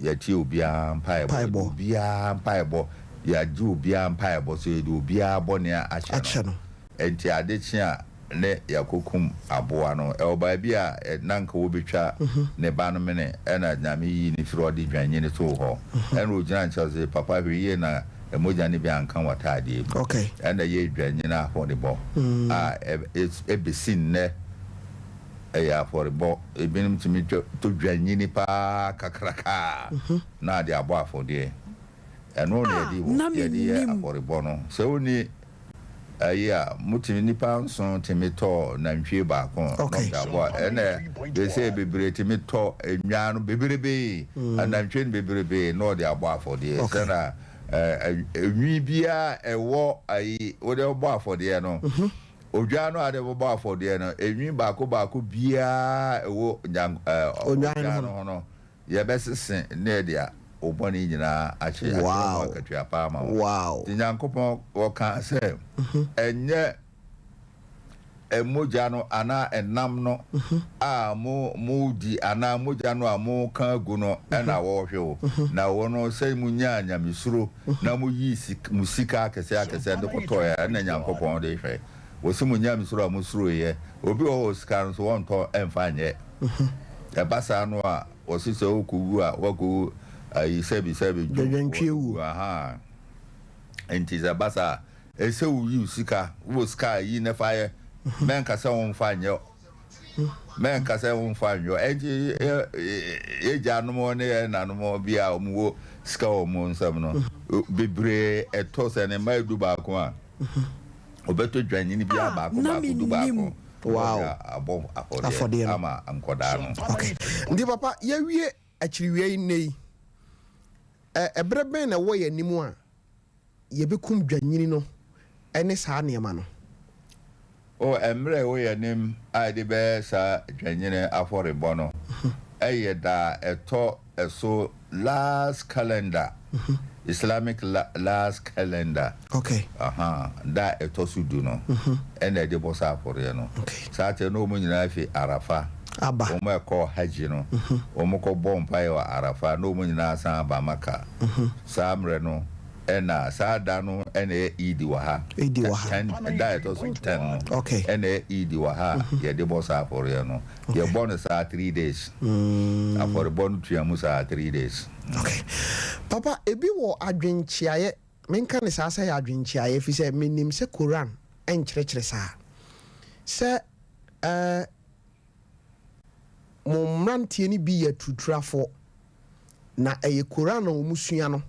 Speaker 4: Yɛtie obiara mpaebɔ, yɛde obiara mpaebɔ, yɛagye obiara mpaebɔ, so yɛde obiara bɔne akyɛ no. Enti ade kye a ne yɛakɔkum aboa no. Ɛwɔ baabi a na anka wɔbɛtwa ne ba no mene, ɛna Nyame yii no firi hɔ de dwannini too hɔ. Ɛna ɔgyinaa nkyɛn ɔse, Papa hwɛ yie na mogya no bi anka w'ataadeɛ mu. Ɛna ɛyɛɛ dwannini afɔrebɔ a ɛbɛsi nnɛ. Ɛyɛ afɔrebɔ. Ebinom tumi twa tɔ dwannini paa kakraka na ade abɔ afɔdeɛ. Ɛno na yɛde
Speaker 3: Ah, na
Speaker 4: wɔ yɛde yɛ
Speaker 3: mennim.
Speaker 4: afɔrebɔ no. Sɛ wonni ayi a, motumi nnipa nson tumi tɔ nantwie baako na
Speaker 2: Okay.
Speaker 4: wɔde abɔ a, ɛnna seesei bebree tumi tɔ nnwan no bebrebe, anantwie no bebrebe na wɔde abɔ afɔdeɛ.
Speaker 2: Okay.
Speaker 4: Sɛnea ɛ ɛ nwi biara a ɛwɔ ayi wode bɔ afɔdeɛ no, Odwan no a wɔde bɛbɔ afɔdeɛ no, enwi baako baako biara a ɛwɔ nyan ɛɛ
Speaker 2: Odwan
Speaker 4: no ho no, yɛbɛsese na yɛde wo bɔne nyinaa akyɛ, akyerɛ ho akatua paa ama wo.
Speaker 2: Wow!
Speaker 4: Nti Nyankopɔn ɔkaa sɛ, ɛnyɛ mogya no anaa ɛnam no a mo modi anaa mogya no a moka agu no na wɔhwɛ o, na wɔ no sɛ monyaa nyamesuro na moyii sik mo sika akɛseɛ akɛseɛ de kɔtɔeɛ a, ɛna Nyankopɔn de hwɛ. Wɔse mo nyamesuro a mosuroeɛ. Obi wɔ hɔ a sika no nso wɔntɔ mfa nyɛ. Ɛba saa no a, wɔse sɛ wokɔwu a, woakɔwu ayi sɛbi sɛbi dwo
Speaker 2: Dwantwie wuo.
Speaker 4: Ahaa. Nti sɛ ɛba saa a, ɛsɛ woyi wo sika. Wowɔ sika a, yi na fa yɛ. Mɛnka sɛ womfa nyɛ. Mɛnka sɛ womfa nyɔ. Enti yɛn agyanom ne yɛn nanom bi a wɔwɔ sika wɔ wɔn nsam no, bebree ɛtɔ sɛ ne mma du baako a, wɔbɛtɔ dwannini biara
Speaker 3: A
Speaker 4: baako
Speaker 3: na
Speaker 4: baako du
Speaker 3: mennim.
Speaker 4: baako.
Speaker 2: Wow.
Speaker 4: Abɔ
Speaker 2: Afɔdeɛ
Speaker 4: afɔdeɛ
Speaker 2: no.
Speaker 4: ama nkɔdaa no.
Speaker 2: Okay. Nti papa, yɛwie akyiriwia yi nnɛ yi, ɛberɛ bɛn na ɛwɔ yɛn anim a yɛbɛkum dwanyini no ne saa nneɛma no?
Speaker 4: O, mmerɛ a ɛwɔ yɛn anim a yɛde bɛyɛ saa dwanyini afɔrebɔ no yɛ da a ɛtɔ so last calendar, Islamic last calendar,
Speaker 2: Okay.
Speaker 4: aha, da a ɛtɔ so du no ɛna ɛde bɔ saa afɔreɛ no.
Speaker 2: Okay.
Speaker 4: Saa tɛ no wɔn nyinaa fi Arafa.
Speaker 2: Aba.
Speaker 4: Wɔn a ɛkɔɔ Hajj no, wɔn kɔ bɔ mpaeɛ wɔ Arafa na wɔn nyinaa san aba Maka. Saa mmerɛ no ɛna saa da no ɛna ɛyɛ Eid wɔ ha.
Speaker 2: Eid wɔ ha.
Speaker 4: 10, da a ɛtɔ so 10 no.
Speaker 2: Okay.
Speaker 4: Ɛna ɛyɛ Eid wɔ ha a yɛde bɔ saa afɔreɛ no. Yɛbɔ no saa 3 days. Afɔrebɔ no tua mu saa 3 days.
Speaker 2: Okay. Papa, ebi wɔ adwenkyeaeɛ, menka ne saa sɛ yɛ adwenkyeaeɛ, fi sɛ menim sɛ Koran ɛnkyerɛkyerɛ saa sɛ mo mmeranteɛ no bi yɛ turuturafoɔ na ɛyɛ Koran a wɔn sua no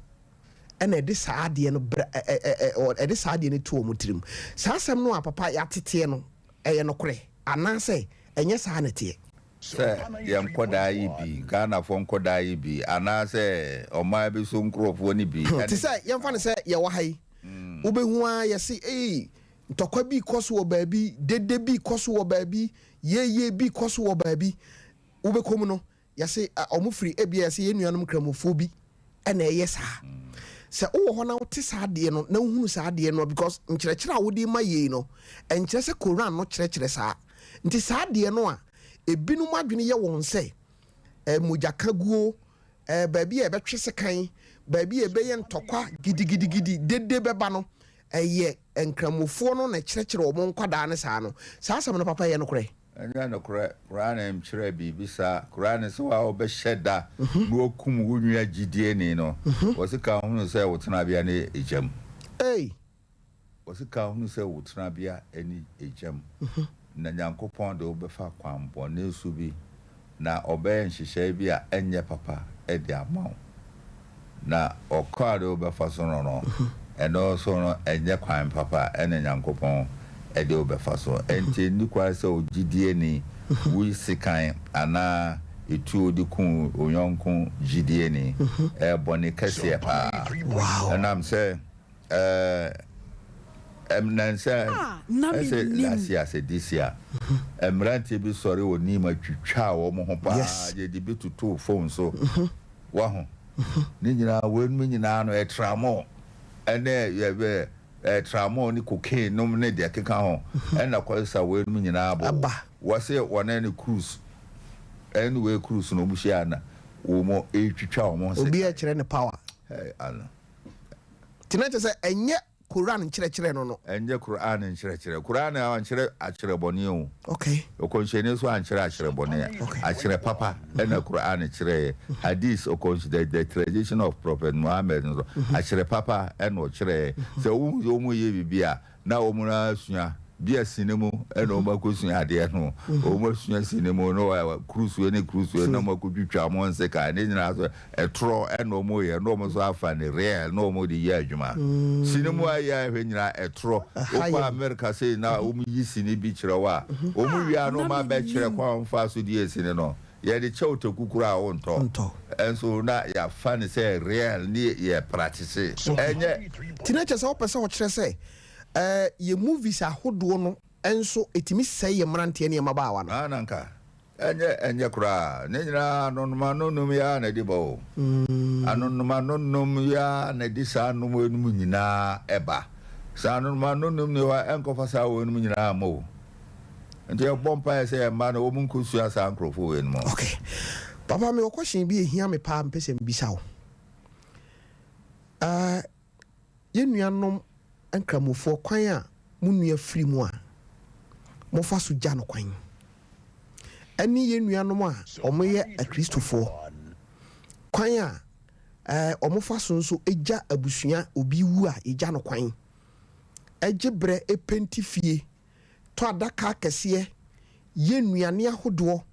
Speaker 2: ɛna ɛde saa adeɛ no brɛ ɛ ɛ ɛ ɛde saa adeɛ no to wɔn tirim. Saa asɛm no a papa yɛateteɛ no, ɛyɛ nokorɛ anaasɛ ɛnyɛ saa na teɛ?
Speaker 4: Sɛ yɛn nkɔdaa yi bi, Ghanafoɔ nkɔdaa yi bi, anaasɛ ɔman bi so nkurɔfoɔ no bi?
Speaker 2: Te sɛ yɛmfa no sɛ yɛwɔ ha yi, wobɛhu a yɛse ei, ntɔkwa bi kɔ so wɔ baabi, dede bi kɔ so wɔ baabi, yeye bi kɔ so wɔ baabi, wobɛkɔ mu no yɛse ɔmo firi ebia yɛse yɛn nuanom Nkramofoɔ bi ɛna ɛyɛ saa. Sɛ wowɔ hɔ na wote saa adeɛ no na wohunu saa adeɛ no, because nkyerɛkyerɛ a wode ma yei no ɛnkyerɛ sɛ Koran no kyerɛkyerɛ saa, nti saa adeɛ no a ebinom adwene yɛ wɔn sɛ mogyaka guo, baabi a yɛbɛtwe sekan, baabi a yɛbɛyɛ ntɔkwa gidigidigidi, dede bɛba no, ɛyɛ Nkramofoɔ no na kyerɛkyerɛ wɔn nkwadaa no saa no. Saa asɛm no, papa, yɛ nokorɛ?
Speaker 4: Ɛnyɛ nokorɛ. Koran nkyerɛ biribi saa. Koran sɛ wa wobɛhyɛ da na wakum wo nua gyidieni no, wɔse ka hunu sɛ wo tenabea ne egyam.
Speaker 2: Ei.
Speaker 4: Wɔse ka hunu sɛ wo tenabea ne egyam, na Nyankopɔn de wobɛfa kwan bɔne so bi na ɔbɛyɛ nhyehyɛe bi a ɛnyɛ papa de ama wo, na ɔkɔ a de wobɛfa so no, ɛno so no ɛnyɛ kwan papa ɛne Nyankopɔn ɛde wobɛfa so. Ɛnti nni kwan sɛ ogyidieni woyi sekan anaa etuo de ku onyɔnko gyidieni. Ɛyɛ bɔne kɛseɛ paa. Ɛnam sɛ nansɛ
Speaker 3: na
Speaker 4: ɛsɛ
Speaker 3: mennim.
Speaker 4: Last year sɛ this year, mmeranteɛ bi sɔre wɔ Nima twitwaa wɔn ho paa. Yɛde bi totoo phone so waho ne nyinaa. Wɔnum nyinaa no ɛtramɔ ɛne yɛbɛ ɛtramɔ ne cocaine nom ne deɛ keka ho ɛna kɔsa wɔnum nyinaa bɔ.
Speaker 2: Aba.
Speaker 4: Wɔse wɔne ne cruise ɛne wei cruise no, wɔn hyia na wɔn ɛretwitwa wɔn ho.
Speaker 2: Obi ɛkyerɛ ne power.
Speaker 4: Hey, Allah.
Speaker 2: Nti na kyerɛ sɛ ɛnyɛ Koran nkyerɛkyerɛ no.
Speaker 4: Ɛnyɛ Koran nkyerɛkyerɛ. Koran a ankyerɛ akyerɛ bɔne o. Ɔkɔnhyɛni nso ankyerɛ akyerɛ bɔne. Akyerɛ papa ɛna Koran kyerɛɛ. Hadith ɔkɔnhyɛ, the tradition of Prophet Muhammad nso akyerɛ papa ɛna ɔkyerɛɛ. Sɛ wɔn wɔn yɛ biribi a na wɔn asua bi a sini mu ɛna wɔn akɔsua adeɛ no, wɔn asua sini mu no kurusuo ne kurusuo na wɔn akɔtwitwa wɔn nseka ne nyinaa so ɛtorɔ ɛna wɔn yɛ na wɔn nso afa ne real na wɔn de yɛ adwuma. Sini mu ayɛ ahwɛ nyinaa ɛtorɔ.
Speaker 2: Ɛha
Speaker 4: wokɔ
Speaker 2: yɛ.
Speaker 4: America sei na wɔn yi sini bi kyerɛ wɔ a, wɔn wia no wɔn abɛkyerɛ kwan fa so de yɛ sini no, yɛde kyɛw teku kura a wɔntɔ.
Speaker 2: Ntɔ.
Speaker 4: Ɛnso na yɛafa ne sɛ real ne yɛ practice, ɛnyɛ.
Speaker 2: Nti na kyerɛ sɛ wopɛ sɛ ɔkyerɛ sɛ yɛ movies ahodoɔ no nso ɛtumi sɛe yɛ mmeranteɛ ne yɛ mmabaawa no?
Speaker 4: Ah, nanka ɛnyɛ koraa. Ne nyinaa anonoma nonom yi ara na ɛde ba o. Anonoma nonom yi ara na ɛde saa nom enum nyinaa ɛba. Saa anonoma nonom ni hɔ a, ɛnkɔfa saa wɔ enum nyinaa ma o. Nti ɛbɔ mpaeɛ sɛ ɛmma no wɔn nkosua saa nkurɔfoɔ wɔ enum.
Speaker 2: Okay, papa, mewɔ question bi ɛhia me paa mpɛ sɛ mbisa wo. Yɛn nuanom Nkramofoɔ, kwan a mo nua firi mu a mofa so gya no kwan, ɛne yɛn nuanom a ɔmoyɛ Akristofoɔ, kwan a ɔmofa so nso gya abusua, obi wu a yɛgya no kwan, ɛgye berɛ ɛpenti fie, tɔ adaka akɛseɛ, yɛ nnuane ahodoɔ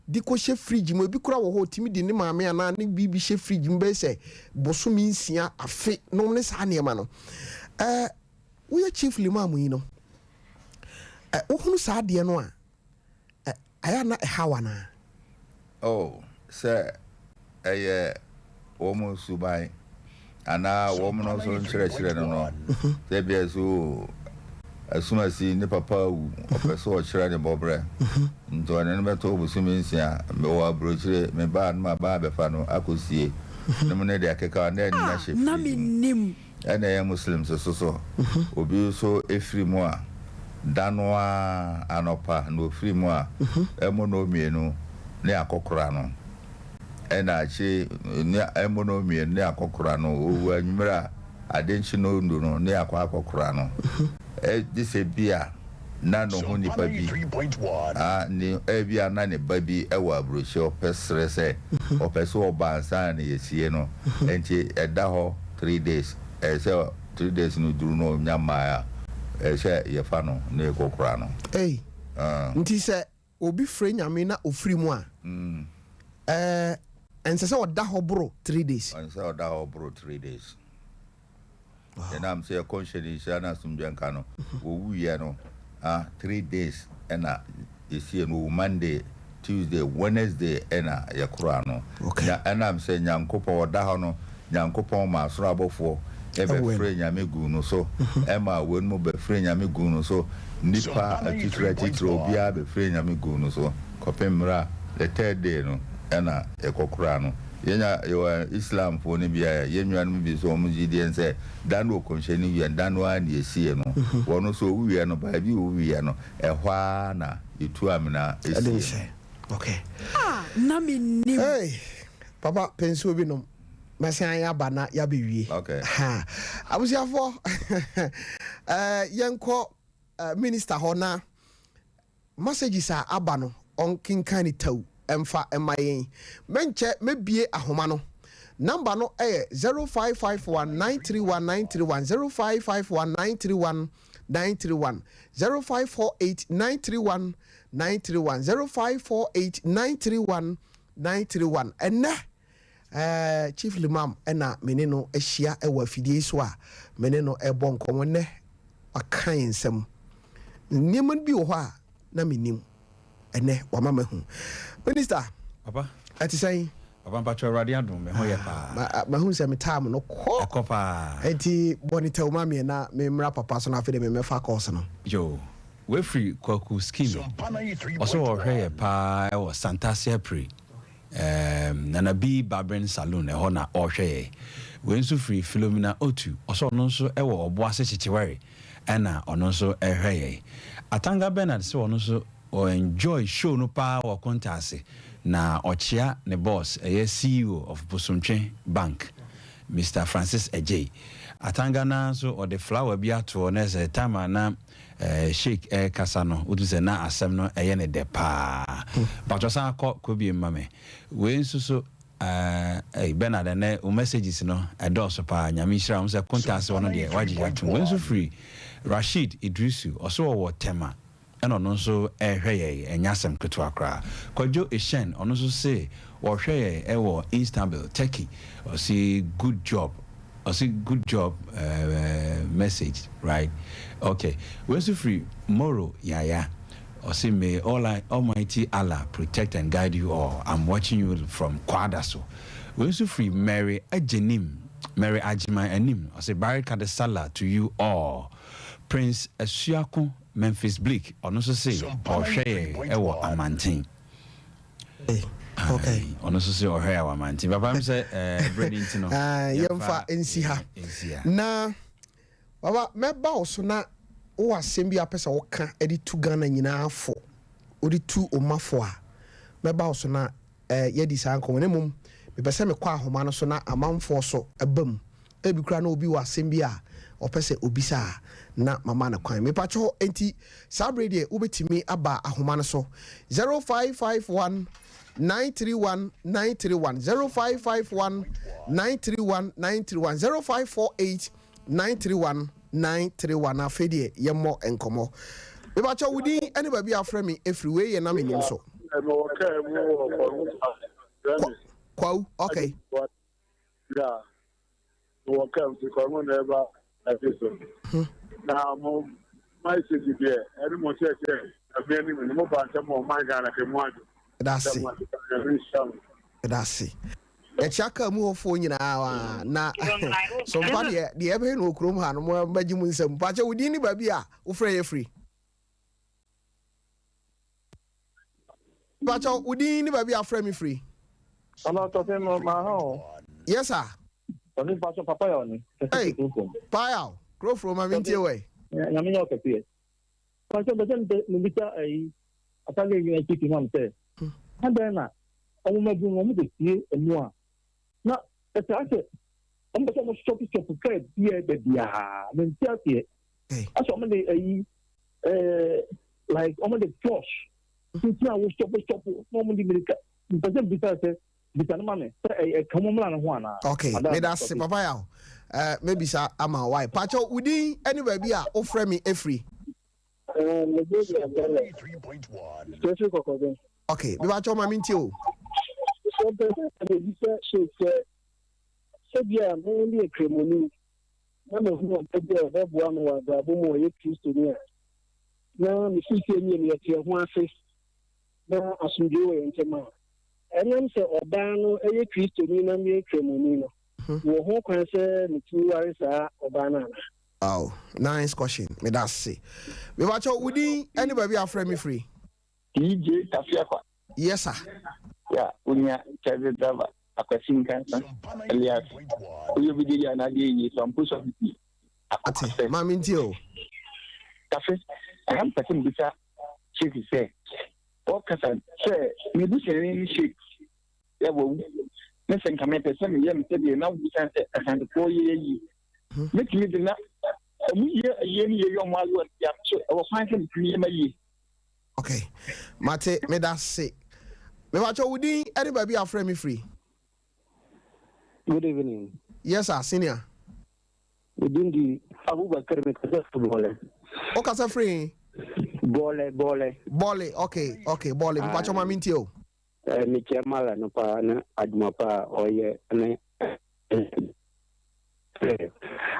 Speaker 2: de kɔhyɛ fridge mu. Ebi kora wɔ hɔ, otumi de ne maame anaa ne biribi hyɛ fridge mu bɛyɛ sɛ bosome 6, afe nom ne saa nneɛma no. Woyɛ chief imam yi no, wohunu saa adeɛ no a. Ayɛ a na ɛhaw anaa?
Speaker 4: Oh, sɛ ɛyɛ wɔn suban anaa wɔn no nso nkyerɛkyerɛ no no, sɛ ebia sɛ oh, asumasi ne papa awu, ɔpɛ sɛ ɔkyerɛ ne bɔberɛ, nti ɔne no bɛtɔ bosome nsia, mewɔ aburokyire, me ba a na maba abɛfa no akɔsie, nom ne deɛ ɛkeka ho, na ɛnna hyɛ
Speaker 3: Na
Speaker 4: fridge mu.
Speaker 3: mennim.
Speaker 4: Ɛna ɛyɛ Muslims so so, obi nso firi mu a, da no ara anɔpa na ɔfiri mu a, ɛmmɔ nnɔnmienu ne akɔkora no. Ɛna akyire ne ɛmmɔ nnɔnmienu ne akɔkora no, ɔwu anwummerɛ a, ade nkye nnɔndu no ne akɔ akɔkora no. Gye sɛ bi a na ne ho nipa bi, a ne ebi a na ne ba bi wɔ aburokyire, ɔpɛ srɛ sɛ ɔpɛ sɛ ɔba ansa na yɛasie no, nti ɛda hɔ 3 days. Ɛyɛ sɛ 3 days no duru na ɔnya mmaa a, ɛyɛ sɛ yɛfa no na yɛkɔkora no.
Speaker 2: Ei, nti sɛ obi frɛ Nyame na ofiri mu a, ɛnsɛ sɛ ɔda hɔ boro 3 days?
Speaker 4: Ɛnsɛ sɛ ɔda hɔ boro 3 days. Yɛnam sɛ yɛkɔnhyɛ nhyira no asomdwe nka no, wɔwuiɛ no, ah, 3 days ɛna yɛsie no. Wɔwu Monday, Tuesday, Wednesday ɛna yɛkora no. Nya ɛnam sɛ Nyankopɔn ɔda hɔ no, Nyankopɔn ma asoro abɔfoɔ ɛbɛfrɛ Nyame guu no so, ɛma wɔn mu bɛfrɛ Nyame guu no so, nipa atitire atitire obiara bɛfrɛ Nyame guu no so, kɔpem mmerɛ a the third day no ɛna yɛkɔkora no. Yɛnya yɛwɔ Islamfoɔ no bi a, yɛn nuanom bi nso, wɔn gyidie sɛ da no ɔkɔmhyɛni wieɛ, da no ara na yɛsie no. Wɔn nso ɔwuiɛ no, baabi a ɔwuiɛ no, ɛhɔ ara na yɛtu amena
Speaker 2: ɛde
Speaker 4: esie
Speaker 2: nhyɛ
Speaker 4: no.
Speaker 2: Okay.
Speaker 3: A na mennim.
Speaker 2: Hey, papa, pɛ nsuo bi nom. Mɛsan aba na yɛabɛwie. Ha abusuafoɔ, yɛnkɔ minister hɔ na messages a aba no ɔnkenkan ne taw ɛmfa ɛma yɛn. Mɛnkyɛ mɛbie ahoma no. Number no ɛyɛ 0551 931 931, 0551 931 931, 0548 931 931, 0548 931 931. Ɛnɛ Chief Limam ɛna me ne no ahyia ɛwɔ afidie yi so a me ne no ɛbɔ nkɔmmɔ. Nnɛ waka yɛn nsɛm nneɛma bi wɔ hɔ a na menim, ɛnɛ wama mahu. Minister.
Speaker 6: Papa.
Speaker 2: Ɛte sɛn?
Speaker 6: Papa, mpatwɛ, Awurade adom, me ho yɛ paa.
Speaker 2: Mahu sɛ me time no kɔ.
Speaker 6: Ɛkɔ paa.
Speaker 2: Nti bɔ ne tɛw ma meɛ na memmra papa so na afei de memmɛfa course no.
Speaker 6: Yo, wefiri Kwaku Skinny, ɔsɛ ɔhwɛ yɛ paa ɛwɔ Santasia Pre Nana B Barbering Saloon, ɛhɔ na ɔrehwɛ yɛ. Wei nso firi Philomena Otu, ɔsɛ ɔno nso ɛwɔ Ɔboase Kyekyewɛre ɛna ɔno nso ɛhwɛ yɛ. Atanga Bernard sɛ ɔno nso ɔ enjoy show no paa wɔ Kontaase na ɔkyea ne boss, ɛyɛ CEO of Bosomtwe Bank, Mr Francis Ejei. Atanga na nso ɔde flower bi atoɔ na ɛsɛ time a na Sheik ɛrekasa no, wotu sɛ na asɛm no ɛyɛ ne dɛ paa. Batɔ san kɔ kɔbie mma me. Wei nso so Bernard, ɛnɛ wo messages no ɛdɔɔso paa. Nyame nhyira wo sɛ Kontaase hɔ no deɛ wagye atom. Wei nso firi Rashid Idrisu, ɔso ɔwɔ Tɛma ɛna ɔno nso ɛrehwɛ yɛn. Ɛnyɛ asɛm ketewa koraa. Kwadwo Eshen, ɔno nso se wɔhwɛ yɛn ɛwɔ Istanbul, Turkey. Ɔse good job, ɔse good job message, right? Okay. Wei nso firi Moro Yaya, ɔse may all Almighty Allah protect and guide you all. I'm watching you from Kwadaso. Wei nso firi Mary Agyenim, Mary Agyeman Anim, ɔse barika de Salah to you all. Prince Asuako Memphis Bleak, ɔno nso se ɔhwɛ yɛn ɛwɔ Amanten.
Speaker 2: Okay.
Speaker 6: Ɔno nso se ɔhwɛ yɛn wɔ Amanten. Papa, mi sɛ ɛbrɛ ne nti no
Speaker 2: yɛmfa nsi ha.
Speaker 6: Nsi ha.
Speaker 2: Na baba, mɛba wo so na wowɔ asɛm bi a pɛ sɛ woka de tu Ghana nyinaa fo, wode tu ɔmafo a, mɛba wo so na yɛdi saa nkɔmmɔ no. Mmom mepɛ sɛ mekɔ ahoma no so na amanfoɔ so ba mu. Ebi koraa na obi wɔ asɛm bi a ɔpɛ sɛ obisa a, na mama no kwan. Mepakyɛ, enti saa bere deɛ wobɛtumi aba ahoma no so 0551 931 931, 0551 931 931, 0548 931 931. Afei deɛ yɛmmɔ nkɔmmɔ. Mepakyɛ, wo din ne baabi a afrɛ me ɛfiri? Wei yɛ na menim so.
Speaker 7: Mewɔ kaa mu wɔ Kwawu.
Speaker 2: Kwawu, okay.
Speaker 7: Yeah. Mewɔ kaa mu Kwawu na ɛba ɛfi so. Na mo message deɛ ɛne mo kyerɛkyerɛ. Nyame anim no, mo ba nsɛm wɔ ɔman Ghana hwɛ mu adwo.
Speaker 2: Yɛda ase.
Speaker 7: Yɛda mo ase paa, Nyame nhyira mo.
Speaker 2: Yɛda ase. Yɛkyea kaa mu hɔfoɔ nyinaa waa na sompa deɛ deɛ ɛbɛyɛ no wɔ kurom ha no mo bɛgye mo nsam. Mpakyɛ wo din ne baabi a wofrɛ yɛ firi. Mpakyɛ wo din ne baabi a wofrɛ me firi.
Speaker 8: Hello, Tɔfe mo ma ha o.
Speaker 2: Yes sir.
Speaker 8: Tɔfe mpakyɛ papa yɛ ɔne.
Speaker 2: Hey, Payao, kurofuro ma mentie wɛ.
Speaker 8: Nyame nyɛ ɔkɛseɛ. Mpakyɛ mpɛ sɛ mebisa ayi Asante Regional Chief Imam sɛ adɛn na wɔn mmabunu no wɔn kɔsie ɛmu a na ɛsɛ asɛ wɔn pɛ sɛ wɔn sɔp sɔp kaa biara baabiara mente aseɛ asɛ wɔn de ayi ɛɛ like wɔn de force nti a wɔn sɔp sɔp na wɔn de mirika mpɛ sɛ mbisa sɛ bisa no ma me sɛ ɛka wɔn mmra no ho anaa.
Speaker 2: Ok meda ase papa yaw eh, mɛbisa ama wo why pakyɛw wo din ne baabi a wofrɛ me ɛfiri.
Speaker 9: Mede di Abdallah Fefiri Kɔkɔbɛn.
Speaker 2: Ok mepakyɛw ma mentie o.
Speaker 9: Sɛ mpɛ sɛ mebisa Sheik sɛ sɛbi a me meyɛ Kramoni na mahunu ɔba bi a ɔbɛboa me wɔ abrabɔ mu a ɔyɛ Kristoni a na mefiri sɛ nie no yɛte ɛho ase na asomdwoe wɔ yɛn ntam a, ɛnam sɛ ɔbaa no yɛ Kristoni na meyɛ Kramoni no, mewɔ ho kwan sɛ metumi ware saa ɔbaa no anaa?
Speaker 2: Wow, nice question. Meda ase. Mepakyɛw, wo din ne baabi a wofrɛ me firi?
Speaker 10: DJ Tafiakwa.
Speaker 2: Yes sir.
Speaker 10: Yeah, onua taxi driver Akwasi Nkansa alias Oye obi de yɛ n'adeɛ yie so ampo so abisi
Speaker 2: Ate, ma mentie o.
Speaker 10: Tafe, ɛha mpɛ sɛ mebisa Sheik sɛ ɔkasa sɛ me busuani ne Sheik yɛ wawu ne sɛ nka mepɛ sɛ meyɛ no sɛdeɛ na wobusa sɛ Asantefoɔ yɛ yie mɛtumi de na ɔmo yɛ ayie ne yɛyɛ ɔmo ayowa no bia so ɛwɔ kwan sɛ metumi yɛ ma yie.
Speaker 2: Ok, mate, meda se. Mepakyɛ wo din ne baabi a wofrɛ me firi?
Speaker 9: Good evening.
Speaker 2: Yes sir, senior.
Speaker 9: Me din di Abubakar me kasa firi Bɔlɛ.
Speaker 2: Wo kasa firi he?
Speaker 9: Bɔlɛ, Bɔlɛ.
Speaker 2: Bɔle, ok, ok, Bɔle, me pakyɛ ma me ntie o.
Speaker 9: Eh, me kyɛ mala no paa ne adwuma pa a ɔyɛ ne eh,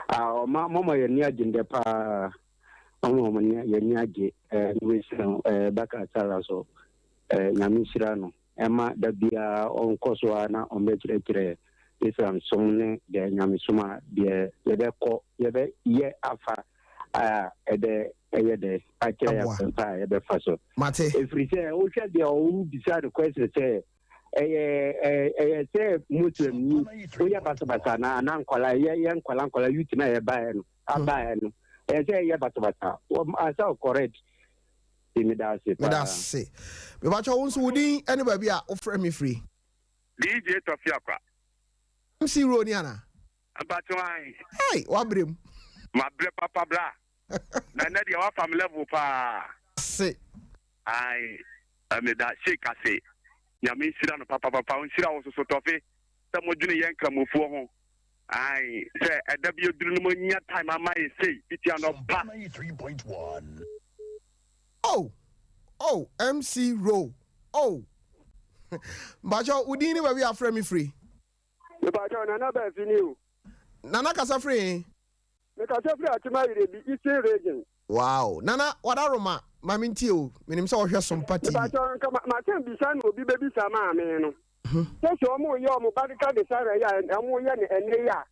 Speaker 9: ah, ɔma mama yɛ ni agye ndɛ paa, ɔma ɔma yɛ ni agye, eh, ne wesi no, eh, baka sala so, eh, nyame nhyira no. Ɛmma da biara ɔnkɔ so ara na ɔmmɛkyerɛkyerɛ Islam som ne deɛ Nyamesom a deɛ yɛbɛkɔ yɛbɛyɛ afa a ɛbɛ ɛyɛ dɛ akyerɛ yɛ
Speaker 2: Aboa.
Speaker 9: kwan pa a yɛbɛfa so.
Speaker 2: Mate.
Speaker 9: Ɛfiri sɛ wohwɛ deɛ ɔwobisa no question sɛ ɛyɛ ɛyɛ ɛyɛ sɛ Muslim ni woyɛ basabasa na ana nkwadaa yɛ yɛ nkwadaa nkwadaa youth na yɛbaeɛ no abaeɛ no ɛyɛ sɛ ɛyɛ basabasa wɔn asa correct. Meda ase paa.
Speaker 2: Meda ase. Mepakyɛ wo nso wo din ne baabi a wofrɛ me firi.
Speaker 11: DJ Tɔfi Akwa.
Speaker 2: MC Roo ni ana?
Speaker 11: Mpakyɛw ahe.
Speaker 2: Hey, wabrɛ mu.
Speaker 11: Mabrɛ papa bra. Na ɛnɛ deɛ wafa me level paa.
Speaker 2: Ase.
Speaker 11: Ae, meda Sheik ase. Nyame nhyira no papapapa. Ɔnhyira wo soso Tɔfi sɛ modwene yɛn Nkramofoɔ ho. Ae, sɛ ɛda bi aduru no moanya time ama yɛ sei fiti anɔpa.
Speaker 2: Oh oh MC Row oh Mpakyɛw wo din ne baabi a afrɛ me firi?
Speaker 12: Mepakyɛw Nana Baafi ni o.
Speaker 2: Nana kasa firi he?
Speaker 12: Me kasa firi Akyem Ayirebi, Eastern Region.
Speaker 2: Wow Nana wadaroma ma me ntie o menim sɛ wohwɛ Sompa TV.
Speaker 12: Mepakyɛw nka masɛm bisa na obi bɛbisa maa me no sɛ sɛ ɔmo yɛ ɔmo barika de sara yi a ɔmo yɛ no ɛnɛ yi a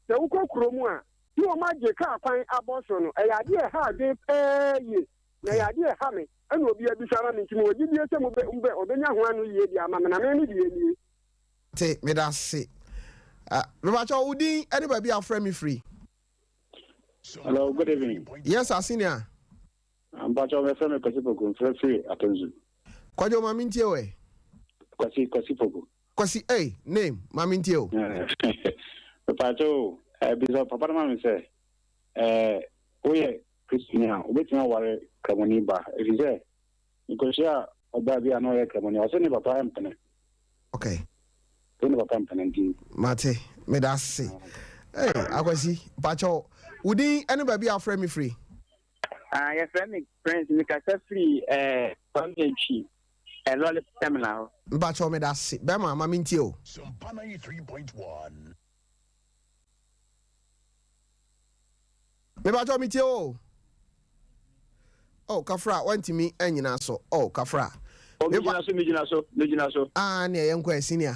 Speaker 12: sɛ wokɔ kuro mu a ne wɔn agye kaa kwan abɔ so no, ɛyɛ adeɛ a ɛha adwene pɛɛ yie, na ɛyɛ adeɛ a ɛha me, ɛna obi abisa ama me, nti mewɔ gyidie sɛ mobɛ, mobɛ, ɔbɛnya ho ano yie de ama me, na me me deɛ nie.
Speaker 2: Te, meda ase. Ah, mepakyɛw, wo din ne baabi a wofrɛ me firi?
Speaker 13: Hello, good evening.
Speaker 2: Yes, sir, senior.
Speaker 13: Mpakyɛw, mefrɛ me Kwasi Poku, mfrɛ firi Atonsu.
Speaker 2: Kwadwo, ma mentie wo ɛ.
Speaker 13: Kwasi, Kwasi Poku.
Speaker 2: Kwasi ei name ma me ntie o.
Speaker 13: Mepaakyɛw o, eh, bisa papa no ma me sɛ, eh, woyɛ Kristoni a, wobɛtumi aware Kramoni ba? Ɛfiri sɛ, mekɔhyia ɔbaa bi a na ɔyɛ Kramoni, ɔse ne papa mpene.
Speaker 2: Okay.
Speaker 13: Ɔse ne papa mpene nti.
Speaker 2: Mate, meda ase. Hey, Akwasi, mpakyɛw, wo din ne baabi a wofrɛ me firi?
Speaker 14: Ah, yɛfrɛ me Prince, mekasa firi eh, Kwame Antwi. Ɛ lɔre terminal hɔ.
Speaker 2: Mpakyɛw meda ase bɛma ma mentie o. Mepakyɛw metie o. Oh, Kafra, wantumi anyina so. Oh, Kafra.
Speaker 14: Oh, megyina so, megyina so, megyina so.
Speaker 2: Ah, nea yɛnkɔ ɛ, senior.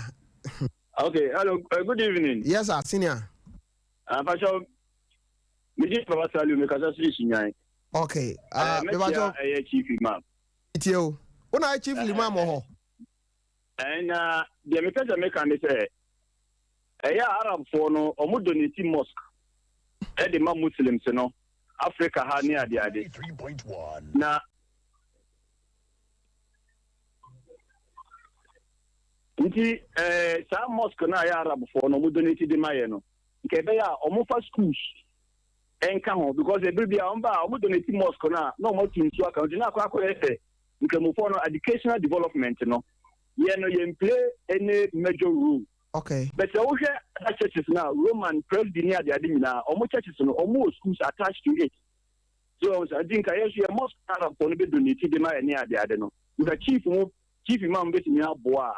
Speaker 14: Okay, hello, good evening.
Speaker 2: Yes, sir, senior.
Speaker 14: Ampakyɛw, megye Papa Saliu, mekasa firi Sunyan.
Speaker 2: Okay,
Speaker 14: mepakyɛw. Ɛyɛ Chief Imam.
Speaker 2: Tie o, wo na ayɛ Chief Imam wɔ hɔ?
Speaker 14: Na deɛ mepɛ sɛ meka ne sɛ, ɛyɛ a Arabfoɔ no, wɔn donate mosque ɛde ma Muslims no, Africa ha ne adeade. Na nti eh, saa mosque no a ɛyɛ Arabfoɔ no, wɔn donate de ma yɛ no, nka ɛbɛyɛ a wɔfa schools nka ho because ebere bi a wɔn ba a wɔn donate mosque no a na wɔn atu nsuo aka ho nti na akɔ akɔyɛ sɛ Nkramofoɔ no educational development no yɛ no yɛn play any major role.
Speaker 2: Okay.
Speaker 14: But sɛ wohwɛ other churches no a Roman, Presby ne adeade nyinaa wɔn churches no wɔn wɔ schools attached to it. So wɔn sɛ nti nka yɛn nso yɛ mosque Arabfoɔ no bɛ donate de ma yɛ ne adeade no nka chief mo chief imam bɛtumi aboa a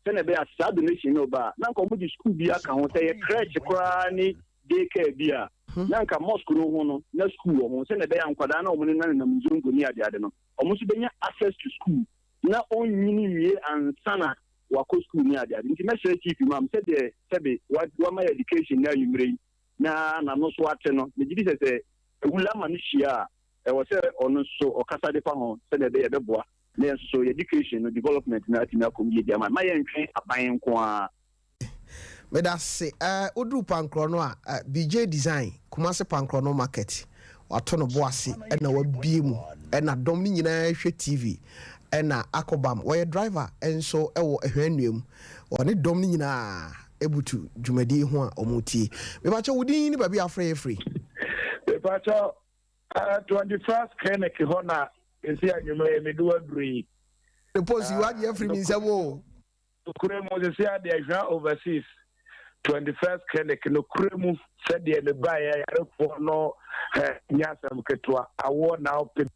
Speaker 14: sɛnea ɛbɛyɛ a saa donation no ba a na nka wɔn de school bi aka ho sɛ yɛ crèche koraa ne day care bi a na nka mosque no ho no na school wɔ ho sɛnea ɛbɛyɛ a nkwadaa na wɔn nenam nzongo ne adeade no wɔn nso bɛnya access to school na ɔnnyini nwie ansa na wakɔ school ne adeade. Nti mɛsrɛ Chief Imam sɛdeɛ sɛbe wama yɛ education nnɛ anwummerɛ yi na n'ano so ate no, megye di sɛ sɛ Awulama no hyia a, ɛwɔ sɛ ɔno nso ɔkasa de fa ho sɛdeɛ ɛbɛyɛ ɛbɛboa na yɛn nso so yɛ education no development no atumi akɔ mu yie de ama yɛn. Mma yɛntwɛn aban nko ara.
Speaker 2: Medase eh woduru pankrɔ no a eh BJ design Kumasi pankrɔ no market wato no bo ase ɛna wabie mu ɛna dɔm no nyinaa hwɛ TV ɛna akɔbam wɔyɛ driver nso ɛwɔ Ɛhwɛnnua mu wɔne dɔm no nyinaa ɛbutu dwumadie ho a wɔn tie mepakyɛ wo din ne baabi a afrɛ yɛ firi.
Speaker 7: Mepakyɛ eh 21st clinic hɔ na ɛsi anwummerɛ yi mede wo aduru yi.
Speaker 2: Post yi wagye afiri me nsam o.
Speaker 7: Nokorɛ mu, sesei ara deɛ Hwa Overseas 21st Clinic, nokorɛ mu sɛdeɛ mebaeɛ ayarefoɔ no hɛ nyɛ asɛm ketewa, awoɔ na wopɛ.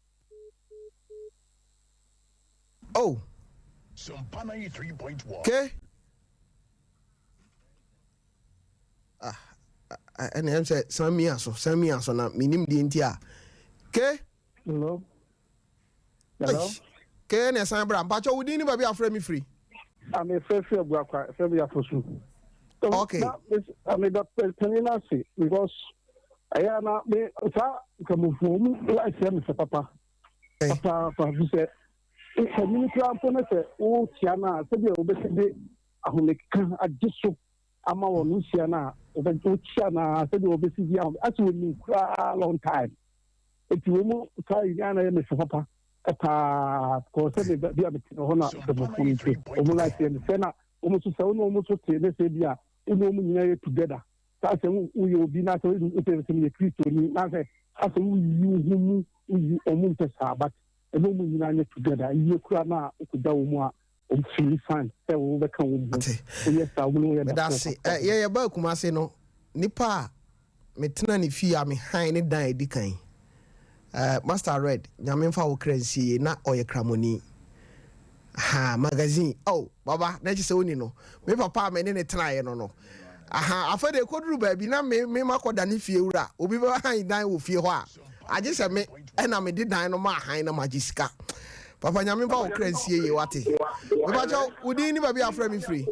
Speaker 2: Oh. Ke. Ah, ɛna ɛm sɛ san mia so, san mia so na menim deɛ nti a. Ke.
Speaker 9: Hello. Hello.
Speaker 2: Kee na ɛsan bra. Mpakyɛ wo din ne baabi afrɛ me firi.
Speaker 9: Ah, me frɛ firi Abuakwa, frɛ me Afosu.
Speaker 2: Okay.
Speaker 9: Na me da panyin no ase because ɛyɛ na me saa nkramofoɔ mu life yɛ me fɛ papa. Papaapa fi sɛ panyin koraa mpo ne sɛ wokyia no a sɛdeɛ wobɛsi de ahomeka agye so ama wɔn wohyia no a wokyia no a sɛdeɛ wɔbɛsi di ahome asɛ wɔnim koraa long time. Eti wɔn mu saa yi na yɛ me fɛ papa paa kɔɔ sɛ me bi a mete hɔ na sɛmɔfo no nti wɔn life yɛ me fɛ na wɔn nso sɛ wɔn wɔn nso te ne sɛ bi a wɔn wɔn nyinaa yɛ together saa sɛ woyɛ obi na sɛ wosɛ sɛ meyɛ kristoni na sɛ asɛ woyi wo ho mu woyi wɔn mpɛ saa but ɛne wɔn nyinaa nyɛ together yie kura na wokɔgya wɔn mu a wɔn feel fine sɛ wɔbɛka wɔn ho woyɛ saa wɔn yɛ
Speaker 2: da so. Yɛyɛ baa Kumase no nipa a Metena ne fie a me hann ne dan a edi kan. Eh, Master Red, Nyame mfa wo kra nsie yie, na ɔyɛ Kramoni. Ahaa, magazine, oh, baba, na ɛkyɛ sɛ woni no. Me papa a me ne ne tenaeɛ no no. Ahaa, afei deɛ ɛkɔduru baabi na me, me makɔda ne fie wura. Obi bɛba hann dan wɔ fie hɔ a, agye sɛ me ɛna mede dan no ma hann na magye sika. Papa, Nyame mfa wo kra nsie yie, wate. Mepakyɛw, wo din ne baabi a afrɛ me firi?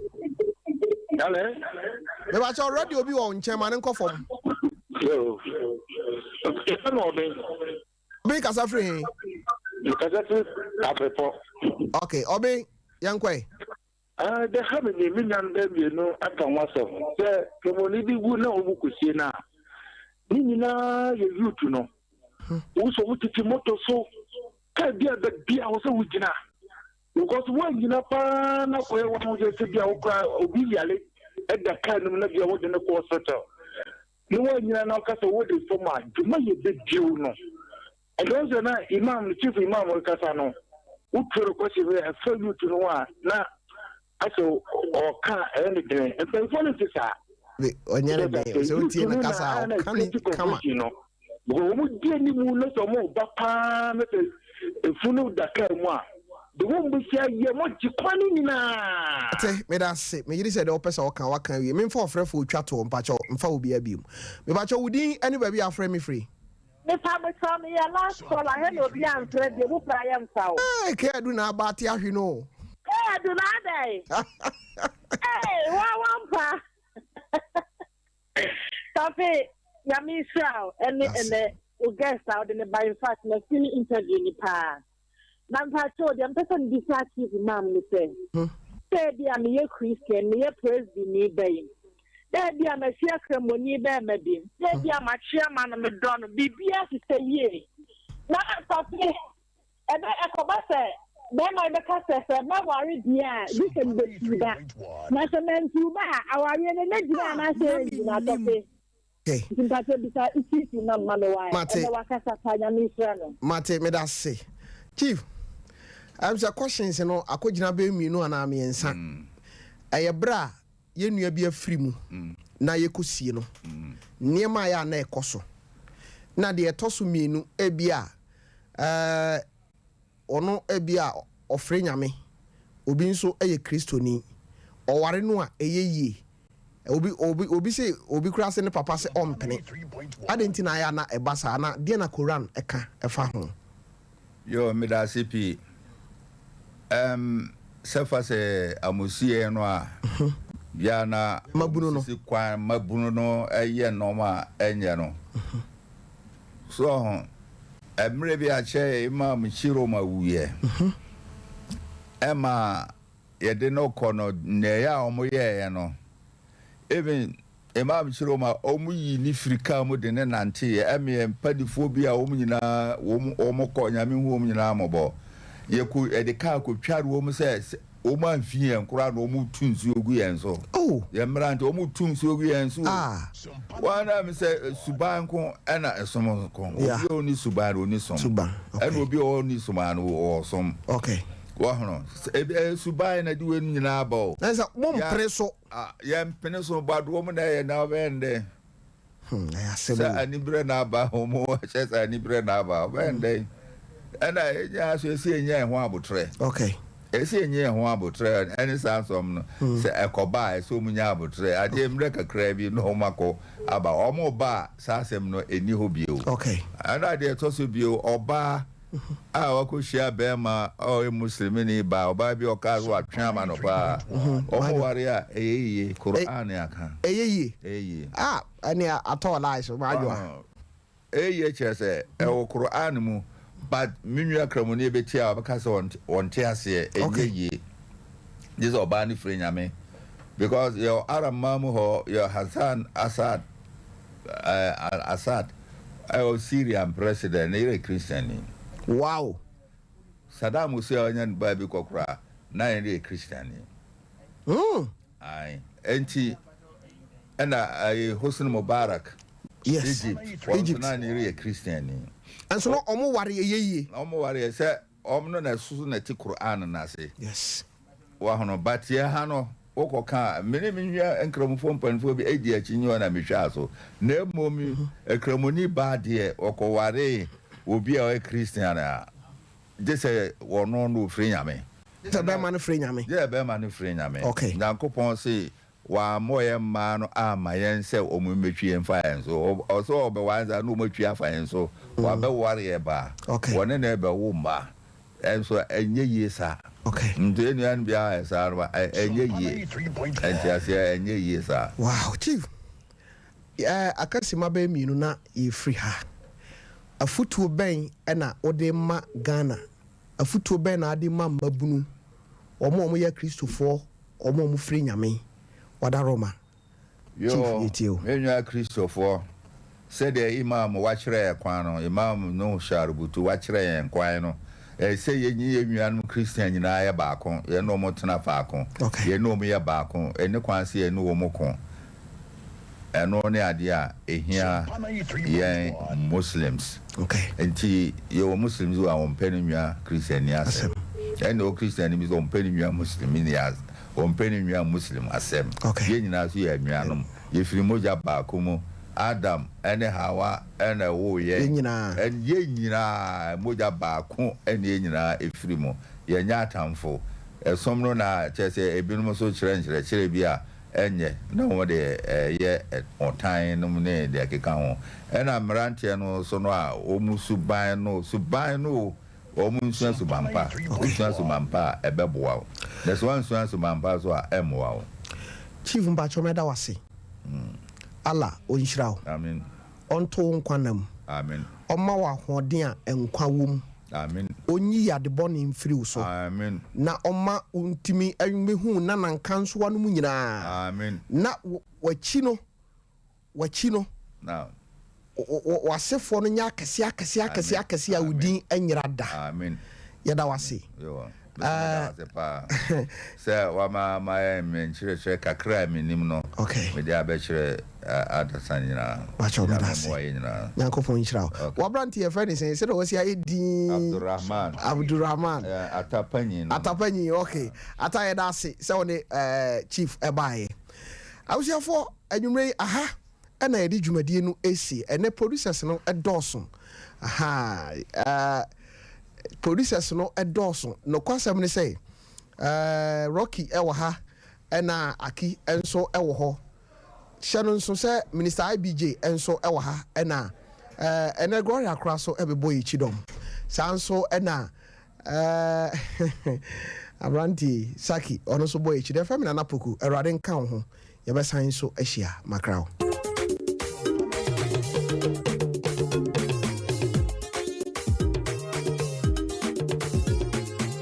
Speaker 7: Hello.
Speaker 2: Mepakyɛw, radio bi wɔ wo nkyɛn, ma no nkɔ fam.
Speaker 7: Yo. Yɛfrɛ me Ɔben.
Speaker 2: Ɔben kasa firi he?
Speaker 7: Mekasa firi Aprepɔ.
Speaker 2: Ok, Ɔben, yɛnkɔ ɛ.
Speaker 7: Ah, deɛ ha me nie, me nuanom bɛyɛ mmienu aka ho asɛm sɛ Kramoni bi wu na wɔn kɔsie no a, ne nyinaa yɛ youth no. Wo sɛ wɔn tete moto so, kaa bi a baabi a wɔ sɛ wogyina. Because woannyina paa na kɔyɛ wɔn ho sɛ bi a wokora obi yare da kaa no mu na bi a wode no kɔ hospital na woannyina na woka sɛ wode fam a dwuma yɛ bɛdiw no. Ɛdɔn sɛ na imam no chief imam rekasa no wotwerɛ no kɔsi hɔ ɛfa youth no ho a na asɛ ɔka ɛyɛ ne dene. Mpanyinfoɔ no nte saa.
Speaker 2: Ɔnyɛ ne den sɛ wotie no kasa a ɔka ne kama.
Speaker 7: Because wɔn di anim na sɛ wɔn ba paa na sɛ efunu da kaa mu a, de wɔn bɛsi ayɛ wɔn gye kwan no nyinaa.
Speaker 2: Ate, meda ase. Megye di sɛ deɛ wopɛ sɛ woka, woaka awie. Memfa ɔfrɛfoɔ otwa toɔ, mpakyɛw, mfa obiara biom. Mepakyɛw, wo din ne baabi a wofrɛ me firi?
Speaker 15: Mepa mo kyɛw me yɛ last caller hwɛ na obi anfrɛ bio mo fra yɛ nfa o.
Speaker 2: Ee Kay Adu na aba ate ahwe no o.
Speaker 15: Kay Adu na adɛn? Ee wa wampa. Tafe Nyame nhyira wo ɛne ɛnɛ wo guest a wode ne ba in fact ma feel interview ni paa. Na mpakyɛw deɛ mpɛ sɛ mebisa Chief Imam ne sɛ, sɛ ebia meyɛ Christian, meyɛ Presbyni ba yi, na ebia mahyia Kramoni bɛɛma bi, na ebia matwe ama no, medɔ no, biribiara hyehyɛ yie, na Pape, ɛbɛ ɛkɔba sɛ bɛɛma no bɛka sɛ sɛ mɛware deɛ a, gye sɛ mebɛtu ba, na sɛ mantu ba a, awareɛ no ɛbɛgyina anaasɛ ɛrengyina, Pape?
Speaker 2: Okay.
Speaker 15: Nti mpakyɛ bisa chief imam ma me why
Speaker 2: Mate.
Speaker 15: ɛnɛ wakasa paa nyame nhyira no.
Speaker 2: Mate medase chief ɛm sɛ questions no akɔgyina bɛyɛ mmienu anaa mmiɛnsa ɛyɛ berɛ a yɛn nua bi afiri mu na yɛkɔsie no nneɛma a yɛ a na ɛkɔ so na deɛ ɛtɔ so mmienu ebi a ɛɛ ɔno ebi a ɔfrɛ nyame obi nso yɛ kristoni ɔware no a ɛyɛ yie Obi obi obi se obi koraa se ne papa se ɔmpene. Adɛn nti na ayɛ a na ɛba saa na deɛn na Koran ka fa ho?
Speaker 4: Yoo medase pii ɛɛm sɛ fa sɛ amusiɛ no a bia na
Speaker 2: Mmabunu no.
Speaker 4: sisi kwan mmabunu no ɛyɛ nnoɔma a ɛnyɛ no so ɔho ɛmmerɛ bi akyɛ Imam Chiroma wuiɛ ɛma yɛde no kɔ no nnɛɛyɛ a wɔn yɛɛyɛ no even Imam Chiroma wɔn yii ne firi car mu de ne nanteeɛ ɛmeɛ mpanifoɔ bi a wɔn nyinaa wɔn wɔn kɔ Nyame hu wɔn nyinaa mɔbɔ yɛkɔ yɛde car kɔ tware wɔn sɛ wɔn amfi yɛn koraa na wɔn tu nsuo gu yɛn so
Speaker 2: oh.
Speaker 4: yɛn mmerante wɔn tu nsuo gu yɛn so
Speaker 2: ah.
Speaker 4: Wɔn a mi sɛ suban nko ɛna ɛsom nko obi a ɔni suban no ɔni som ɛna obi a ɔni som ano ɔwɔ som.
Speaker 2: Okay.
Speaker 4: Wɔhono ebi ɛyɛ suban na de wei nyinaa ba o.
Speaker 2: Ɛsɛ mo mpene so.
Speaker 4: Yɛn mpene so ba do wɔn na ɛyɛ na ɔbɛyɛ ndɛ.
Speaker 2: Hmm, ɛyɛ asɛm
Speaker 4: o. Sɛ anibrɛ na aba wɔn kyɛ sɛ anibrɛ na aba ɔbɛyɛ ndɛ. Ɛna ɛnyɛ aso esi enya ɛho abotrɛ.
Speaker 2: Okay.
Speaker 4: Esi enya ɛho abotrɛ ɛne saa nsɔm no hmm. sɛ ɛkɔba a ɛsɛ wɔn nya abotrɛ adeɛ mmerɛ kakra bi na wɔn akɔ aba wɔn ba a saa asɛm no ɛni hɔ bio.
Speaker 2: Okay.
Speaker 4: Ɛna adeɛ ɛtɔ so bio ɔbaa. a wakɔhyia bɛrima a ɔyɛ muslimini baa ɔbaa bi ɔkaa so watwe ama no paa ɔmo ware a ɛyɛ yie Qur'an aka
Speaker 2: ɛyɛ yie
Speaker 4: ɛyɛ yie
Speaker 2: ah ɛne atɔ ɔlaa so maa adwoa
Speaker 4: ɛyɛ yie kyerɛ sɛ ɛwɔ Qur'an mu but me nua kramoni ɛbɛtie a ɔbɛka sɛ ɔnte aseɛ ɛnyɛ yie gye sɛ ɔbaa no firi nyame because yɛ Arab man mu hɔ yɛ Hassan Assad Assad a ɔyɛ Syrian president ne yere yɛ Christianni.
Speaker 2: Wow!
Speaker 4: Saddam Hussein a ɔnya ne baa bi kɔ koraa na ne yere yɛ Christianni.
Speaker 2: Mm.
Speaker 4: Ae. Enti ɛna ayi Hosni Mubarak.
Speaker 2: Yes.
Speaker 4: Egypt. Wɔn nso na ne yere yɛ Christianni.
Speaker 2: Nso na wɔn ware yɛ yie.
Speaker 4: Na wɔn ware yɛ sɛ wɔn no na ɛso na ɛte Quran no ase.
Speaker 2: Yes.
Speaker 4: Wahono, but yɛn ha no, wokɔ ka a, me ne me nua Nkramofoɔ mpaninfoɔ bi adi akyinnye hɔ na mehwɛɛ so. Na mmom Nkramoni baa deɛ, ɔkɔwaree obi a ɔyɛ Christian a, gye sɛ ɔno no ɔfiri Nyame.
Speaker 2: Gye sɛ bɛɛma no firi Nyame.
Speaker 4: Gye sɛ bɛɛma no firi Nyame.
Speaker 2: Okay.
Speaker 4: Nyankopɔn se Wammɔ yɛn mmaa no amma yɛn sɛ wɔmmɛtwi yɛn mfa yɛn so. Ɔsɛ ɔbɛware saa na wɔatwi afa yɛn so. Wabɛware yɛn ba. Wɔne no rebɛwo mma. Ɛnso ɛnyɛ yie saa. Nti yɛn nua no biara ayɛ saa no ɛnyɛ yie. Nteaseɛ ɛnyɛ yie saa.
Speaker 2: Wow chief eh, aka simma bɛyɛ mmienu na yɛfiri ha. Afutuo bɛn na wode ma Ghana? Afutuo bɛn na ade ma mmabunu, wɔn a wɔyɛ Akristofoɔ Wɔn a wɔfiri Nyame, Wadaroma, Chief
Speaker 4: Yoo,
Speaker 2: yɛtie o.
Speaker 4: me nua Kristofoɔ, sɛdeɛ Imaam wakyerɛ yɛn kwan no, Imaam Nuhu Sharubutu wakyerɛ yɛn kwan no, ɛsɛ sɛ yɛnye yɛn nuanom Christian nyinaa yɛ baako, yɛne wɔn tena faako, yɛne wɔn yɛ baako, ɛnni kwan sɛ yɛne wɔn ko. Ɛno ne adeɛ a ɛhia yɛn Muslims. Nti yɛwɔ Muslims bi a wɔmpɛ ne nua Christianni asɛm. Ɛna ɛwɔ Christianni bi nso ɔmpɛ ne nua Muslimni as ɔmpɛ ne nua Muslim asɛm. Yɛn nyinaa nso yɛ anuanom. Yɛfiri mogya baako mu. Adam ne Hawa na ɛwoo yɛn. Yɛn nyinaa mogya baako na yɛn nyinaa ɛfiri mu. Yɛnyɛ atamfo. Ɛsom no na kyerɛ sɛ ebinom nso kyerɛ nkyerɛkyerɛ bi a. Ɛnyɛ na wɔn de ɛyɛ ɔtan nom ne deɛ ɛkeka ho. Ɛna mmeranteɛ no nso no a wɔn suban no, suban no o, wɔn nsua suban pa. Wosua suban pa a, ɛbɛboa wo. Na sɛ woansua suban pa nso a, ɛmmoa wo.
Speaker 2: Chief mpakyɛw mɛda wo ase. Allah ɔnhyira wo.
Speaker 4: Amen.
Speaker 2: Ɔnto wo nkwa nna mu.
Speaker 4: Amen.
Speaker 2: Ɔmma wo ahoɔden a nkwa wɔ mu.
Speaker 4: Amen.
Speaker 2: Ɔnyi yade bɔne mfiri wo so.
Speaker 4: Amen.
Speaker 2: Na ɔmma wo ntumi mmɛhu wo nana nkansowa no mu nyinaa.
Speaker 4: Amen.
Speaker 2: Na w'akyi no, w'akyi no,
Speaker 4: Naam.
Speaker 2: w'asefoɔ no nyɛ akɛseɛ akɛseɛ akɛseɛ akɛseɛ a wo din nyera da.
Speaker 4: Amen.
Speaker 2: Yɛda wo ase.
Speaker 4: Yo, me nso meda wo ase paa sɛ wama mayɛ me nkyerɛkyerɛ kakra a menim no mede abɛkyerɛ adasa nyinaa.
Speaker 2: Pakyɛw meda
Speaker 4: Nyame
Speaker 2: ase.
Speaker 4: mmoa yɛn nyinaa.
Speaker 2: Nyankopɔn nhyira wo.
Speaker 4: Okay.
Speaker 2: W'abrante yɛfrɛ ne sɛn? Sɛdeɛ wasi ayɛ dinn.
Speaker 4: Abdulrahman.
Speaker 2: Abdulrahman.
Speaker 4: Eh, Ata panyin no.
Speaker 2: Ata panyin, okay. Ata yɛda ase sɛ wo ne eh, Chief ɛbaeɛ. Abusuafoɔ, anwummerɛ yi aha ɛna yɛde dwumadie no ɛsi. Ɛnɛ producers no ɛdɔɔso. Aha, eh, producers no dɔɔso. Nokwasɛm ne sɛ, Rocky wɔ ha ɛna Aki nso wɔ hɔ. Hyɛ no nso sɛ Minister IBJ nso wɔ ha ɛna ɛnɛ Gloria koraa so bɛbɔ yɛn kyidɔm. Saa nso ɛna aberanteɛ Saki ɔno nso bɔ yɛn kyidɔm. Yɛfrɛ me Nana Poku. Awurade nka wo ho. Yɛbɛsan nso ahyia. Makra wo.